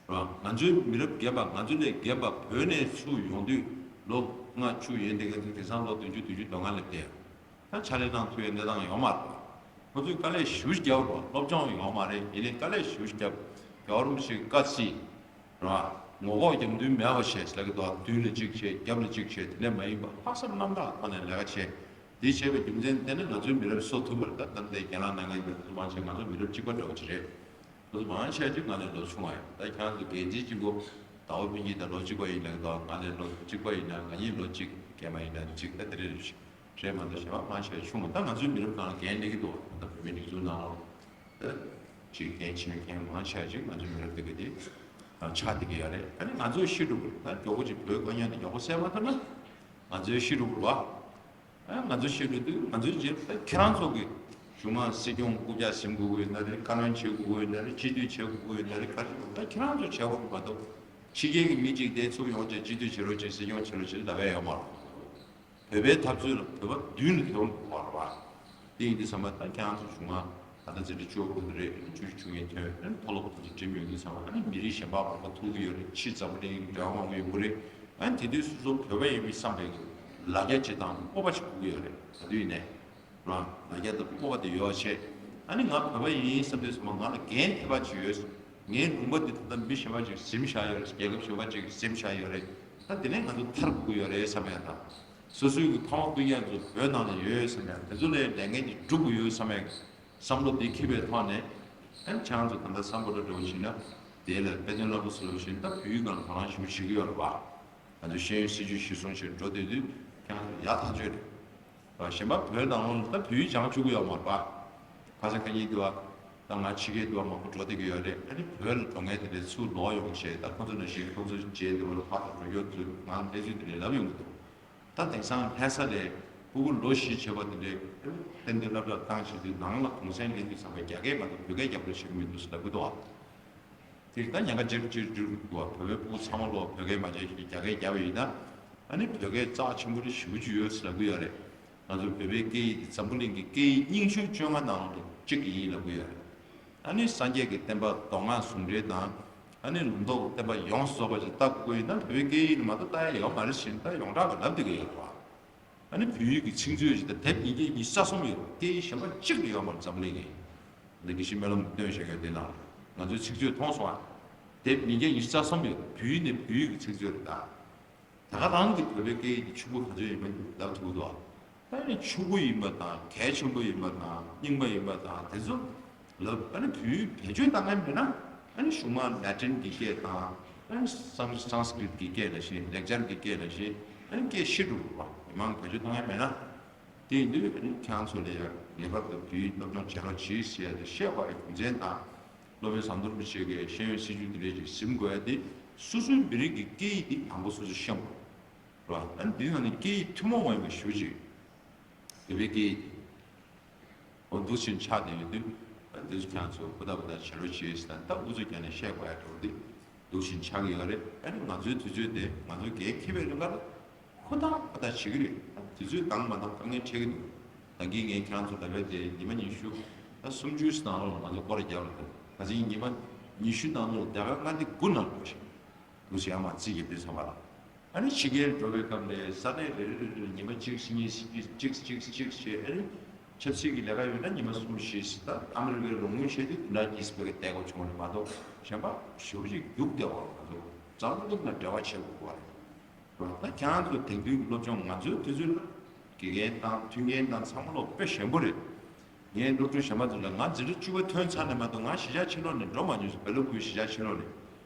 བ། ང་ཚོའི་མི་རབས་རྒན་པ་ང་ཚོ་ལས་རྒན་པ་བོད་ནས་ཚུར་ཡོང་དུས་ལོ་ལྔ་བཅུ་ཡན་དེ་ག་ཚོད་དེང་སང་ལོ་བདུན་ཅུ་བདུན་ཅུ་དོན་ལྔ་སླེབས་བསྡད་ཡོད། ད་ཕྱག་ལས་གནང་ཐུབ་ཡའི་གནས་སྟངས་ཡོད་མ་རེད། ཁོ་ཚོས་དཀའ་ལས་ཞེ་པོ་ཅིག་བརྒྱབ་རེད་བ། སློབ་སྦྱོང་ཡོད་མ་རེད། ཡིན་ནའི་དཀའ་ལས་ཞེ་པོ་ཅིག་བརྒྱབ། རྒྱལ་བ་རིན་པོ་ཆེའི་བཀའ་བརྩིས་རེད་བ། ངོ་ལྐོག་རྒྱབ་མདུན་མེད་པ་བྱས་ལབ་ཀྱི་འདུག་མདུན་ལ་གཅིག་བྱས་རྒྱབ་ལ་གཅིག་བྱས་དེ་ནས་མ་ཡིན་པ་ལྷག་བསམ་རྣམ་དག་ཐོག་ནས་ལས་ཀ་བྱས། དེ་བྱས་པའི་རྒྱུ་མཚན་དེ་ནི་ང་ཚོའི་མི་རབས་གསོ་ཐུབ་པ་རེད། ད་ལྟ་འདིར་རྒན་ལགས་གནང་མཁན་གྱི་མང་ཆེ་ང་ཚོ་མི་རབས་གཅིག་པ་འདྲ་བོ་ཅིག་རེད། ཁོ་ཚོ་མང་ཆེ་ཅིག་ང་ལས་ལོ་ཆུང་བ་ཡིན། ད་ཁྱེད་རང་ཚོ་འགན་འཛིན་གཅིག་པོ་ཟླ་བ་སྤུན་གྱི་ད་ལོ་གཅིག་པ་ཡིན་ལབ་དང་ང་ལས་ལོ་གཅིག་པ་ཡིན་ན་ང་གཉིས་ལོ་གཅིག་རྒན་པ་ཡིན་ན་གཅིག་ད་དེ་རེད་རེད་མ་གཏོགས་གཞན་པ་མང་ཆེ་ཆུང་བ། ད་ང་ཚོའི་མི་རབས་ནང་ལ་འགན་ལེན་གྱི་འདུག་ད་བོད་མི་སྒྲིག་འཛུགས་ནང་ལ་ད་ཅིག་འགན་འཁྱེར་མཁན་མང་ཆེ་ཅིག་ང་ཚོའི་མི་རབས་དེ་ག་དེ་ཆགས་བསྡད་ཀྱི་ཡོད་རེད། ད་ནི་ང་ཚོས་ཤི་འགྲོ་གི་རེད། ད་མགྱོགས་པོ་ཅིག་བོད་དཀའ་རྙོག་དེ་མགྱོགས་པོ་སེལ་མ་ཐུབ་ན་ང་ཚོས་ཤི་འགྲོ་གི་རེད་བ། ཨ་ང་ཚོ་ཤེས་འགྲོ་དུས་ང་ཚོའི་རྗེས་ལ་ཁྱེད་རང་ཚོ་གི་གཞུང་མང་སྲིད་སྐྱོང་རྐུབ་བཀྱག་ཟིན་དགོས་ཀྱི་ཡོད་ན་རེད། བཀའ་བློན་བྱེད་དགོས་ཀྱི་ཡོད་ན་རེད། སྤྱི་འཐུས་བྱེད་དགོས་ཀྱི་ཡོད་ན་རེད། ག་རེ་ད་ཁྱེད་རང་ཚོ་བྱེད་དགོས་མ་གཏོགས་ཕྱི་རྒྱལ་གྱི་མི་གཅིག་དེ་ཚུར་ཡོང་བྱས་སྤྱི་འཐུས་བྱེད་རོགས་བྱེད། སྲིད་སྐྱོང་བྱེད་རོགས་བྱེད་ལབ་ཡ་ཡོད་མ་རེད། བོད་པའི་འཐབ་རྩོད་ལ་བོད་པ་མདུན་ལ་ཐོན་དགོས་པ་རེད་བ། དེ་ཡིན་དུས་ཙམ་པ་ད་ཁྱེད་རང་ཚོ་གཞུང་མང་ད་ལྟ་འཛིན་གྲྭ་བཅུ་པ་དེ་རེད། བཅུ་བཅུ་ཡན་ཐོན་མཐོ་སློབ་དེ་ཚོ་འགྲིམ་ཡོང་དུས་ཙམ་པ་ཨ་ནི་མི་རིགས་གཞན་པ་མང་པོ་ཐུག་གི་ཡོད་རེད། ཕྱི་འཛམ་བུ་གླིང་འབྲེལ་བ་མང་པོ་ཡོང་གི་རེད། ཨ་ནི་དེ་དུས་སོ་སོ་བོད་པ་ཡིན་པའི་བསམ་པའི་ལ་རྒྱ་བྱེད་སྟངས་སྤོབས་པ་ཞིག་དགོས་ཀྱི་ཡོད་རེད། ད་དུས་ནས་རང་ལ་རྒྱ་དང་སྤོབས་པ་དེ་ཡོད་པ་བྱས། ཨ་ནི་ང་བོད་པ་ཡིན་བསམ་དུས་ཙམ་པ་ང་ལ་འགན་ཐེབས་པ་ཅིག་ཡོད། ངའི་ལུང་པ་འདི་ད་ལྟ་མི་གཞན་པ་ཅིག་ཟིན་བཞག་ཡོད་རེད། རྒྱལ་ཁབ་གཞན་པ་ཅིག་ཟིན་བཞག་ཡོད་རེད། ད་དེ་ནས་ང་ཚོ་ཐར་དགོས་ཀྱི་ཡོད་རེད་བསམ་ཡ་དང་། སོ་སོའི་གི་ཕ་མ་སྤུན་ཀྱག་ཚོ་བོད་ནང་ལ་ཡོད་ཡོད་བསམ་ཡ་དེ་ཚོ་ལ་ལས་འགན་ཅིག་སྒྲུབ་དགོས་ཡོད་བསམ་ཡ་གི་བསམ་བློ་དེ་འཁྱེར་བའི་ཐོག་ནས། ཨ་ནི་ཁྱེད་རང་ཚོ་ད་ལྟ་བསམ་བློ་འདྲ་བོ་བྱས་ན་དེ་ལ་དཔེ་སྟོན་སླ་པོ་བཟོ་བཞིན་ད་བོད་ཡིག་སྒང་ལ་གང་ཞིག་བྱེད་ཀྱི་ཡོད་རེད་བ། ང་ཚོ་ཤེས་ཡོན་སྲིད་བྱུས་གཞིར་བཟུང་བྱས་འགྲོ་བསྡད་དུས་ཁྱེད་རང་ཚོ་ཡག་ཐག་ཆོད་རེད་བ། གཞན་པ་བོད་ནང་ལོགས་ལ་ད་བོད་ཡིག་སྦྱང་བཅུག་གི་ཡོད་མ་རེད་བ། ཁ་སང་ཁ་ཉིན་དུ་བ། ད་ང་ཕྱི་རྒྱལ་དུ་མང་པོ་འགྲོ་བསྡད་ཀྱི་ཡོད་རེད། ཨ་ནི་བོད་ལ་འགྲོ་མཁན་དེ་འདྲ་ཚུར་ལོག་ཡོང་བྱས། ད་ཁོང་ཚོ་ནང་བཞིན་ཁོང་ཚོ་རྗེས་འདི་བར་ཕར་ལ་འགྲོ་རྒྱུ་ཚུར་ང་གནས་ཚུལ་དེ་འདྲ་ལབ་ཡོང་གི་འདུག་ད་དེང་སང་ལྷ་ས་ལས་ཕྲུ་གུ་ལོ་བཞི་བྱས་པ་དེ་འདྲས་ཏན་ཏན་སློབ་གྲྭ་བཏང་བྱས་དུས་ནང་ལ་གུང་སེང་ལེན་དུས་ཙམ་པ་རྒྱ་སྐད་མ་གཏོགས་བོད་སྐད་རྒྱབ་རོགས་བྱེད་ཀྱི་མི་འདུག་ཟེར་ལབ་ཀྱི་འདུག་ཨ། དེ་ད་ཉེན་ཁ་ཆེ་རུ་ཆེ་རུ་འགྲོ་གི་འདུག་ཨ། བོད་པའི་ཕྲུ་གུ་ཚང་མ་ལོག་བོད་སྐད་མ་བྱས་ཤིང་རྒྱ་སྐད་རྒྱབ་པ་ཡིན་ན། ཨ་ནི་བོད་སྐད་རྩ་ཆེན་པོ་རེ་ཞེ་པོ་ཅིག་ཡོད་ཟེར་ལབ་ཀྱི་ཡོད་རེད། ང་ཚོ་བོད་པའི་སྐད་ཡིག་འདི་འཛམ་བུ་གླིང་གི་སྐད་ཡིག་རྙིང་ཤོས་བཅོ་ལྔ་ནང་ལོགས་གཅིག་ཡིན་ལབ་ཀྱི་ཡོད་རེད། ཨ་ནི་སངས་རྒྱས་ཀྱི་བསྟན་པ་མདོ་སྔགས་ཟུང་འབྲེལ་དང་། ཨ་ནི་ལུང་རྟོགས་བསྟན་པ་ཡོངས་སུ་རྫོགས་པ་ཅིག་ལྟ་དགོས་ཡིན་ན་བོད་པའི་སྐད་ཡིག་ནི་མ་གཏོགས་ལྟ་ཡ་ཡོད་མ་རེད་ཟེར་ནས་ད་ཡོངས་གྲགས་ལ་ལབ་བསྡད་ཀྱི་ཡོད་རེད་བ། ཨ་ནི་བོད་ཡིག་གི་ཚིག་མཛོད་ཅིག་དང་དེབ་ཉིས་བརྒྱ་ཉི་ཤུ་རྩ་གསུམ་ཡོད། སྐད་ཡིག་གཞན་པ་གཅིག་ཀྱང་ཡོད་མ་རེད་འཛམ་གླིང་གི། འདི་དགེ་བཤེས་སྨོན་ལམ་སྟོན་བཞག་ཡོད་དེ་ནང་ང་ཚོའི་ཚིག་མཛོད་མཐོང་སོང་ཨ། དེབ་ཉིས་བརྒྱ་ཉི་ཤུ་རྩ་གསུམ་ཡོད། བོད་ཡིག་ནི་བོད་ཡིག་གི་ཚིག་མཛོད་རེད་ད། ད་ག་རང་གི་བོད་པའི་སྐད་ཡིག་དེ་ཕྱུག་པོ་ག་ཚོད་ཡིན་པ་ལབ་ཐུབ་འདུག་ད་ནི་ཕྱུག་པོ་ཡིན་པ་དང་གལ་ཆེན་པོ་ཡིན་པ་དང་རྙིང་པ་ཡིན་པ་དང་དེ་ཚོ་ལབ། ཨ་ནི་བོད་ཡིག་བེད་སྤྱོད་བཏང་མཁན་མེད་ན། ཨ་ནི་གཞུང་མང་ལ་ཏིན་གྱི་སྐད་དང་། ཨ་ནི་སང་སང་སྐྲིད་ཀྱི་སྐད་ལ་ཤེས། ལེགས་སྦྱར་གྱི་སྐད་ལ་ཤེས། ཨ་ནི་སྐད་ཤི་འགྲོ་གི་རེད་བ། མི་མང་བེད་སྤྱོད་བཏང་མཁན་མེད་ན། དེ་ཡིན་དུས་ཨ་ནི་ཁྱེད་རང་ཚོ་ལ་ཡང་ངེས་པར་དུ་བོད་ཡིག་སློབ་སྦྱོང་བྱེད་རོགས་གྱིས་ཟེར་ཡ་དེ་བཤད་དགོས་ཡ་རྒྱུ་མཚན་དང་། སློབ་དཔོན་ཟམ་གདོང་རིན་པོ་ཆེ་གིས་ཤེས་ཡོན་སྲིད་བྱུས་དེ་འདྲས་ཅིག་ཟིན་དགོས་ཡ་དེ་སོ་སོའི་མི་རིགས་ཀྱི་སྐད་ཡིག་དེ་དང་པོ་སོ་སོས་ཤེས་དགོས་རེད་བ། ཨ་ནི་དེ་ནང་ནས་སྐད་ཡིག་ཐུན་མོང་མ་ཡིན་པ་ཞེ་པོ་ཅིག་བོད་པའི་སྐད་ཡིག་དེ་འོ་འདུག་བཞིན་ཆགས་བསྡད་ཡོད་དུས། ཨ་འདི་ཚོ་ཁྱེད་རང་ཚོ་ཧུར་ཐག་ཧུར་ཐག་བྱེད་རོགས་བྱེད་ཟེར་ན་ད་ཨུ་ཚུགས་རྒྱག་ནས་བཤད་དགོས་ཡ་འགྲོ་འདི། འདུག་བཞིན་ཆགས་ཀྱི་ཡོད་རེད། ཨ་ནི་ང་ཚོའི་དུས་ཚོད་དེ་ང་ཚོ་འགན་འཁྱེར་བའི་རིང་ལ་ཧུར་ཐག་ཧུར་ཐག་བྱེད་ཀྱི་རེད། ཨ་དུས་ཚོད་འདང་མ་འདང་དཀའ་ངལ་འཕྲད་ཀྱི་འདུག་ད་གིན་ངས་ཁྱེད་རང་ཚོ་ལ་བས་དེ་ཉི་མ་ཉི་ཤུ། ད་སུམ་ཅུ་ནང་ལོགས་ང་ཚོ་སྐོར་ར་རྒྱབ་ལ་འདུག་ད་ཅིག་ཉི་མ་ཉི་ཤུ་ནང་ལོགས་ལ་ཟླ་བ་ལྔ་འདི་དགུ་ནང་འགྲོ་ཞིང་འདུག་ཟེར་ཡང་མ་རྩིས་ཀྱི་དུས་ཚང་མ་ལ། ཨ་ནི་ཕྱི་རྒྱལ་འགྲོ་བའི་སྐབས་ལ་ས་གནས་རེ་རེ་རེ་རེ་ལ་ཉི་མ་གཅིག་གཉིས་གཅིག་གཅིག་གཅིག་བྱས། ཨ་ནི་ཆབ་སྲིད་ཀྱི་ལས་ཀ་ཡོད་ན་ཉི་མ་གསུམ་བཞི། ད་ཨ་མི་རི་ཀའི་ལོ་སྔོན་བྱས་དུས་དེ་འདྲ་གྱིས་པའི་བལྟས་དགོས་བྱུང་བ་རེད་མ་གཏོགས་གཞན་པ་ཞེ་པོ་ཅིག་རྒྱུགས་བསྡད་པ་ང་ཚོ་རྩ་བ་ཉིད་ནས་འབྲེལ་བ་བྱེད་དགོས་པ་རེད། ད་ཁྱེད་རང་ཚོ་དེང་དུས་ཀྱི་སློབ་སྦྱོང་ང་ཚོའི་དུས་ཚོད་ལ་དགེ་རྒན་དང་མཐུན་རྐྱེན་དང་ཚང་མ་ལོག་དཔེ་ཞན་པོ་རེད། ངའི་སློབ་ཕྲུག་གཞན་པ་ཚོ་ལ་ང་འཛིན་གྲྭ་བཅུ་པ་ཐོན་ཚར་ནས་མ་གཏོགས་ང་གཞིས་ཆགས་ཕྱི་ལོགས་ནས་འགྲོ་མ་མྱོང་ཟེར། བལ་ལུ་ཁུལ་གཞིས་ཆགས་ཕྱི་ལོགས་ནས།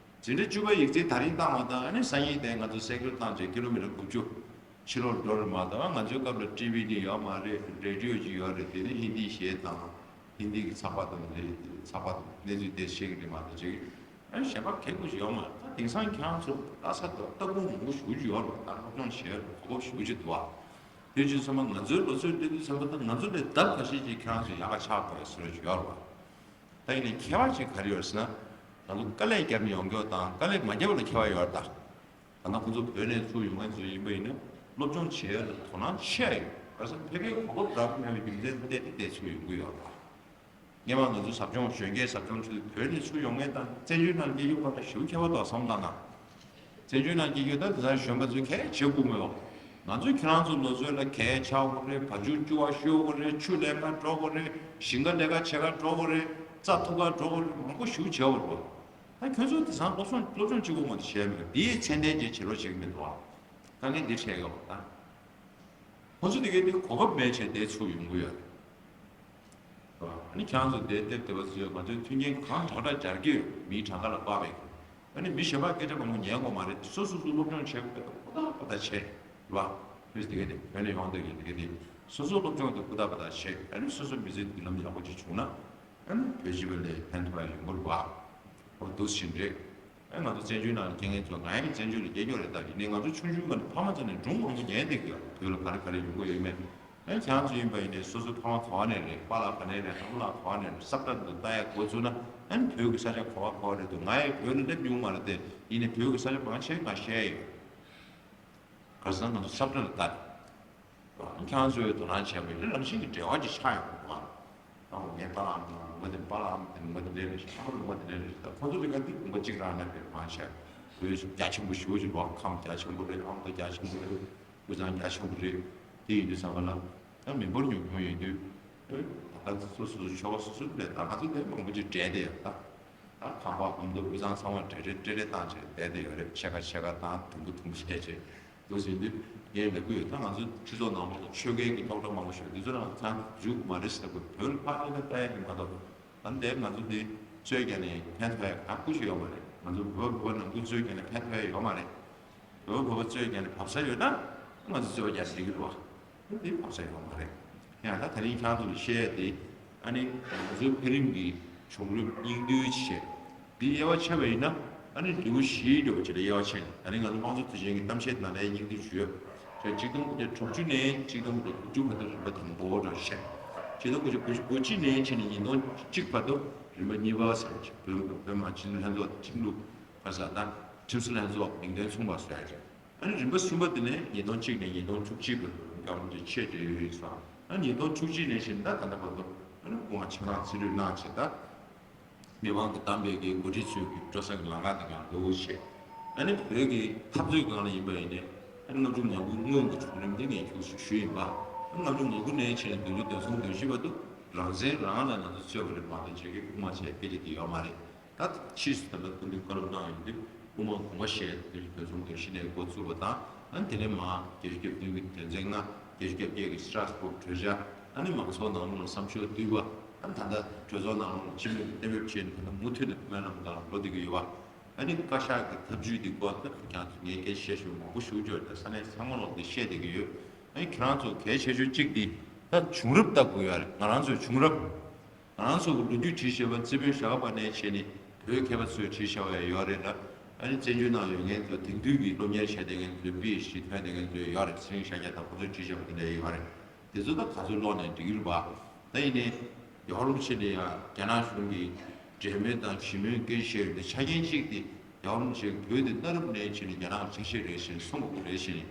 འཛིན་གྲྭ་བཅུ་པ་ཡིག་ཚད་དེ་རིང་བཏང་བ་དང་། ཨ་ནི་སང་ཉིན་དེ་ང་ཚོ་སའི་ཀལ་བཏང་བྱས་ཀི་ལོ་མི་ཊར་དགུ་བཅུ་ཕྱི་ལོགས་འགྲོ་རེད་མ་གཏོགས། ང་ཚོའི་སྐབས་ལ་ཊི་ཝི་ནི་ཡོད་མ་རེད། རེ་ཌི་ཡོ་ཅིག་ཡོད་རེད། དེ་ནི་ཧིན་དི་གཞས་དང་ཧིན་དི་གི་ཚགས་པར་དང་རེད། ཚགས་པར་དང་གནས་ཚུལ་དེ་ཤེས་ཀྱི་རེད་མ་གཏོགས་ཅིག་ཨ་ནི་གཞན་པ་གལ་པོ་ཞིག་ཡོད་མ་རེད། ད་དེང་སང་ཁྱེད་རང་ཚོ་ལྷ་ས་དུ་ལྟ་སྐོར་མང་པོ་ཞེ་པོ་ཅིག་ཡོད་རེད། ད་སློབ་སྦྱོང་བྱེད་གོ་སྐབས་ཞེ་པོ་ཅིག་འདུག་ཨ། དེ་བྱས་ཙང་མ་ང་ཚོའི་ལོ་ཚོད་སྤྲད་དུས་ཙམ་པ་ད་ང་ཚོ་ལས་ལྡབ་འགའ་ཤས་ཅིག་ཁྱེད་རང་ཚོ་ཡག་ག་ཆགས་དགོས་ཟེར་རྒྱུ་ཡོད་རེད་བ། ད་ཡིན་ནའི་ཁྱད་པར་ཅིག་ག་རེ་ཡོད་ཟེར་ན། ང་ཚོ་དཀའ་ལས་བརྒྱབ་ནས་ཡོང་རྒྱུ་དང་དཀའ་ལས་མ་བརྒྱབ་ལ་ཁྱད་པར་ཡོད་རེད་ད། ད་ལྟ་ཁོང་ཚོ་བོད་ནས་ཚུར་ཡོང་མཁན་ཚོ་ཡིན་པ་ཡིན་ན་སློབ་སྦྱོང་བྱེད་ཡ་ལ་དོ་སྣང་ཆེ་ཡ་ཡོད། ག་རེ་ཟེར་ན་ཕ་གིའི་གོ་སྐབས་རག་མེད་པའི་རྒྱུ་མཚན་བལྟས་ཏེ་དེ་ཚུར་ཡོང་གི་ཡོད་རེད་བ། སྔོན་མ་ང་ཚོ་ཟབ་སྦྱོང་གཞོན་སྐྱེས་ཟབ་སྦྱོང་ཆུ་ཚོད་བོད་ནས་ཚུར་ཡོང་མཁན་དང་བཙན་བྱོལ་ནང་སླེབས་ཡོང་བར་ཞེ་པོ་ཁྱད་པར་འདུག་བསམ་བློ་བཏང་ན། བཙན་བྱོལ་ནང་སླེབས་ཡོང་ད་དེ་ཚོ་གཞོན་པ་ཚོས་ག་རེ་བྱེད་དགོས་མེད་པ། ང་ཚོ་ཁྱེད་རང་ཚོ་ལོ་ཚོད་ལ་གད་ཆག་དགོས་རེད། བ་ཕྱུགས་སྐྱུར་བ་བཤོ་དགོས་རེད། ཆུ་ལེན་ག་འགྲོ་དགོས་རེད། ཞིང་ཁ་ལས་ཀ་བྱེད་ག་འགྲོ་དགོས་རེད། རྩྭ་འཐུ་ག་འགྲོ་དགོས་རེད། མང་པོ་ཞེ་པོ་བྱེད་དགོས་རེད་པ། ད་ཁྱོད་ཚོ་དེང་སང་སློབ་སྦྱོང་སློབ་སྦྱོང་གཅིག་པོ་མ་གཏོགས་བྱས་མེད་པ། དེའི་ཚད་ལྡན་ཅིག་བྱེད་རོགས་བྱེད་ཀྱི་མི་འདུག་བ། དཀའ་ངལ་འདི་འཕྲད་ཡོད་པ་ད། ཁོ་ཚོ་དེ་གའི་དེ་གོ་སྐབས་མེད་བྱས་དེ་ཚུར་ཡོང་གི་ཡོད་རེད། ཨ་ནི་ཁྱེད་རང་ཚོ་དེ་དེབ་དེ་བ་ཚོས་ང་ཚོའི་མཐུན་རྐྱེན་གང་དྲག་དྲག་སྦྱར་གྱི་ཡོད། མིའི་གྲངས་ཀ་ལ་དཔག་པའི། ཨ་ནི་མི་གཞན་པ་སྐད་ཆ་མང་པོ་ཉན་དགོས་མ་རེད། སོ་སོ་སོ་སློབ་སྦྱོང་བྱེད་དགོས་པ་ད་ཁོ་ཐག་ཁོ་ཐག་བྱས་རེད་བ། ཁྱོད་དེ་གའི་དེ་བོད་ནས་ཡོང་བསྡད་མཁན་དེ་གའི་དེ་སོ་སོ་སློབ་སྦྱོང་དེ་ཁོ་ཐག་ཁོ་ཐག་བྱས། ཨ་ནི་སོ་སོ་མི་ཚེ་མདུན་ལམ་ཡག་པོ་ཅིག་བྱུང་ན། ཨ་ནི་བོད་སྤྱི་པ་ལས་ཕན་ཐོགས་ཡ་ཡོང་གི་རེད་བ། ཨོ་འདུག་སེ་རེད། ཨ་ང་ཚོ་བཙན་བྱོལ་ནང་ལ་སྐྱེ་མཁན་ཚོ་ང་ཡང་བཙན་བྱོལ་ལ་སྐྱེས་ཡོད་རེད། ད་ཡིན་ནའི་ང་ཚོ་ཆུང་ཆུང་སྒང་ནས་ཕ་མ་ཚོ་ནས་སྒྲུང་མང་པོ་ཉན་བསྡད་ཀྱི་ཡོད། བོད་ལ་ག་རེ་ག་རེ་ཡོང་གི་ཡོད་མེད། ཨ་ཁྱེད་རང་ཚོ་ཡིན་པ་ཡིན་ནའི་སོ་སོའི་ཕ་མ་ག་པ་ནས་རེད། པཱ་ལགས་ག་ནས་རེད། ཨ་མ་ལགས་ག་པ་ནས་རེད། ས་བཀྲ་འདི་ལྟ་ཡ་འགོ་ཚུགས་ན། ཨ་ནི་བོད་ཀྱི་ས་ཆ་ག་པ་ག་པ་རེད་འདུག་ང་ཡང་བོད་ལ་སླེབས་མྱོང་མ་རེད་དེ། ཡིན་ནའི་བོད་ཀྱི་ས་ཆ་མང་ཆེ་ང་ཤེས་ཡོད། ག་རེ་ཟེར་ན་ང་ཚོ་ས་བཀྲ་ལ་ལྟ་རེད། ཁྱེད་རང་ཚོས་དོ་སྣང་བྱས་པ་ཡིན་ན་རང་བཞིན་གྱི་འབྲེལ་བ་ཅིག་ཆགས་ཡོང་གི་འདུག་ཨ། ཨ་ངའི་པཱ་ལགས་ཨ་མ་ལགས་དེ་པཱ་ལགས་ཨ་མ་དེ་ནི་མ་དེ་འདྲ་རེད་ཤག་ཨ་མ་ལགས་མ་དེ་འདྲ་རེད་ཤག་ད་ཁོང་ཚོ་ལས་ཀ་འདི་མ་གཅིག་རང་ན་བས་མ་བྱས། བོད་རྒྱ་ཆེན་པོ་ཞེ་པོ་ཅིག་འདུག་ཨ། ཁམས་རྒྱ་ཆེན་པོ་རེད། ཨ་མདོ་རྒྱ་ཆེན་པོ་རེད། དབུས་གཙང་རྒྱ་ཆེན་པོ་རེད། དེ་ཡིན་དུས་ཙམ་པ་ལ་ད་མི་འབོར་ཉུང་ཉུང་ཡིན་དུས། ད་ལྟ་སོ་སོ་ཆོལ་ཁ་སོ་སོ་རེད། ད་ང་ཚོ་དེ་མང་པོ་ཅིག་འབྲེལ་བསྡད་ཡོད་ད། ད་ཁམས་པ་ཨ་མདོ་དབུས་གཙང་ཚང་མ་འབྲེལ་རེ་འབྲེལ་རེ་བཏང་བྱས་བསྡད་བསྡད་ཡོད་རེད། ཕྱེད་ཀ་ཕྱེད་ཀ་དང་དུམ་བུ་དུམ་བུ་བྱས་བྱས། འདུག་ཟིན་དུས་ངས་ལབ་ཀྱི་ཡོད། ད་ང་ཚོ་སྤྱི་ཚོགས་ནང་ལོགས་ལ་ཆོལ་ཁའི་གི་རྙོག་དྲ་མང་པོ་ཤོར། འདི་ཚོ་ལ་ང་ཚང་འཇུག་མ་རེད་ཟེར་དགོས། བོད་ལ་ཕར་ལྟ་ན་ལྟ་ཡ་གི་མ་གཏོགས། ད་འདིར་ང་ཚོ་འདི་རྩོད་རྒྱག་ནས་ཕན་ཐོགས་ཡ་ག་ཀུ་ཞིག་ཡོད་མ་རེད། ང་ཚོ་བོད་བོད་ནང་ཁུལ་རྩོད་རྒྱག་ནས་ཕན་ཐོགས་ཡ་ཡོད་མ་རེད། བོད་བོད་པ་རྩོད་རྒྱག་ནས་བབས་ས་ཡོད་ན་ང་ཚོ་རྩོད་པ་རྒྱག་ཟེར་གྱི་རེད་བ། འདི་བབས་ས་ཡོད་མ་རེད། ཡང་ད་དེ་རིང་ཁྱེད་རང་ཚོ་ལ་བཤད་ཡ་དེ་ཨ་ནི་ང་ཚོའི་འཕེལ་རིམ་གྱི་ བྱུང་རབས་སྙིང་བསྡུས་བྱས། འདི་དབྱེ་བ་ཕྱེ་བ་ཡིན་ན། ཨ་ནི་ལེའུ་བཞིའི་འགྲོ་བ་ཅིག་ལ་དབྱེ་བ་ཕྱེ་ནས། ད་ནི་ང་ཚོ་དམངས་གཙོ་དུས་ཆེན་གྱི་གཏམ་བཤད་ནང་ལ་སྙིང་བསྡུས་ཞུས་ཡོད། ཆིག་སྟོང་དགུ་བརྒྱ་དྲུག་ཅུ་ནས་ཆིག་སྟོང་དགུ་བརྒྱ་དགུ་བཅུ་བར་དུ་རིམ་པ་དང་པོ་འགྲོ་བཤད། ཆིག་སྟོང་དགུ་བརྒྱ་དགུ་བཅུ་གོ་གཅིག་ནས་ཕྱིན་ནས་ཉིས་སྟོང་གཅིག་བར་དུ་རིམ་པ་གཉིས་པ་ཟེར་བ་ཅིག་བོད་བོད་མི་མང་སྤྱི་འཐུས་ལྷན་ཚོགས་ཁྲིམས་ལུགས་ཕ་ས་དང་ཁྲིམས་སྲོལ་ལྷན་ཚོགས་མིང་དོན་མཚུངས་པ་བཟོ་ཡ་རེད། ཨ་ནི་རིམ་པ་གསུམ་པ་དེ་ནས་ཉིས་སྟོང་གཅིག་ནས་ཉིས་སྟོང་བཅུ་གཅིག་བར་དུ་སྐྱབས་མགོན་ཆེ་བགྲེས་ཡོལ་སོང་། ཨ་ཉིས་སྟོང་བཅུ་གཅིག་ནས་བཞིན་ད་ད་ལྟ་བར་དུ་ཨ་ནི་སྐུ་ངོ་ཆབ་བྲག་ཚེ་རིང་གནང་བྱས། ད་མི་མང་གིས་བདམས་པའི་གི་འགོ་ཁྲིད་ཚོའི་གི་འགྲོ་ས་གི་ལམ་ཁ་དེ་གང་འདུག་བྱས། ཨ་ནི་བོད་ཀྱི་འཐབ་རྩོད་སྒང་ལ་ཡིན་པ་ཡིན་ནའི་ཨ་ནི་ལྔ་བཅུ་ང་དགུ་སྔོན་གྱི་བྱུང་རིམ་དེ་ངས་ཁྱོད་ཚོར་ཞུས་ཡིན་པ། ཨ་ལྔ་བཅུ་ང་དགུ་ནས་བྱས་ནས་བདུན་ཅུ་དོན་གསུམ་དོན་བཞི་བར་དུ་རང་བཙན་རང་ལ་ང་ཚོ་རྩོད་པ་རེད་མ་གཏོགས་བྱེད་ཀྱི་དབུ་མ་བྱས་སྐད་ཆ་དེ་ཡོད་མ་རེད། ད་ཕྱིས་སུ་ད་ལྟ་སྐུ་མདུན་བཀའ་སློབ་གནང་ཡོང་དུས་དབུ་མ་དགོངས་པ་བཞེས་དོན་གསུམ་དོན་བཞི་ནས་འགོ་བཙུགས་པ་དང་། ཨ་ནི་དེ་ནས་མར་བརྒྱད་ཅུ་གྱ་བདུན་གྱི་དོན་ཚན་ལྔ། བརྒྱད་ཅུ་གྱ་བརྒྱད་ཀྱི་སི་ཊ་ར་སི་བུར་གྲོས་འཆར། ཨ་ནི་མང་ཚོགས་ནང་ལོགས་ལ་བསམ་ཤོག་བསྡུས་པ། ཨ་ནི་ད་ལྟ་གྲོས་ཚོགས་ནང་ལོགས་ལ་སྤྱི་མོས་ཀྱིས་གཏན་འབེབས་བྱས་ནས་ད་ལྟ་མུ་མཐུད་ནས་སྨོན་ལམ་དང་འགྲོ་བསྡད་ཀྱི་ཡོད་པ། ཨ་ནི་བཀའ་ཤག་གི་ཐབས་ཇུས་འདི་སྐོར་ད་ཁྱེད་རང་ཚོ་ངས་སྐད་ཆ་བཤད་ཤོག་མང་པོ་ཞུ་འཇོག་ད་ས་གནས་ཚང་མ་ལོགས་འདི་བཤད་བསྡད་ཀྱི་ཡོད། ཨ་ནི་ཁྱེད་རང་ཚོ་གལ་ཆེ་ཤོས་གཅིག་འདི་ད་བྱུང་རབས་ལྟ་དགོས་ཡ་རེད། ང་རང་ཚོའི་བྱུང་རབས། ང་རང་ཚོ་གི་ལོ་རྒྱུས་བྲིས་བཞག་པ་རྩེ་དཔོན་ཞྭ་སྒབ་པ་ནས་བྱས་ནས་བོད་མཁས་པ་ཚོས་བྲིས་བཞག་པ་ཡང་ཡོད་རེད་ལ། ཨ་ནི་བཙན་བྱོལ་ནང་ཡོད་མཁན་ཚོ་དེང་དུས་ཀྱི་སློབ་གཉེར་བྱས་བསྡད་མཁན་ཚོའི་པི་ཨེཆ་ཌི་ཐོན་བསྡད་མཁན་ཚོ་ཡོད་རེད། ཚེ་རིང་ཤཱཀྱ་དང་ཁོ་ཚོས་བྲིས་བཞག་པ་དེ་འདྲ་ཡོད་རེད། དེ་ཚོ་ད་ག་ཚོད་ཀློག་ནས་འགྲིག་གི་རེད་པ། ད་ཡིན་ནའི་རྒྱལ་བ་རིན་པོ་ཆེ་ལ་ཡང་རྒྱ་ནག་གཞུང་གིས་འབྲེལ་མོལ་དང་ཞི་མོལ་སྐད་ཆ་བཤད་ཡོད་པའི་ཆ་རྐྱེན་གཅིག་དེ། རྒྱལ་བ་རིན་པོ་ཆེ་བོད་དེ་གནའ་རབས་ནས་བྱས་ནས་རྒྱ་ནག་གི་ཆ་ཤས་རེད་ཟེར་གསུང་དགོས་རེད་ཟེར་ནས་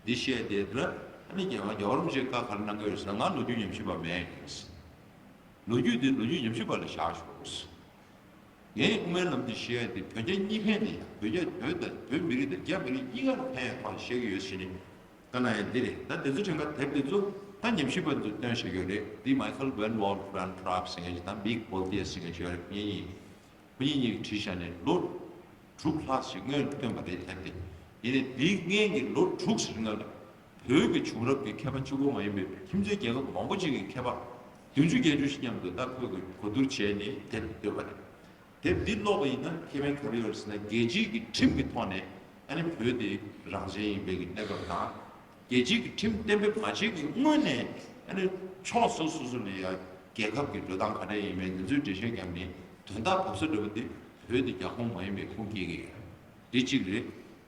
འདི་བཤད་དེ་ར། ཨ་ནི་རྒྱལ་བ་རྒྱལ་བ་རིན་པོ་ཆེས་བཀའ་ག་རེ་གནང་གི་ཡོད་ཟེར་ན། ང་ལོ་རྒྱུས་ཉམས་ཞིབ་པ་མེད། ལོ་རྒྱུས་འདི་ལོ་རྒྱུས་ཉམས་ཞིབ་པ་ལ་བཞག་ཤོག། ངས་དབུ་མའི་ལམ་འདི་བཤད་ཡ་དེ་བོད་རྒྱ་གཉིས་ཕན་ལ་ཡ། བོད་རྒྱ་བོད་དང་བོད་མི་རིགས་དང་རྒྱ་མི་རིགས་གཉིས་ཀ་ལ་ཕན་ཡ་ཐོག་ནས་བཤད་ཀྱི་ཡོད་ཟེར་ནས་བཀའ་གནང་ཡ་འདི་རེད། ད་དེ་ཚོ་ཕྲན་ཁ་དེབ་དེ་ཚོ་ད་ཉམས་ཞིབ་པ་ཚོས་བཏོན་བཞག་ཡོད་རེད། འདི་མའི་ཁལ་ཝན་ཝོལ་ཕ་རན་ཁྲབ་ཟེར་མཁན་ཞིག་དང་མིག་བོལ་ཏེ་ཟེར་མཁན་ཞིག་ཡོད་རེད། ཁོ་གཉིས་ཁོ་གཉིས་གཉིས་ཀྱིས་བྲིས་བཞག་ནས་ལོ་དྲུག་ལྷག་ཞིག་སྔོན་བཏོན་པ་རེད། དེབ་དེ། ཡིན་ནའི་འདིའི་སྔན་གྱི་ལོ་དྲུག་ཙམ་སྔོན་ལ་བོད་ཀྱི་བྱུང་རབས་ཀྱི་མཁས་པ་གཅིག་པོ་མ་ཡིན་པའི་ཁྱིམ་མཚེས་རྒྱལ་ཁབ་མང་པོ་ཅིག་གི་མཁས་པ་བདུན་ཅུ་བརྒྱད་ཅུ་ཞིག་མཉམ་དུ་ད་ཁོས་གོ་བསྡུར་བྱས་ནས་དེབ་བཏོན་པ་རེད། དེབ་འདི་ཀློག་པ་ཡིན་ན་ཁེ་ཕན་ག་རེ་ཡོད་རེད་ཟེར་ན། རྒྱལ་སྤྱིའི་གི་ཁྲིམས་ཀྱི་ཐོག་ནས་ཨ་ནི་བོད་དེ་རང་བཙན་ཡིན་པའི་གི་གནས་བབ་དང་། རྒྱལ་སྤྱིའི་གི་ཁྲིམས་གཏན་འབེབས་མ་བྱས་ཀྱི་སྔོན་ནས་ཨ་ནི་ཕྱོགས་སོ་སོ་སོ་ལ་ཡ་རྒྱལ་ཁབ་ཀྱི་འགྲོ་སྟངས་ག་འདྲ་ཡིན་མིན་འདི་ཚོའི་འགྲེལ་བཤད་བརྒྱབ་ནས་དོན་དག་བབས་ས་འདྲ་པོ་དེ་བོད་དེ་རྒྱ་ཁོངས་མ་ཡིན་པའི་ཁུངས་སྐྱེལ་གྱི་ཡོད། འདི་གཅིག་རེད།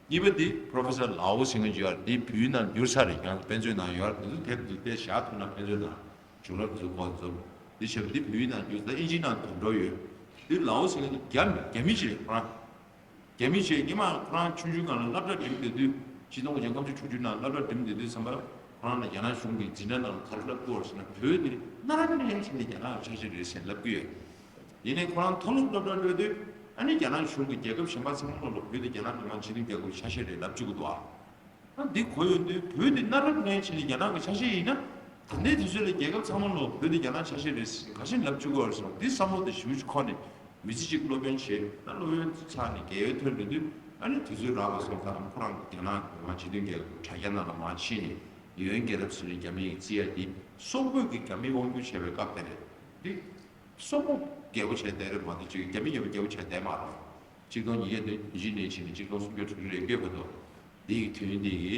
གཉིས་པ་འདི་Professor Lau ཟེར་མཁན་ཅིག་ཡོད་རེད། འདི་བོད་ནང་བསྒྱུར་ཚར་རེད། ཡང་དཔེ་མཛོད་ནང་ཡོད་རེད། འདི་ཚོ་དེབ་འདི་དཔེ་བཞག་ཐུབ་ན་དཔེ་མཛོད་ནང་བྱུང་རབས་འདི་ཚོ་གོ་ཚོར། འདི་བྱས་པ་འདི་བོད་ནང་བསྒྱུར། ད་ཨིན་ཇི་ནང་དུ་འགྲོ་ཡོད། འདི་Lau ཟེར་མཁན་འདི་རྒྱ་མི་རྒྱ་མི་ཅིག་རེད། ཁོ་རང་རྒྱ་མི་ཅིག་སྔོན་མ་ཁོ་རང་ཆུང་ཆུང་སྒང་ལ་སློབ་གྲྭ་འགྲིམས་བསྡད་དུས། ཆིག་སྟོང་དགུ་བརྒྱ་ལྔ་བཅུ་དྲུག་ཅུ་ནང་སློབ་གྲྭ་འགྲིམས་བསྡད་དུས་ཙམ་པ་ཁོ་རང་ལ་རྒྱ་ནག་གཞུང་གིས་འཛིན་གྲྭ་ནང་ལ་ག་རེ་བསླབ་ཀྱི་ཡོད་རེད་ཟེར་ན། བོད་འདི་གནའ་རབས་ནས་བྱས་ནས་རྒྱ་ནག་གི་ཆ་ཤས་རེད་ཟེར་ལབ་ཀྱི་ཡོད། ཡིན་ནའི་ཁོ་རང་མཐོ་སློབ་སློབ་གྲྭར་འགྲོ་དུས་ཨ་ནི་རྒྱ་ནག་གཞུང་གིས་རྒྱལ་ཁབ་གཞན་པ་ཚང་མ་ལ་བོད་དེ་རྒྱ་ནག་མི་དམངས་སྤྱི་མཐུན་རྒྱལ་ཁབ་ཆ་ཤས་རེད་ལབ་བཅུག་གི་འདུག་ཨ། ཨ་འདི་གོ་ཡོང་དུས་བོད་དེ་གནའ་རབས་ནས་བྱས་ནས་རྒྱ་ནག་གི་ཆ་ཤས་ཡིན་ན། ད་ལྟའི་དུས་ཚོད་ལ་རྒྱལ་ཁབ་ཚང་མ་ལ་བོད་དེ་རྒྱ་ནག་ཆ་ཤས་རེད་ཟེར་ག་ཤེད་ལབ་བཅུག་གི་ཡོད་རེད་ཟེར་བ་འདི་བསམ་བློ་དེ་ཞེ་པོ་ཅིག་འཁོར་ནས། མི་ཚེ་གཅིག་སློབ་དཔོན་བྱས། ད་སློབ་དཔོན་ཚར་ནས་རྒས་ཡོལ་ཐོན་འགྲོ་དུས་ཨ་ནི་དུས་ཚོད་རག་པ་སོང་ཙང་ཁོ་རང་གིས་རྒྱ་ནག་མི་དམངས་སྤྱི་མཐུན་རྒྱལ་ཁབ་དྲ་རྒྱ་ནང་ལ་མར་ཕྱིན་ནས་ཡོན་རྒྱལ་རབས་ཟེར་ནས་རྒྱ་མི་ཡིས་བརྩི་ཡ་འདི་སོག་པོས་ཀྱིས་རྒྱ་མི་དབང་སྒྱུར་བྱས་པའི་སྐབས་དེ་རེད། འདི་སོག་པོ་རྒྱལ་པོ་བྱས་བསྡད་རེད་མ་གཏོགས་ཅིག་རྒྱ་མི་རྒྱལ་པོ་རྒྱལ་པོ་བྱས་བསྡད་མ་རེད། ཆིག་སྟོང་ཉིས་བརྒྱ་བདུན་ཅུ་ནས་བྱས་ནས་ཆིག་སྟོང་སུམ་བརྒྱ་དྲུག་ཅུ་རེ་བརྒྱད་བར་དུ་འདི་ཡི་དུས་ཡུན་འདི་ཡི་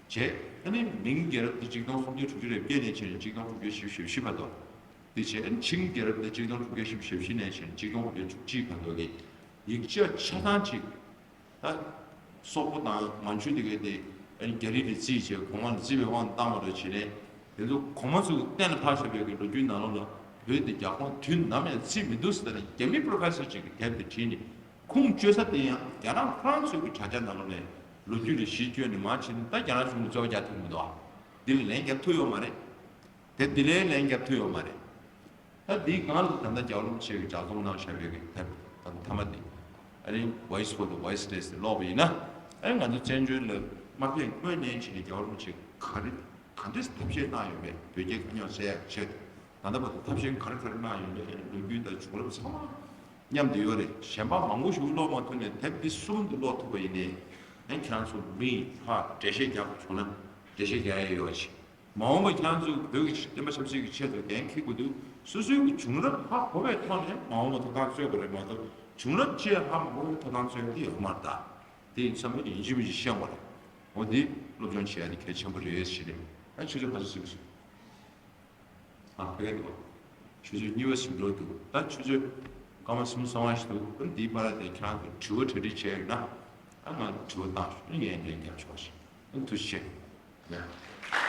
བྱས། ཨ་ནི་མིང་རྒྱལ་རབས་འདི་ཆིག་སྟོང་སུམ་བརྒྱ་དྲུག་ཅུ་རེ་བརྒྱད་ནས་བྱས་ནས་ཆིག་སྟོང་དྲུག་བརྒྱ་བཞི་བཅུ་ཞེ་བཞི་བར་དུ། དེ་བྱས་ཨ་ནི་ཆིང་རྒྱལ་རབས་དེ་ཆིག་སྟོང་དྲུག་བརྒྱ་བཞི་བཅུ་ཞེ་བཞི་ནས་བྱས་ནས་ཆིག་སྟོང་དྲུག་བརྒྱ་བཅུ་གཅིག་བར་དུ་གི་ཡིག་ཆ་ཆ་ཚང་ཅིག་ད་སོག་པོ་དང་མན་ཇུ་དེ་གའི་དེ་ཨ་ནི་རྒྱ་རིགས་ལ་རྩིས་བྱས། གོང་མ་ལ་རྩིས་པའི་དབང་བཏང་བ་རེ་བྱས་ནས། དེ་ཚོ་གོང་མ་ཚོས་གཏན་ལ་ཕབ་བཞག་པའི་གི་ལོ་རྒྱུས་ནང་ལོགས་ལ་བོད་དེ་རྒྱ་ཁོངས་དུས་ནམ་ཡང་རྩིས་མི་འདུག་ཟེར་ནས་རྒྱ་མི་པོ་རོ་ཕེ་སར་ཅིག་གིས་དེབ་དེ་བྲིས་ནས། ཁུངས་བཅོལ་ས་དེ་ཡང་རྒྱ་ནག་ཁོ་རང་ཚོའི་གི་དྲ་རྒྱ་ནང་ལོགས་ནས་ལོ་རྒྱུས་ལ་གཞི་བཅོལ་ནས་མར་ཕྱིན་ནས་ད་རྒྱ་ནག་གཞུང་གིས་རྩོད་པ་རྒྱག་ཐུབ་མི་འདུག་ཨ། འདི་ལ་ལན་རྒྱག་ཐུབ་ཡོད་མ་རེད། དེ་འདི་ལའི་ལན་རྒྱག་ཐུབ་ཡོད་མ་རེད། ད་འདིའི་སྒང་ལ་ད་ལྟ་རྒྱལ་བ་རིན་པོ་ཆེ་གིས་ལྗགས་རྩོམ་གནང་བཞག་པའི་གི་དེབ་ད་མཐའ་མ་འདི་ཨ་ནི་Voice for the Voiceless དེ་ཀློག་པ་ཡིན་ན། ཨ་ནི་ང་ཚོ་བཙན་བྱོལ་ལ་མ་ཕེབས་སྔོན་ནས་བྱས་ནས་རྒྱལ་བ་རིན་པོ་ཆེ་ག་རེ་ག་འདྲས་ཐབས་ཤེས་གནང་ཡོད་མེད། བོད་རྒྱའི་དཀའ་རྙོག་སེལ་ཡག་ཆེད་དུ་ད་ལྟ་བར་དུ་ཐབས་ཤེས་ག་རེ་ག་རེ་གནང་ཡོད་མེད། ཨ་ནི་ལོ་རྒྱུས་དང་བྱུང་རབས་ཚང་མ་མཉམ་དུ་ཡོད་རེད། གཞན་པ་མང་པོ་ཞིག་ཀློག་མ་ཐུབ་ནས་དེབ་འདི་གསུམ་འདི་ཀློག་ཐུབ་པ་ཡིན་ནའི། ཨ་ནི་ཁྱེད་རང་ཚོ་མི་ཕར་འགྲེལ་བཤད་རྒྱག་པ་བྱུང་ན་འགྲེལ་བཤད་རྒྱག་ཡ་ཡོད་ཅིག་མ་འོངས་པ་ཁྱེད་རང་ཚོས་བོད་ཀྱི་བསྟན་པ་ཆབ་སྲིད་ཀྱི་ཆེད་དུ་འགན་འཁྱེར་དགོས་དུས་སོ་སོའི་གི་བྱུང་རབས་ཧ་གོ་བའི་ཐོག་ནས་མ་འོངས་པ་ཐོབ་ཐང་རྩོད་དགོས་རེད་མ་གཏོགས། བྱུང་རབས་ཅིག་ཧ་མ་གོ་བའི་ཐོབ་ཐང་རྩོད་ཡ་དེ་ཡོད་མ་རེད། ད་དེ་ཡིན་ཙང་མི་ཡིན་གཅིག་མིན་གཅིག་ཤེས་དགོས་རེད། འོ་འདི་སློབ་སྦྱོང་བྱེད་ཡ་དེ་གལ་ཆེན་པོ་རེད་ཟེར་ནས། ཨ་ཆུ་ཚོད་ག་ཚོད་ཟིན་སོང་། ཨ་ཕ་གི་འདུག་ཆུ་ཚོད་གཉིས་པ་ཟིན་འགྲོ་འདུག་ད་ཆུ་ཚོད་ སྐར་མ་སུམ་ཅུ་སོ་ལྔ་ཞིག་འདུག་འདིའི་བར་དེ་ཁྱེད་རང་ཚོ་དྲི་བ་གྲ་སྒྲིག་བྱས་ཡོད་ན། ཨ་ང་དྲི་བ་བཏང་ཞུ་ངས་ལན་རྒྱབ་ཆོག་ཞིག་ཐུགས་རྗེ་ཆེ།